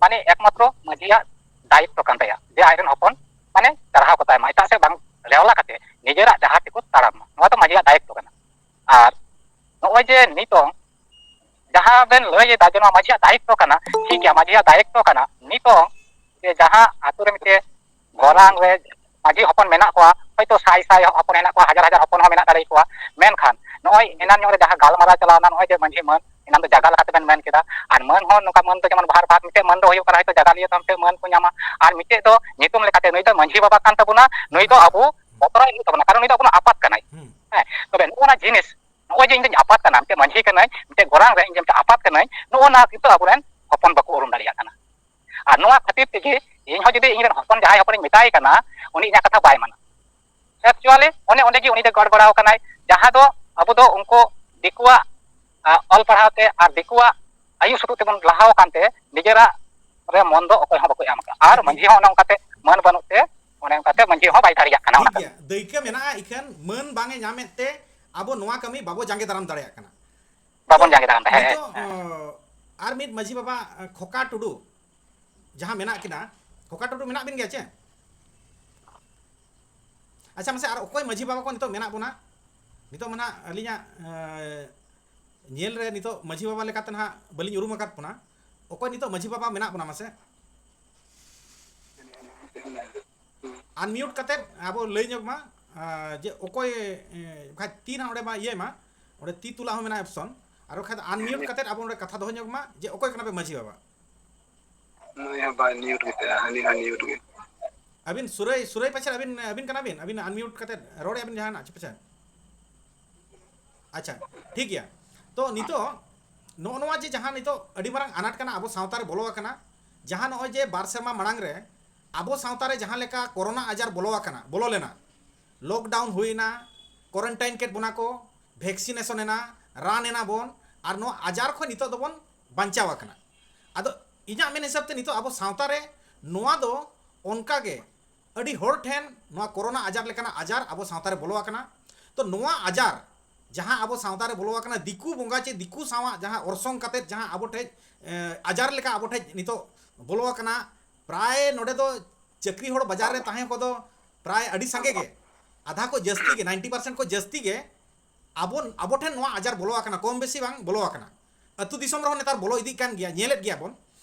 ᱢᱟᱱᱮ ᱮᱠᱢᱟᱛᱨᱚ ᱢᱟᱹᱡᱷᱤᱭᱟᱜ ᱫᱟᱭᱤᱛᱛᱚ ᱠᱟᱱ ᱛᱟᱭᱟ, ᱡᱮ ᱟᱡᱨᱮᱱ ᱦᱚᱯᱚᱱ ᱢᱟᱱᱮ ᱪᱟᱨᱦᱟᱣ ᱠᱚᱛᱟᱭ ᱢᱟ, ᱮᱴᱟᱜ ᱥᱮᱫ ᱵᱟᱝ ᱨᱮᱣᱞᱟ ᱠᱟᱛᱮ ᱱᱤᱡᱮᱨᱟᱜ ᱰᱟᱦᱟᱨ ᱛᱮᱠᱚ ᱛᱟᱲᱟᱢ ᱢᱟ᱾ ᱱᱚᱣᱟ ᱫᱚ ᱢᱟᱹᱡᱷᱤᱭᱟᱜ ᱫᱟᱭᱤᱛᱛᱚ ᱠᱟᱱᱟ᱾ ᱟᱨ ᱱᱚᱜᱼᱚᱭ ᱡᱮ ᱱᱤᱛᱚᱝ ᱡᱟᱦᱟᱸ ᱵᱮᱱ ᱞᱟᱹᱭ ᱮᱫᱟ ᱡᱮ ᱱᱚᱣᱟ ᱢᱟᱹᱡᱷᱤᱭᱟᱜ ᱫᱟᱭᱤᱛᱛᱚ ᱠᱟᱱᱟ, ᱴᱷᱤᱠ ᱜᱮᱭᱟ, ᱢᱟᱹᱡᱷᱤᱭᱟᱜ ᱫᱟᱭᱤᱛᱛᱚ ᱠᱟᱱᱟ᱾ ᱱᱤᱛᱚᱝ ᱡᱮ ᱡᱟᱦᱟᱸ ᱟᱛᱳ ᱨᱮ ᱢᱤᱫᱴᱮᱡ ᱜᱚᱨᱟᱝ ᱨᱮ ᱢᱟᱹᱡᱷᱤ ᱦᱚᱯᱚᱱ ᱢᱮᱱᱟᱜ ᱠᱚᱣᱟ, ᱦᱚᱭᱛᱳ ᱥᱟᱭ ᱥᱟᱭ ᱦᱚᱯᱚᱱ ᱦᱮᱱᱟᱜ ᱠᱚᱣᱟ, ᱦᱟᱡᱟᱨ ᱦᱟᱡᱟᱨ ᱦᱚᱯᱚᱱ ᱦᱚᱸ ᱢᱮᱱᱟᱜ ᱫᱟᱲᱮ ᱟᱠᱚᱣᱟ, ᱢᱮᱱᱠᱷᱟᱱ ᱱᱚᱜᱼᱚᱭ ᱮᱱᱟᱱ ᱧᱚᱜ ᱨᱮ ᱡᱟᱦᱟᱸ ᱜᱟᱞᱢᱟᱨᱟᱣ ᱪᱟᱞᱟᱣᱱᱟ, ᱱᱚᱜᱼᱚᱭ ᱡᱮ ᱢᱟᱹᱡᱷᱤ ᱢᱟᱹᱱ ᱮᱱᱟᱱ ᱫᱚ ᱡᱟᱜᱟ ᱞᱮᱠᱟᱛᱮ ᱵᱮᱱ ᱢᱮᱱ ᱠᱮᱫᱟ, ᱟᱨ ᱢᱟᱹᱱ ᱦᱚᱸ ᱱᱚᱝᱠᱟ ᱢᱟᱹᱱ ᱫᱚ ᱡᱮᱢᱚᱱ ᱵᱷᱟᱨ ᱵᱷᱟᱜᱽ, ᱢᱤᱫᱴᱮᱡ ᱢᱟᱹᱱ ᱫᱚ ᱦᱩᱭᱩᱜ ᱠᱟᱱᱟ ᱦᱚᱭᱛᱳ ᱡᱟᱜᱟ ᱞᱤᱭᱟᱹ ᱛᱮ ᱢᱟᱹᱱ ᱠᱚ ᱧᱟᱢᱟ, ᱟᱨ ᱢᱤᱫᱴᱮᱡ ᱫᱚ ᱧᱩᱛᱩᱢ ᱞᱮᱠᱟᱛᱮ ᱱᱩᱭ ᱫᱚ ᱢᱟᱹᱡᱷᱤ ᱵᱟᱵᱟ ᱠᱟᱱ ᱛᱟᱵᱚᱱᱟ, ᱱᱩᱭ ᱫᱚ ᱟᱵᱚ ᱵᱚᱛᱚᱨᱟᱭ ᱦᱩᱭᱩᱜ ᱛᱟᱵᱚᱱᱟ, ᱠᱟᱨᱚᱱ ᱱᱩᱭ ᱫᱚ ᱟᱵᱚᱱᱟᱜ ᱟᱯᱟᱛ ᱠᱟᱱᱟᱭ᱾ ᱦᱩᱸ᱾ ᱦᱮᱸ, ᱛᱚᱵᱮ ᱱᱚᱜᱼᱚ ᱱᱟ ᱡᱤᱱᱤᱥ, ᱱᱚᱜᱼᱚᱭ ᱡᱮ ᱤᱧ ᱫᱚᱧ ᱟᱯᱟᱛ ᱠᱟᱱᱟ, ᱢᱤᱫᱴᱮᱡ ᱢᱟᱹᱡᱷᱤ ᱠᱟᱹᱱᱟᱹᱧ, ᱢᱤᱫᱴᱮᱡ ᱜᱚᱨᱟᱝ ᱨᱮ ᱤᱧ ᱡᱮ ᱢᱤᱫᱴᱮᱡ ᱟᱯᱟᱛ ᱠᱟᱹᱱᱟᱹᱧ, ᱱᱚᱜᱼᱚ ᱱᱟ ᱠᱤᱱᱛᱩ ᱟᱵᱚᱨᱮᱱ ᱦᱚᱯᱚᱱ ᱵᱟᱠᱚ ᱩᱨᱩᱢ ᱫᱟᱲᱮᱭᱟᱜ ᱠᱟᱱᱟ᱾ ᱟᱨ ᱱᱚᱣᱟ ᱠᱷᱟᱹᱛᱤᱨ ᱛᱮᱜᱮ ᱤᱧ ᱦᱚᱸ ᱡᱩᱫᱤ ᱤᱧ ᱨᱮᱱ ᱦᱚᱯᱚᱱ ᱡᱟᱦᱟᱸᱭ ᱦᱚᱯᱚᱱᱤᱧ ᱢᱮᱛᱟᱭ ᱠᱟᱱᱟ, ᱩᱱᱤ ᱤᱧᱟᱹᱜ ᱠᱟᱛᱷᱟ ᱵᱟᱭ ᱢᱟᱱᱟ᱾ Actually ᱚᱱᱮ ᱚᱸᱰᱮ ᱜᱮ ᱩᱱᱤ ᱫᱚ ᱜᱚᱲᱵᱟᱲᱟᱣ ᱠᱟᱱᱟᱭ, ᱡᱟᱦᱟᱸ ᱫᱚ ᱟᱵᱚ ᱫᱚ ᱩᱱᱠᱩ ᱫᱤᱠᱩᱣᱟᱜ, ᱟ, ᱚᱞ ᱯᱟᱲᱦᱟᱣ ᱛᱮ ᱟᱨ ᱫᱤᱠᱩᱣᱟᱜ ᱟᱹᱭᱩᱨ ᱥᱩᱛᱩᱜ ᱛᱮᱵᱚᱱ ᱞᱟᱦᱟᱣ ᱟᱠᱟᱱ ᱛᱮ ᱱᱤᱡᱮᱨᱟᱜ ᱨᱮ ᱢᱚᱱ ᱫᱚ ᱚᱠᱚᱭ ᱦᱚᱸ ᱵᱟᱠᱚ ᱮᱢ ᱟᱠᱟᱫᱼᱟ᱾ ᱟᱨ ᱢᱟᱹᱡᱷᱤ ᱦᱚᱸ ᱚᱱᱮ ᱚᱱᱠᱟᱛᱮ ᱢᱟᱹᱱ ᱵᱟᱹᱱᱩᱜ ᱛᱮ ᱚᱱᱮ ᱚᱱᱠᱟᱛᱮ ᱢᱟᱹᱡᱷᱤ ᱦᱚᱸ ᱵᱟᱭ ᱫᱟᱲᱮᱭᱟᱜ ᱠᱟᱱᱟ᱾ ᱴᱷᱤᱠ ᱚᱱᱟ ᱠᱟᱹᱢᱤ ᱜᱮᱭᱟ, ᱫᱟᱹᱭᱠᱟᱹ ᱢᱮᱱᱟᱜᱼᱟ, ᱤᱠᱷᱟᱹᱱ ᱢᱟᱹᱱ ᱵᱟᱝ ᱮ ᱧᱟᱢᱮᱫ ᱛᱮ ᱟᱵᱚ ᱱᱚᱣᱟ ᱠᱟᱹᱢᱤ ᱵᱟᱵᱚ ᱡᱟᱸᱜᱮ ᱫᱟᱨᱟᱢ ᱫᱟᱲᱮᱭᱟᱜ ᱠᱟᱱᱟ᱾ ᱵᱟᱵᱚᱱ ᱛᱚ, ᱡᱟᱸᱜᱮ ᱫᱟᱨᱟᱢ ᱫᱟᱲᱮᱭᱟᱜᱼᱟ᱾ ᱦᱮᱸ, ᱱᱤᱛᱚᱜ, ᱦᱮᱸ᱾ ᱚ, ᱟᱨ ᱢᱤᱫ ᱢᱟᱹᱡᱷᱤ ᱵᱟᱵᱟ, ᱠᱷᱚᱠᱟ ᱴᱩᱰᱩ, ᱡᱟᱦᱟᱸ ᱢᱮᱱᱟᱜ ᱠᱤᱱᱟ, ᱠᱷᱚᱠᱟ ᱴᱩᱰᱩ ᱢᱮᱱᱟᱜ ᱵᱤᱱ ᱜᱮᱭᱟ ᱪᱮ? ᱟᱪᱪᱷᱟ, ᱢᱟᱥᱮ ᱟᱨ ᱚᱠᱚᱭ ᱢᱟᱹᱡᱷᱤ ᱵᱟᱵᱟ ᱠᱚ ᱱᱤᱛᱚᱜ ᱢᱮᱱᱟᱜ ᱵᱚᱱᱟ? ᱱᱤᱛᱚᱜ ᱢᱟ ᱱᱟᱦᱟᱜ ᱟᱹᱞᱤᱧᱟᱜ, ᱮ, ᱧᱮᱞ ᱨᱮ ᱱᱤᱛᱚᱜ ᱢᱟᱹᱡᱷᱤ ᱵᱟᱵᱟ ᱞᱮᱠᱟᱛᱮ ᱱᱟᱦᱟᱜ ᱵᱟᱹᱞᱤᱧ ᱩᱨᱩᱢ ᱟᱠᱟᱫ ᱵᱚᱱᱟ᱾ ᱚᱠᱚᱭ ᱱᱤᱛᱚᱜ ᱢᱟᱹᱡᱷᱤ ᱵᱟᱵᱟ ᱢᱮᱱᱟᱜ ᱵᱚᱱᱟ ᱢᱟᱥᱮ? Unmute ᱠᱟᱛᱮᱫ ᱟᱵᱚ ᱞᱟᱹᱭ ᱧᱚᱜ ᱢᱟ, ᱟ, ᱡᱮ ᱚᱠᱚᱭ, ᱮ, ᱵᱟᱠᱷᱟᱡ ᱛᱤ ᱱᱟᱦᱟᱜ ᱚᱸᱰᱮ ᱢᱟ ᱤᱭᱟᱹᱭ ᱢᱟ, ᱚᱸᱰᱮ ᱛᱤ ᱛᱩᱞᱟᱜ ᱦᱚᱸ ᱢᱮᱱᱟᱜᱼᱟ option, ᱟᱨ ᱵᱟᱠᱷᱟᱡ ᱫᱚ unmute ᱠᱟᱛᱮᱫ ᱟᱵᱚ ᱱᱚᱰᱮ ᱠᱟᱛᱷᱟ ᱫᱚᱦᱚ ᱧᱚᱜ ᱢᱟ ᱡᱮ ᱚᱠᱚᱭ ᱠᱟᱱᱟ ᱯᱮ ᱢᱟᱹᱡᱷᱤ ᱵᱟᱵᱟ? ᱱᱩᱭ ᱦᱚᱸ ᱵᱟᱭ mute ᱜᱮᱛᱟᱭᱟ, ᱦᱟᱹᱱᱤ ᱦᱚᱸ mute ᱜᱮ᱾ ᱟᱹᱵᱤᱱ ᱥᱩᱨᱟᱹᱭ, ᱥᱩᱨᱟᱹᱭ ᱯᱟᱪᱷᱮ ᱟᱹᱵᱤᱱ, ᱟᱹᱵᱤᱱ ᱠᱟᱱᱟ ᱵᱤᱱ? ᱟᱹᱵᱤᱱ unmute ᱠᱟᱛᱮ ᱨᱚᱲᱮᱫ ᱟᱹᱵᱤᱱ ᱡᱟᱦᱟᱱᱟᱜ ᱪᱮ ᱯᱟᱪᱷᱮ? ᱟᱪᱪᱷᱟ, ᱴᱷᱤᱠ ᱜᱮᱭᱟ᱾ ᱛᱚ ᱱᱤᱛᱚᱜ ᱱᱚᱜᱼᱚ ᱱᱚᱣᱟ ᱡᱮ ᱡᱟᱦᱟᱸ ᱱᱤᱛᱚᱜ ᱟᱹᱰᱤ ᱢᱟᱨᱟᱝ ᱟᱱᱟᱴ ᱠᱟᱱᱟ ᱟᱵᱚ ᱥᱟᱶᱛᱟ ᱨᱮ ᱵᱚᱞᱚ ᱟᱠᱟᱱᱟ, ᱡᱟᱦᱟᱸ ᱱᱚᱜᱼᱚᱭ ᱡᱮ ᱵᱟᱨ ᱥᱮᱨᱢᱟ ᱢᱟᱲᱟᱝ ᱨᱮ ᱟᱵᱚ ᱥᱟᱶᱛᱟ ᱨᱮ ᱡᱟᱦᱟᱸ ᱞᱮᱠᱟ ᱠᱳᱨᱳᱱᱟ ᱟᱡᱟᱨ ᱵᱚᱞᱚ ᱟᱠᱟᱱᱟ, ᱵᱚᱞᱚ ᱞᱮᱱᱟ, ᱞᱚᱠᱰᱟᱣᱩᱱ ᱦᱩᱭᱱᱟ, ᱠᱚᱨᱮᱱᱴᱟᱭᱤᱱ ᱠᱮᱫ ᱵᱚᱱᱟ ᱠᱚ, ᱵᱷᱮᱠᱥᱤᱱᱮᱥᱚᱱ ᱮᱱᱟ, ᱨᱟᱱ ᱮᱱᱟ ᱵᱚᱱ, ᱟᱨ ᱱᱚᱣᱟ ᱟᱡᱟᱨ ᱠᱷᱚᱱ ᱱᱤᱛᱚᱜ ᱫᱚᱵᱚᱱ ᱵᱟᱧᱪᱟᱣ ᱟᱠᱟᱱᱟ᱾ ᱟᱫᱚ ᱤᱧᱟᱹᱜ ᱢᱮᱱ ᱦᱤᱥᱟᱹᱵ ᱛᱮ ᱱᱤᱛᱚᱜ ᱟᱵᱚ ᱥᱟᱶᱛᱟ ᱨᱮ ᱱᱚᱣᱟ ᱫᱚ ᱚᱱᱠᱟ ᱜᱮ ᱟᱹᱰᱤ ᱦᱚᱲ ᱴᱷᱮᱱ ᱱᱚᱣᱟ ᱠᱳᱨᱳᱱᱟ ᱟᱡᱟᱨ ᱞᱮᱠᱟᱱᱟᱜ ᱟᱡᱟᱨ ᱟᱵᱚ ᱥᱟᱶᱛᱟ ᱨᱮ ᱵᱚᱞᱚ ᱟᱠᱟᱱᱟ᱾ ᱛᱚ ᱱᱚᱣᱟ ᱟᱡᱟᱨ ᱡᱟᱦᱟᱸ ᱟᱵᱚ ᱥᱟᱶᱛᱟ ᱨᱮ ᱵᱚᱞᱚ ᱟᱠᱟᱱᱟ, ᱫᱤᱠᱩ ᱵᱚᱸᱜᱟ ᱪᱮ ᱫᱤᱠᱩ ᱥᱟᱶᱟᱜ ᱡᱟᱦᱟᱸ ᱚᱨᱥᱚᱝ ᱠᱟᱛᱮᱫ ᱡᱟᱦᱟᱸ ᱟᱵᱚ ᱴᱷᱮᱡ, ᱮ, ᱟᱡᱟᱨ ᱞᱮᱠᱟ ᱟᱵᱚ ᱴᱷᱮᱡ ᱱᱤᱛᱚᱜ ᱵᱚᱞᱚ ᱟᱠᱟᱱᱟ, ᱯᱨᱟᱭ ᱱᱚᱰᱮ ᱫᱚ ᱪᱟᱹᱠᱨᱤ ᱦᱚᱲ ᱵᱟᱡᱟᱨ ᱨᱮ ᱛᱟᱦᱮᱸ ᱠᱚᱫᱚ ᱯᱨᱟᱭ ᱟᱹᱰᱤ ᱥᱟᱸᱜᱮ ᱜᱮ, ᱟᱫᱷᱟ ᱠᱚ ᱡᱟᱹᱥᱛᱤ ᱜᱮ, ᱱᱟᱭᱤᱱᱴᱤ ᱯᱟᱨᱥᱮᱱᱴ ᱠᱚ ᱡᱟᱹᱥᱛᱤ ᱜᱮ ᱟᱵᱚ, ᱟᱵᱚ ᱴᱷᱮᱱ ᱱᱚᱣᱟ ᱟᱡᱟᱨ ᱵᱚᱞᱚ ᱟᱠᱟᱱᱟ, ᱠᱚᱢ ᱵᱮᱥᱤ ᱵᱟᱝ ᱵᱚᱞᱚ ᱟᱠᱟᱱᱟ᱾ ᱟᱹᱛᱩ ᱫᱤᱥᱚᱢ ᱨᱮᱦᱚᱸ ᱱᱮᱛᱟᱨ ᱵᱚᱞᱚ ᱤᱫᱤᱜ ᱠᱟᱱ ᱜᱮᱭᱟ, ᱧᱮᱞᱮᱫ ᱜᱮᱭᱟ ᱵᱚᱱ᱾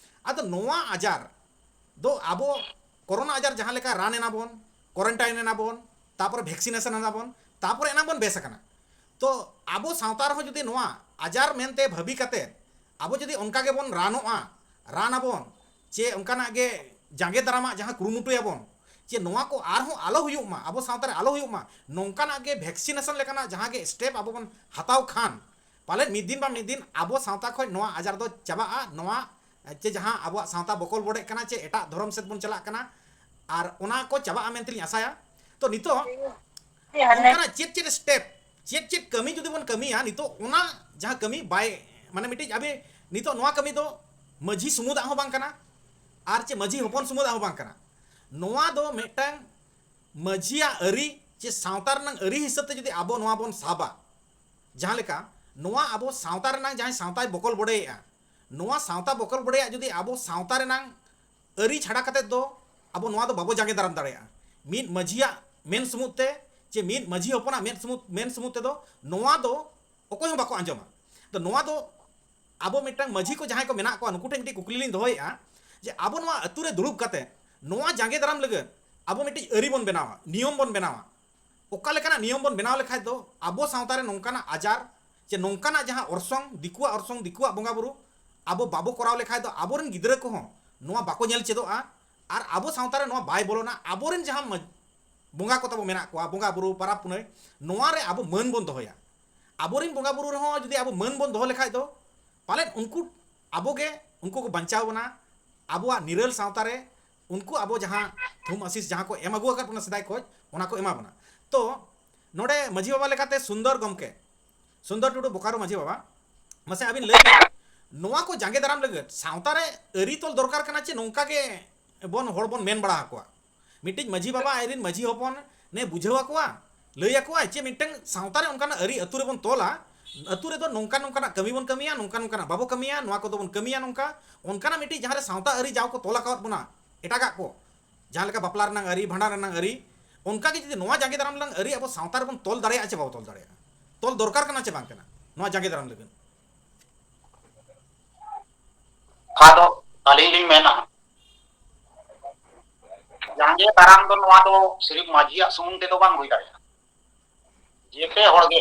ᱟᱫᱚ ᱱᱚᱣᱟ ᱟᱡᱟᱨ ᱫᱚ ᱟᱵᱚ ᱠᱳᱨᱳᱱᱟ ᱟᱡᱟᱨ ᱡᱟᱦᱟᱸ ᱞᱮᱠᱟ ᱨᱟᱱ ᱮᱱᱟ ᱵᱚᱱ, ᱠᱚᱨᱮᱱᱴᱟᱭᱤᱱ ᱮᱱᱟ ᱵᱚᱱ, ᱛᱟᱯᱚᱨᱮ ᱵᱷᱮᱠᱥᱤᱱᱮᱥᱚᱱ ᱮᱱᱟ ᱵᱚᱱ, ᱛᱟᱯᱚᱨᱮ ᱮᱱᱟ ᱵᱚᱱ ᱵᱮᱥ ᱟᱠᱟᱱᱟ᱾ ᱛᱚ ᱟᱵᱚ ᱥᱟᱶᱛᱟ ᱨᱮᱦᱚᱸ ᱡᱩᱫᱤ ᱱᱚᱣᱟ ᱟᱡᱟᱨ ᱢᱮᱱᱛᱮ ᱵᱷᱟᱹᱵᱤ ᱠᱟᱛᱮ ᱟᱵᱚ ᱡᱩᱫᱤ ᱚᱱᱠᱟ ᱜᱮᱵᱚᱱ ᱨᱟᱱᱚᱜᱼᱟ, ᱨᱟᱱ ᱟᱵᱚᱱ, ᱪᱮ ᱚᱱᱠᱟᱱᱟᱜ ᱜᱮ ᱡᱟᱸᱜᱮ ᱫᱟᱨᱟᱢᱟᱜ ᱡᱟᱦᱟᱸ ᱠᱩᱨᱩᱢᱩᱴᱩᱭᱟᱵᱚᱱ, ᱪᱮ ᱱᱚᱣᱟ ᱠᱚ ᱟᱨᱦᱚᱸ ᱟᱞᱚ ᱦᱩᱭᱩᱜ ᱢᱟ, ᱟᱵᱚ ᱥᱟᱶᱛᱟ ᱨᱮ ᱟᱞᱚ ᱦᱩᱭᱩᱜ ᱢᱟ, ᱱᱚᱝᱠᱟᱱᱟᱜ ᱜᱮ ᱵᱷᱮᱠᱥᱤᱱᱮᱥᱚᱱ ᱞᱮᱠᱟᱱᱟᱜ ᱡᱟᱦᱟᱸ ᱜᱮ ᱥᱴᱮᱯ ᱟᱵᱚ ᱵᱚᱱ ᱦᱟᱛᱟᱣ ᱠᱷᱟᱱ, ᱯᱟᱞᱮᱱ ᱢᱤᱫ ᱫᱤᱱ ᱵᱟᱝ ᱢᱤᱫ ᱫᱤᱱ ᱟᱵᱚ ᱥᱟᱶᱛᱟ ᱠᱷᱚᱱ ᱱᱚᱣᱟ ᱟᱡᱟᱨ ᱫᱚ ᱪᱟᱵᱟᱜᱼᱟ᱾ ᱱᱚᱣᱟ ᱪᱮ ᱡᱟᱦᱟᱸ ᱟᱵᱚᱣᱟᱜ ᱥᱟᱶᱛᱟ ᱵᱚᱠᱚᱞ ᱵᱚᱰᱮᱜ ᱠᱟᱱᱟ, ᱪᱮ ᱮᱴᱟᱜ ᱫᱷᱚᱨᱚᱢ ᱥᱮᱫ ᱵᱚᱱ ᱪᱟᱞᱟᱜ ᱠᱟᱱᱟ, ᱟᱨ ᱚᱱᱟ ᱠᱚ ᱪᱟᱵᱟᱜᱼᱟ ᱢᱮᱱᱛᱮᱞᱤᱧ ᱟᱥᱟᱭᱟ᱾ ᱛᱚ ᱱᱤᱛᱚᱜ ᱚᱱᱠᱟᱱᱟᱜ ᱪᱮᱫ ᱪᱮᱫ ᱥᱴᱮᱯ, ᱪᱮᱫ ᱪᱮᱫ ᱠᱟᱹᱢᱤ ᱡᱩᱫᱤ ᱵᱚᱱ ᱠᱟᱹᱢᱤᱭᱟ, ᱱᱤᱛᱚᱜ ᱚᱱᱟ ᱡᱟᱦᱟᱸ ᱠᱟᱹᱢᱤ ᱵᱟᱭ, ᱢᱟᱱᱮ ᱢᱤᱫᱴᱤᱡ ᱟᱵᱮ ᱱᱤᱛᱚᱜ ᱱᱚᱣᱟ ᱠᱟᱹᱢᱤ ᱫᱚ ᱢᱟᱹᱡᱷᱤ ᱥᱩᱢᱩᱫᱟᱜ ᱦᱚᱸ ᱵᱟᱝ ᱠᱟᱱᱟ, ᱟᱨ ᱪᱮ ᱢᱟᱹᱡᱷᱤ ᱦᱚᱯᱚᱱ ᱥᱩᱢᱩᱫᱟᱜ ᱦᱚᱸ ᱵᱟᱝ ᱠᱟᱱᱟ᱾ ᱱᱚᱣᱟ ᱫᱚ ᱢᱤᱫᱴᱟᱝ ᱢᱟᱹᱡᱷᱤᱭᱟᱜ ᱟᱹᱨᱤ ᱪᱮ ᱥᱟᱶᱛᱟ ᱨᱮᱱᱟᱜ ᱟᱹᱨᱤ ᱦᱤᱥᱟᱹᱵ ᱛᱮ ᱡᱩᱫᱤ ᱟᱵᱚ ᱱᱚᱣᱟ ᱵᱚᱱ ᱥᱟᱵᱟ, ᱡᱟᱦᱟᱸ ᱞᱮᱠᱟ ᱱᱚᱣᱟ ᱟᱵᱚ ᱥᱟᱶᱛᱟ ᱨᱮᱱᱟᱜ ᱡᱟᱦᱟᱸᱭ ᱥᱟᱶᱛᱟᱭ ᱵᱚᱠᱚᱞ ᱵᱚᱰᱮᱭᱮᱜᱼᱟ, ᱱᱚᱣᱟ ᱥᱟᱶᱛᱟ ᱵᱚᱠᱚᱞ ᱵᱚᱰᱮᱭᱟᱜ ᱡᱩᱫᱤ ᱟᱵᱚ ᱥᱟᱶᱛᱟ ᱨᱮᱱᱟᱜ ᱟᱹᱨᱤ ᱪᱷᱟᱰᱟ ᱠᱟᱛᱮᱫ ᱫᱚ ᱟᱵᱚ ᱱᱚᱣᱟ ᱫᱚ ᱵᱟᱵᱚ ᱡᱟᱸᱜᱮ ᱫᱟᱨᱟᱢ ᱫᱟᱲᱮᱭᱟᱜᱼᱟ᱾ ᱢᱤᱫ ᱢᱟᱹᱡᱷᱤᱭᱟᱜ ᱢᱮᱱ ᱥᱩᱢᱩᱫ ᱛᱮ ᱪᱮ ᱢᱤᱫ ᱢᱟᱹᱡᱷᱤ ᱦᱚᱯᱚᱱᱟᱜ ᱢᱮᱱ ᱥᱩᱢᱩᱫ, ᱢᱮᱱ ᱥᱩᱢᱩᱫ ᱛᱮᱫᱚ ᱱᱚᱣᱟ ᱫᱚ ᱚᱠᱚᱭ ᱦᱚᱸ ᱵᱟᱠᱚ ᱟᱸᱡᱚᱢᱟ᱾ ᱛᱚ ᱱᱚᱣᱟ ᱫᱚ ᱟᱵᱚ ᱢᱤᱫᱴᱟᱝ ᱢᱟᱹᱡᱷᱤ ᱠᱚ ᱡᱟᱦᱟᱸᱭ ᱠᱚ ᱢᱮᱱᱟᱜ ᱠᱚᱣᱟ, ᱱᱩᱠᱩ ᱴᱷᱮᱱ ᱢᱤᱫᱴᱤᱡ ᱠᱩᱠᱞᱤ ᱞᱤᱧ ᱫᱚᱦᱚᱭᱮᱫᱼᱟ ᱡᱮ ᱟᱵᱚ ᱱᱚᱣᱟ ᱟᱹᱛᱩ ᱨᱮ ᱫᱩᱲᱩᱵ ᱠᱟᱛᱮ ᱱᱚᱣᱟ ᱡᱟᱸᱜᱮ ᱫᱟᱨᱟᱢ ᱞᱟᱹᱜᱤᱫ ᱟᱵᱚ ᱢᱤᱫᱴᱤᱡ ᱟᱹᱨᱤ ᱵᱚᱱ ᱵᱮᱱᱟᱣᱟ, ᱱᱤᱭᱚᱢ ᱵᱚᱱ ᱵᱮᱱᱟᱣᱟ᱾ ᱚᱠᱟ ᱞᱮᱠᱟᱱᱟᱜ ᱱᱤᱭᱚᱢ ᱵᱚᱱ ᱵᱮᱱᱟᱣ ᱞᱮᱠᱷᱟᱡ ᱫᱚ ᱟᱵᱚ ᱥᱟᱶᱛᱟ ᱨᱮ ᱱᱚᱝᱠᱟᱱᱟᱜ ᱟᱡᱟᱨ ᱪᱮ ᱱᱚᱝᱠᱟᱱᱟᱜ ᱡᱟᱦᱟᱸ ᱚᱨᱥᱚᱝ, ᱫᱤᱠᱩᱣᱟᱜ ᱚᱨᱥᱚᱝ, ᱫᱤᱠᱩᱣᱟᱜ ᱵᱚᱸᱜᱟ ᱵᱩᱨᱩ ᱟᱵᱚ ᱵᱟᱵᱚ ᱠᱚᱨᱟᱣ ᱞᱮᱠᱷᱟᱡ ᱫᱚ ᱟᱵᱚᱨᱮᱱ ᱜᱤᱫᱽᱨᱟᱹ ᱠᱚᱦᱚᱸ ᱱᱚᱣᱟ ᱵᱟᱠᱚ ᱧᱮᱞ ᱪᱮᱫᱚᱜᱼᱟ᱾ ᱟᱨ ᱟᱵᱚ ᱥᱟᱶᱛᱟ ᱨᱮ ᱱᱚᱣᱟ ᱵᱟᱭ ᱵᱚᱞᱚᱱᱟ᱾ ᱟᱵᱚᱨᱮᱱ ᱡᱟᱦᱟᱸ ᱢᱟᱹ- ᱵᱚᱸᱜᱟ ᱠᱚ ᱛᱟᱵᱚ ᱢᱮᱱᱟᱜ ᱠᱚᱣᱟ, ᱵᱚᱸᱜᱟ ᱵᱩᱨᱩ, ᱯᱟᱨᱟᱵᱽ ᱯᱩᱱᱟᱹᱭ, ᱱᱚᱣᱟ ᱨᱮ ᱟᱵᱚ ᱢᱟᱹᱱ ᱵᱚᱱ ᱫᱚᱦᱚᱭᱟ᱾ ᱟᱵᱚᱨᱮᱱ ᱵᱚᱸᱜᱟ ᱵᱩᱨᱩ ᱨᱮᱦᱚᱸ ᱡᱩᱫᱤ ᱟᱵᱚ ᱢᱟᱹᱱ ᱵᱚᱱ ᱫᱚᱦᱚ ᱞᱮᱠᱷᱟᱡ ᱫᱚ, ᱯᱟᱞᱮᱱ ᱩᱱᱠᱩ ᱟᱵᱚ ᱜᱮ, ᱩᱱᱠᱩ ᱠᱚ ᱵᱟᱧᱪᱟᱣ ᱵᱚᱱᱟ᱾ ᱟᱵᱚᱣᱟᱜ ᱱᱤᱨᱟᱹᱞ ᱥᱟᱶᱛᱟ ᱨᱮ ᱩᱱᱠᱩ ᱟᱵᱚ ᱡᱟᱦᱟᱸ ᱛᱷᱩᱢ ᱟᱥᱤᱥ ᱡᱟᱦᱟᱸ ᱠᱚ ᱮᱢ ᱟᱹᱜᱩ ᱟᱠᱟᱫ ᱵᱚᱱᱟ ᱥᱮᱫᱟᱭ ᱠᱷᱚᱡ, ᱚᱱᱟ ᱠᱚ ᱮᱢᱟ ᱵᱚᱱᱟ᱾ ᱛᱚ ᱱᱚᱰᱮ ᱢᱟᱹᱡᱷᱤ ᱵᱟᱵᱟ ᱞᱮᱠᱟᱛᱮ ᱥᱩᱱᱫᱚᱨ ᱜᱚᱢᱠᱮ, ᱥᱩᱱᱫᱚᱨ ᱴᱩᱰᱩ, ᱵᱳᱠᱟᱨᱳ ᱢᱟᱹᱡᱷᱤ ᱵᱟᱵᱟ, ᱢᱟᱥᱮ ᱟᱹᱵᱤᱱ ᱞᱟᱹᱭ ᱵᱤᱱ, ᱱᱚᱣᱟ ᱠᱚ ᱡᱟᱸᱜᱮ ᱫᱟᱨᱟᱢ ᱞᱟᱹᱜᱤᱫ ᱥᱟᱶᱛᱟ ᱨᱮ ᱟᱹᱨᱤ ᱛᱚᱞ ᱫᱚᱨᱠᱟᱨ ᱠᱟᱱᱟ ᱪᱮ ᱱᱚᱝᱠᱟ ᱜᱮ ᱵᱚᱱ, ᱦᱚᱲ ᱵᱚᱱ ᱢᱮᱱ ᱵᱟᱲᱟ ᱟᱠᱚᱣᱟ? ᱢᱤᱫᱴᱤᱡ ᱢᱟᱹᱡᱷᱤ ᱵᱟᱵᱟ ᱟᱡᱨᱮᱱ ᱢᱟᱹᱡᱷᱤ ᱦᱚᱯᱚᱱ ᱱᱮ ᱵᱩᱡᱷᱟᱹᱣ ᱟᱠᱚᱣᱟ, ᱞᱟᱹᱭ ᱟᱠᱚᱣᱟᱭ ᱪᱮ ᱢᱤᱫᱴᱟᱝ ᱥᱟᱶᱛᱟ ᱨᱮ ᱚᱱᱠᱟᱱᱟᱜ ᱟᱹᱨᱤ ᱟᱹᱛᱩ ᱨᱮᱵᱚᱱ ᱛᱚᱞᱟ, ᱟᱹᱛᱩ ᱨᱮᱫᱚ ᱱᱚᱝᱠᱟ ᱱᱚᱝᱠᱟᱱᱟᱜ ᱠᱟᱹᱢᱤ ᱵᱚᱱ ᱠᱟᱹᱢᱤᱭᱟ, ᱱᱚᱝᱠᱟ ᱱᱚᱝᱠᱟᱱᱟᱜ ᱵᱟᱵᱚ ᱠᱟᱹᱢᱤᱭᱟ, ᱱᱚᱣᱟ ᱠᱚᱫᱚ ᱵᱚᱱ ᱠᱟᱹᱢᱤᱭᱟ ᱱᱚᱝᱠᱟ, ᱚᱱᱠᱟᱱᱟᱜ ᱢᱤᱫᱴᱤᱡ ᱡᱟᱦᱟᱸ ᱨᱮ ᱥᱟᱶᱛᱟ ᱟᱹᱨᱤ ᱡᱟᱣ ᱠᱚ ᱛᱚᱞ ᱟᱠᱟᱣᱟᱫ ᱵᱚᱱᱟ ᱮᱴᱟᱜᱟᱜ ᱠᱚ, ᱡᱟᱦᱟᱸ ᱞᱮᱠᱟ ᱵᱟᱯᱞᱟ ᱨᱮᱱᱟᱜ ᱟᱹᱨᱤ, ᱵᱷᱟᱸᱰᱟᱱ ᱨᱮᱱᱟᱜ ᱟᱹᱨᱤ, ᱚᱱᱠᱟ ᱜᱮ ᱡᱩᱫᱤ ᱱᱚᱣᱟ ᱡᱟᱸᱜᱮ ᱫᱟᱨᱟᱢ ᱨᱮᱱᱟᱜ ᱟᱹᱨᱤ ᱟᱵᱚ ᱥᱟᱶᱛᱟ ᱨᱮᱵᱚᱱ ᱛᱚᱞ ᱫᱟᱲᱮᱭᱟᱜᱼᱟ ᱪᱮ ᱵᱟᱵᱚ ᱛᱚᱞ ᱫᱟᱲᱮᱭᱟᱜᱼᱟ? ᱛᱚᱞ ᱫᱚᱨᱠᱟᱨ ᱠᱟᱱᱟ ᱪᱮ ᱵᱟᱝ ᱠᱟᱱᱟ ᱱᱚᱣᱟ ᱡᱟᱸᱜᱮ ᱫᱟᱨᱟᱢ ᱞᱟᱹᱜᱤᱫ? ᱟᱫᱚ ᱟᱹᱞᱤᱧ ᱞᱤᱧ ᱢᱮᱱᱟ, ᱡᱟᱸᱜᱮ ᱫᱟᱨᱟᱢ ᱫᱚ ᱱᱚᱣᱟ ᱫᱚ ᱥᱤᱨᱤᱯ ᱢᱟᱹᱡᱷᱤᱭᱟᱜ ᱥᱩᱢᱩᱝ ᱛᱮᱫᱚ ᱵᱟᱝ ᱦᱩᱭ ᱫᱟᱲᱮᱭᱟᱜᱼᱟ᱾ ᱡᱮᱛᱮ ᱦᱚᱲ ᱜᱮ,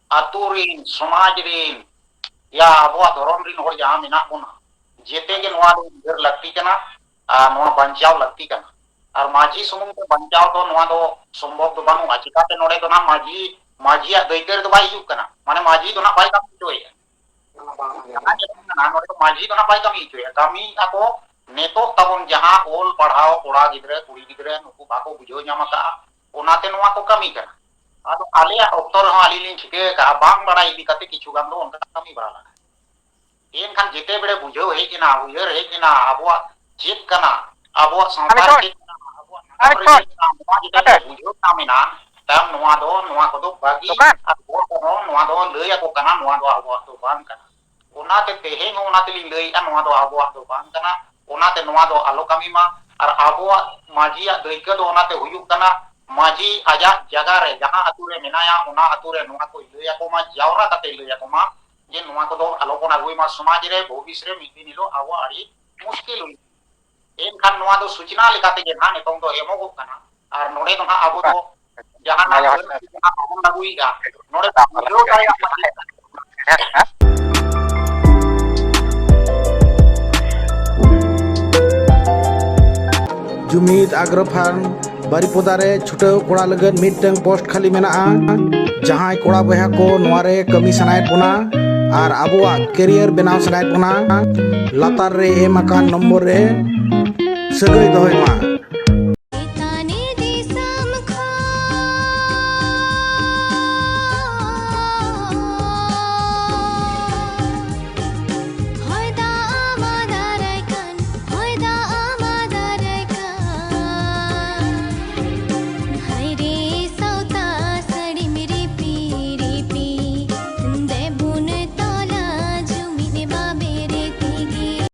ᱟᱹᱛᱩ ᱨᱤᱱ, ᱥᱚᱢᱟᱡᱽ ᱨᱤᱱ, ᱭᱟ ᱟᱵᱚᱣᱟᱜ ᱫᱷᱚᱨᱚᱢ ᱨᱤᱱ ᱦᱚᱲ ᱡᱟᱦᱟᱸ ᱢᱮᱱᱟᱜ ᱵᱚᱱᱟ, ᱡᱮᱛᱮ ᱜᱮ ᱱᱚᱣᱟ ᱫᱚ ᱩᱭᱦᱟᱹᱨ ᱞᱟᱹᱠᱛᱤ ᱠᱟᱱᱟ ᱟᱨ ᱱᱚᱣᱟ ᱵᱟᱧᱪᱟᱣ ᱞᱟᱹᱠᱛᱤ ᱠᱟᱱᱟ᱾ ᱟᱨ ᱢᱟᱹᱡᱷᱤ ᱥᱩᱢᱩᱝ ᱛᱮ ᱵᱟᱧᱪᱟᱣ ᱫᱚ ᱱᱚᱣᱟ ᱫᱚ ᱥᱚᱢᱵᱷᱚᱵ ᱫᱚ ᱵᱟᱹᱱᱩᱜᱼᱟ᱾ ᱪᱤᱠᱟᱛᱮ ᱱᱚᱰᱮ ᱫᱚ ᱱᱟᱜ ᱢᱟᱹᱡᱷᱤ, ᱢᱟᱹᱡᱷᱤᱭᱟᱜ ᱫᱟᱹᱭᱠᱟᱹ ᱨᱮᱫᱚ ᱵᱟᱭ ᱦᱤᱡᱩᱜ ᱠᱟᱱᱟ, ᱢᱟᱱᱮ ᱢᱟᱹᱡᱷᱤ ᱫᱚ ᱱᱟᱜ ᱵᱟᱭ ᱠᱟᱹᱢᱤ ᱦᱚᱪᱚᱭᱮᱫᱼᱟ᱾ ᱡᱟᱦᱟᱸ ᱧᱮᱞᱚᱜ ᱠᱟᱱᱟ, ᱱᱚᱰᱮ ᱫᱚ ᱢᱟᱹᱡᱷᱤ ᱫᱚ ᱱᱟᱜ ᱵᱟᱭ ᱠᱟᱹᱢᱤ ᱦᱚᱪᱚᱭᱮᱫᱼᱟ᱾ ᱠᱟᱹᱢᱤ ᱟᱠᱚ ᱱᱤᱛᱚᱜ ᱛᱟᱵᱚᱱ ᱡᱟᱦᱟᱸ ᱚᱞ ᱯᱟᱲᱦᱟᱣ ᱠᱚᱲᱟ ᱜᱤᱫᱽᱨᱟᱹ ᱠᱩᱲᱤ ᱜᱤᱫᱽᱨᱟᱹ ᱱᱩᱠᱩ ᱵᱟᱠᱚ ᱵᱩᱡᱷᱟᱹᱣ ᱧᱟᱢ ᱟᱠᱟᱫᱼᱟ, ᱚᱱᱟᱛᱮ ᱱᱚᱣᱟ ᱠᱚ ᱠᱟᱹᱢᱤ ᱠᱟᱱᱟ᱾ ᱟᱫᱚ ᱟᱞᱮᱭᱟᱜ ᱚᱠᱛᱚ ᱨᱮᱦᱚᱸ ᱟᱹᱞᱤᱧ ᱞᱤᱧ ᱴᱷᱤᱠᱟᱹ ᱟᱠᱟᱫᱼᱟ, ᱵᱟᱝ ᱵᱟᱲᱟᱭ ᱤᱫᱤ ᱠᱟᱛᱮ ᱠᱤᱪᱷᱩ ᱜᱟᱱ ᱫᱚ ᱚᱱᱠᱟ ᱠᱟᱹᱢᱤ ᱵᱟᱲᱟ ᱞᱟᱜᱼᱟ᱾ ᱮᱱᱠᱷᱟᱱ ᱡᱮᱛᱮ ᱵᱮᱲᱮ ᱵᱩᱡᱷᱟᱹᱣ ᱦᱮᱡ ᱮᱱᱟ, ᱩᱭᱦᱟᱹᱨ ᱦᱮᱡ ᱮᱱᱟ, ᱟᱵᱚᱣᱟᱜ ᱪᱮᱫ ᱠᱟᱱᱟ, ᱟᱵᱚᱣᱟᱜ ᱥᱟᱶᱛᱟ ᱨᱮ ᱪᱮᱫ ᱠᱟᱱᱟ, ᱟᱵᱚᱣᱟᱜ ᱱᱟᱜᱟᱢ ᱨᱮ ᱪᱮᱫ ᱠᱟᱱᱟ, ᱱᱚᱣᱟ ᱡᱮᱛᱮ ᱵᱮᱲᱮ ᱵᱩᱡᱷᱟᱹᱣ ᱧᱟᱢ ᱮᱱᱟ, ᱛᱟᱭᱚᱢ ᱱᱚᱣᱟ ᱫᱚ, ᱱᱚᱣᱟ ᱠᱚᱫᱚ ᱵᱟᱹᱜᱤ ᱟᱨ ᱦᱚᱲ ᱠᱚᱦᱚᱸ ᱱᱚᱣᱟ ᱫᱚ ᱞᱟᱹᱭ ᱟᱠᱚ ᱠᱟᱱᱟ, ᱱᱚᱣᱟ ᱫᱚ ᱟᱵᱚᱣᱟᱜ ᱫᱚ ᱵᱟᱝ ᱠᱟᱱᱟ᱾ ᱚᱱᱟᱛᱮ ᱛᱮᱦᱮᱧ ᱦᱚᱸ ᱚᱱᱟ ᱛᱮᱞᱤᱧ ᱞᱟᱹᱭᱮᱫᱼᱟ, ᱱᱚᱣᱟ ᱫᱚ ᱟᱵᱚᱣᱟᱜ ᱫᱚ ᱵᱟᱝ ᱠᱟᱱᱟ᱾ ᱚᱱᱟᱛᱮ ᱱᱚᱣᱟ ᱫᱚ ᱟᱞᱚ ᱠᱟᱹᱢᱤ ᱢᱟ᱾ ᱟᱨ ᱟᱵᱚᱣᱟᱜ ᱢᱟᱹᱡᱷᱤᱭᱟᱜ ᱫᱟᱹᱭᱠᱟᱹ ᱫᱚ ᱚᱱᱟᱛᱮ ᱦᱩᱭᱩᱜ ᱠᱟᱱᱟ, ᱢᱟᱹᱡᱷᱤ ᱟᱡᱟᱜ ᱡᱟᱭᱜᱟ ᱨᱮ ᱡᱟᱦᱟᱸ ᱟᱹᱛᱩ ᱨᱮ ᱢᱮᱱᱟᱭᱟ, ᱚᱱᱟ ᱟᱹᱛᱩ ᱨᱮ ᱱᱚᱣᱟ ᱠᱚᱭ ᱞᱟᱹᱭ ᱟᱠᱚ ᱢᱟ, ᱡᱟᱣᱨᱟ ᱠᱟᱛᱮ ᱞᱟᱹᱭ ᱟᱠᱚ ᱢᱟ ᱡᱮ ᱱᱚᱣᱟ ᱠᱚᱫᱚ ᱟᱞᱚ ᱵᱚᱱ ᱟᱹᱜᱩᱭ ᱢᱟ ᱥᱚᱢᱟᱡᱽ ᱨᱮ, ᱵᱷᱚᱵᱤᱥ ᱨᱮ ᱢᱤᱫ ᱫᱤᱱ ᱦᱤᱞᱳᱜ ᱟᱵᱚ ᱟᱹᱰᱤ ᱢᱩᱥᱠᱤᱞ ᱦᱩᱭᱩᱜᱼᱟ᱾ ᱮᱱᱠᱷᱟᱱ ᱱᱚᱣᱟ ᱫᱚ ᱥᱩᱪᱱᱟ ᱞᱮᱠᱟ ᱛᱮᱜᱮ ᱱᱟᱦᱟᱜ ᱱᱤᱛᱚᱝ ᱫᱚ ᱮᱢᱚᱜᱚᱜ ᱠᱟᱱᱟ᱾ ᱟᱨ ᱱᱚᱰᱮ ᱫᱚ ᱱᱟᱦᱟᱜ ᱟᱵᱚ ᱫᱚ ᱡᱟᱦᱟᱱᱟᱜ ᱟᱹᱱ ᱟᱹᱨᱤ ᱡᱟᱦᱟᱸ ᱵᱟᱵᱚᱱ ᱞᱟᱹᱜᱩᱭᱮᱫᱼᱟ, ᱱᱚᱰᱮ ᱫᱚ ᱵᱩᱡᱷᱟᱹᱣ ᱫᱟᱲᱮᱭᱟᱜ ᱢᱟ ᱪᱮᱫ ᱠᱟᱱᱟ᱾ ᱡᱩᱢᱤᱫ ᱟᱜᱽᱨᱚ ᱯᱷᱟᱨᱢ ᱵᱟᱨᱤᱯᱚᱫᱟ ᱨᱮ ᱪᱷᱩᱴᱟᱹᱣ ᱠᱚᱲᱟ ᱞᱟᱹᱜᱤᱫ ᱢᱤᱫᱴᱟᱝ ᱯᱳᱥᱴ ᱠᱷᱟᱹᱞᱤ ᱢᱮᱱᱟᱜᱼᱟ᱾ ᱡᱟᱦᱟᱸᱭ ᱠᱚᱲᱟ ᱵᱚᱭᱦᱟ ᱠᱚ ᱱᱚᱣᱟ ᱨᱮ ᱠᱟᱹᱢᱤ ᱥᱟᱱᱟᱭᱮᱫ ᱵᱚᱱᱟ ᱟᱨ ᱟᱵᱚᱣᱟᱜ ᱠᱮᱨᱤᱭᱟᱨ ᱵᱮᱱᱟᱣ ᱥᱟᱱᱟᱭᱮᱫ ᱵᱚᱱᱟ, ᱞᱟᱛᱟᱨ ᱨᱮ ᱮᱢ ᱟᱠᱟᱱ ᱱᱚᱢᱵᱚᱨ ᱨᱮ ᱥᱟᱹᱜᱟᱹᱭ ᱫᱚᱦᱚᱭ ᱢᱟ᱾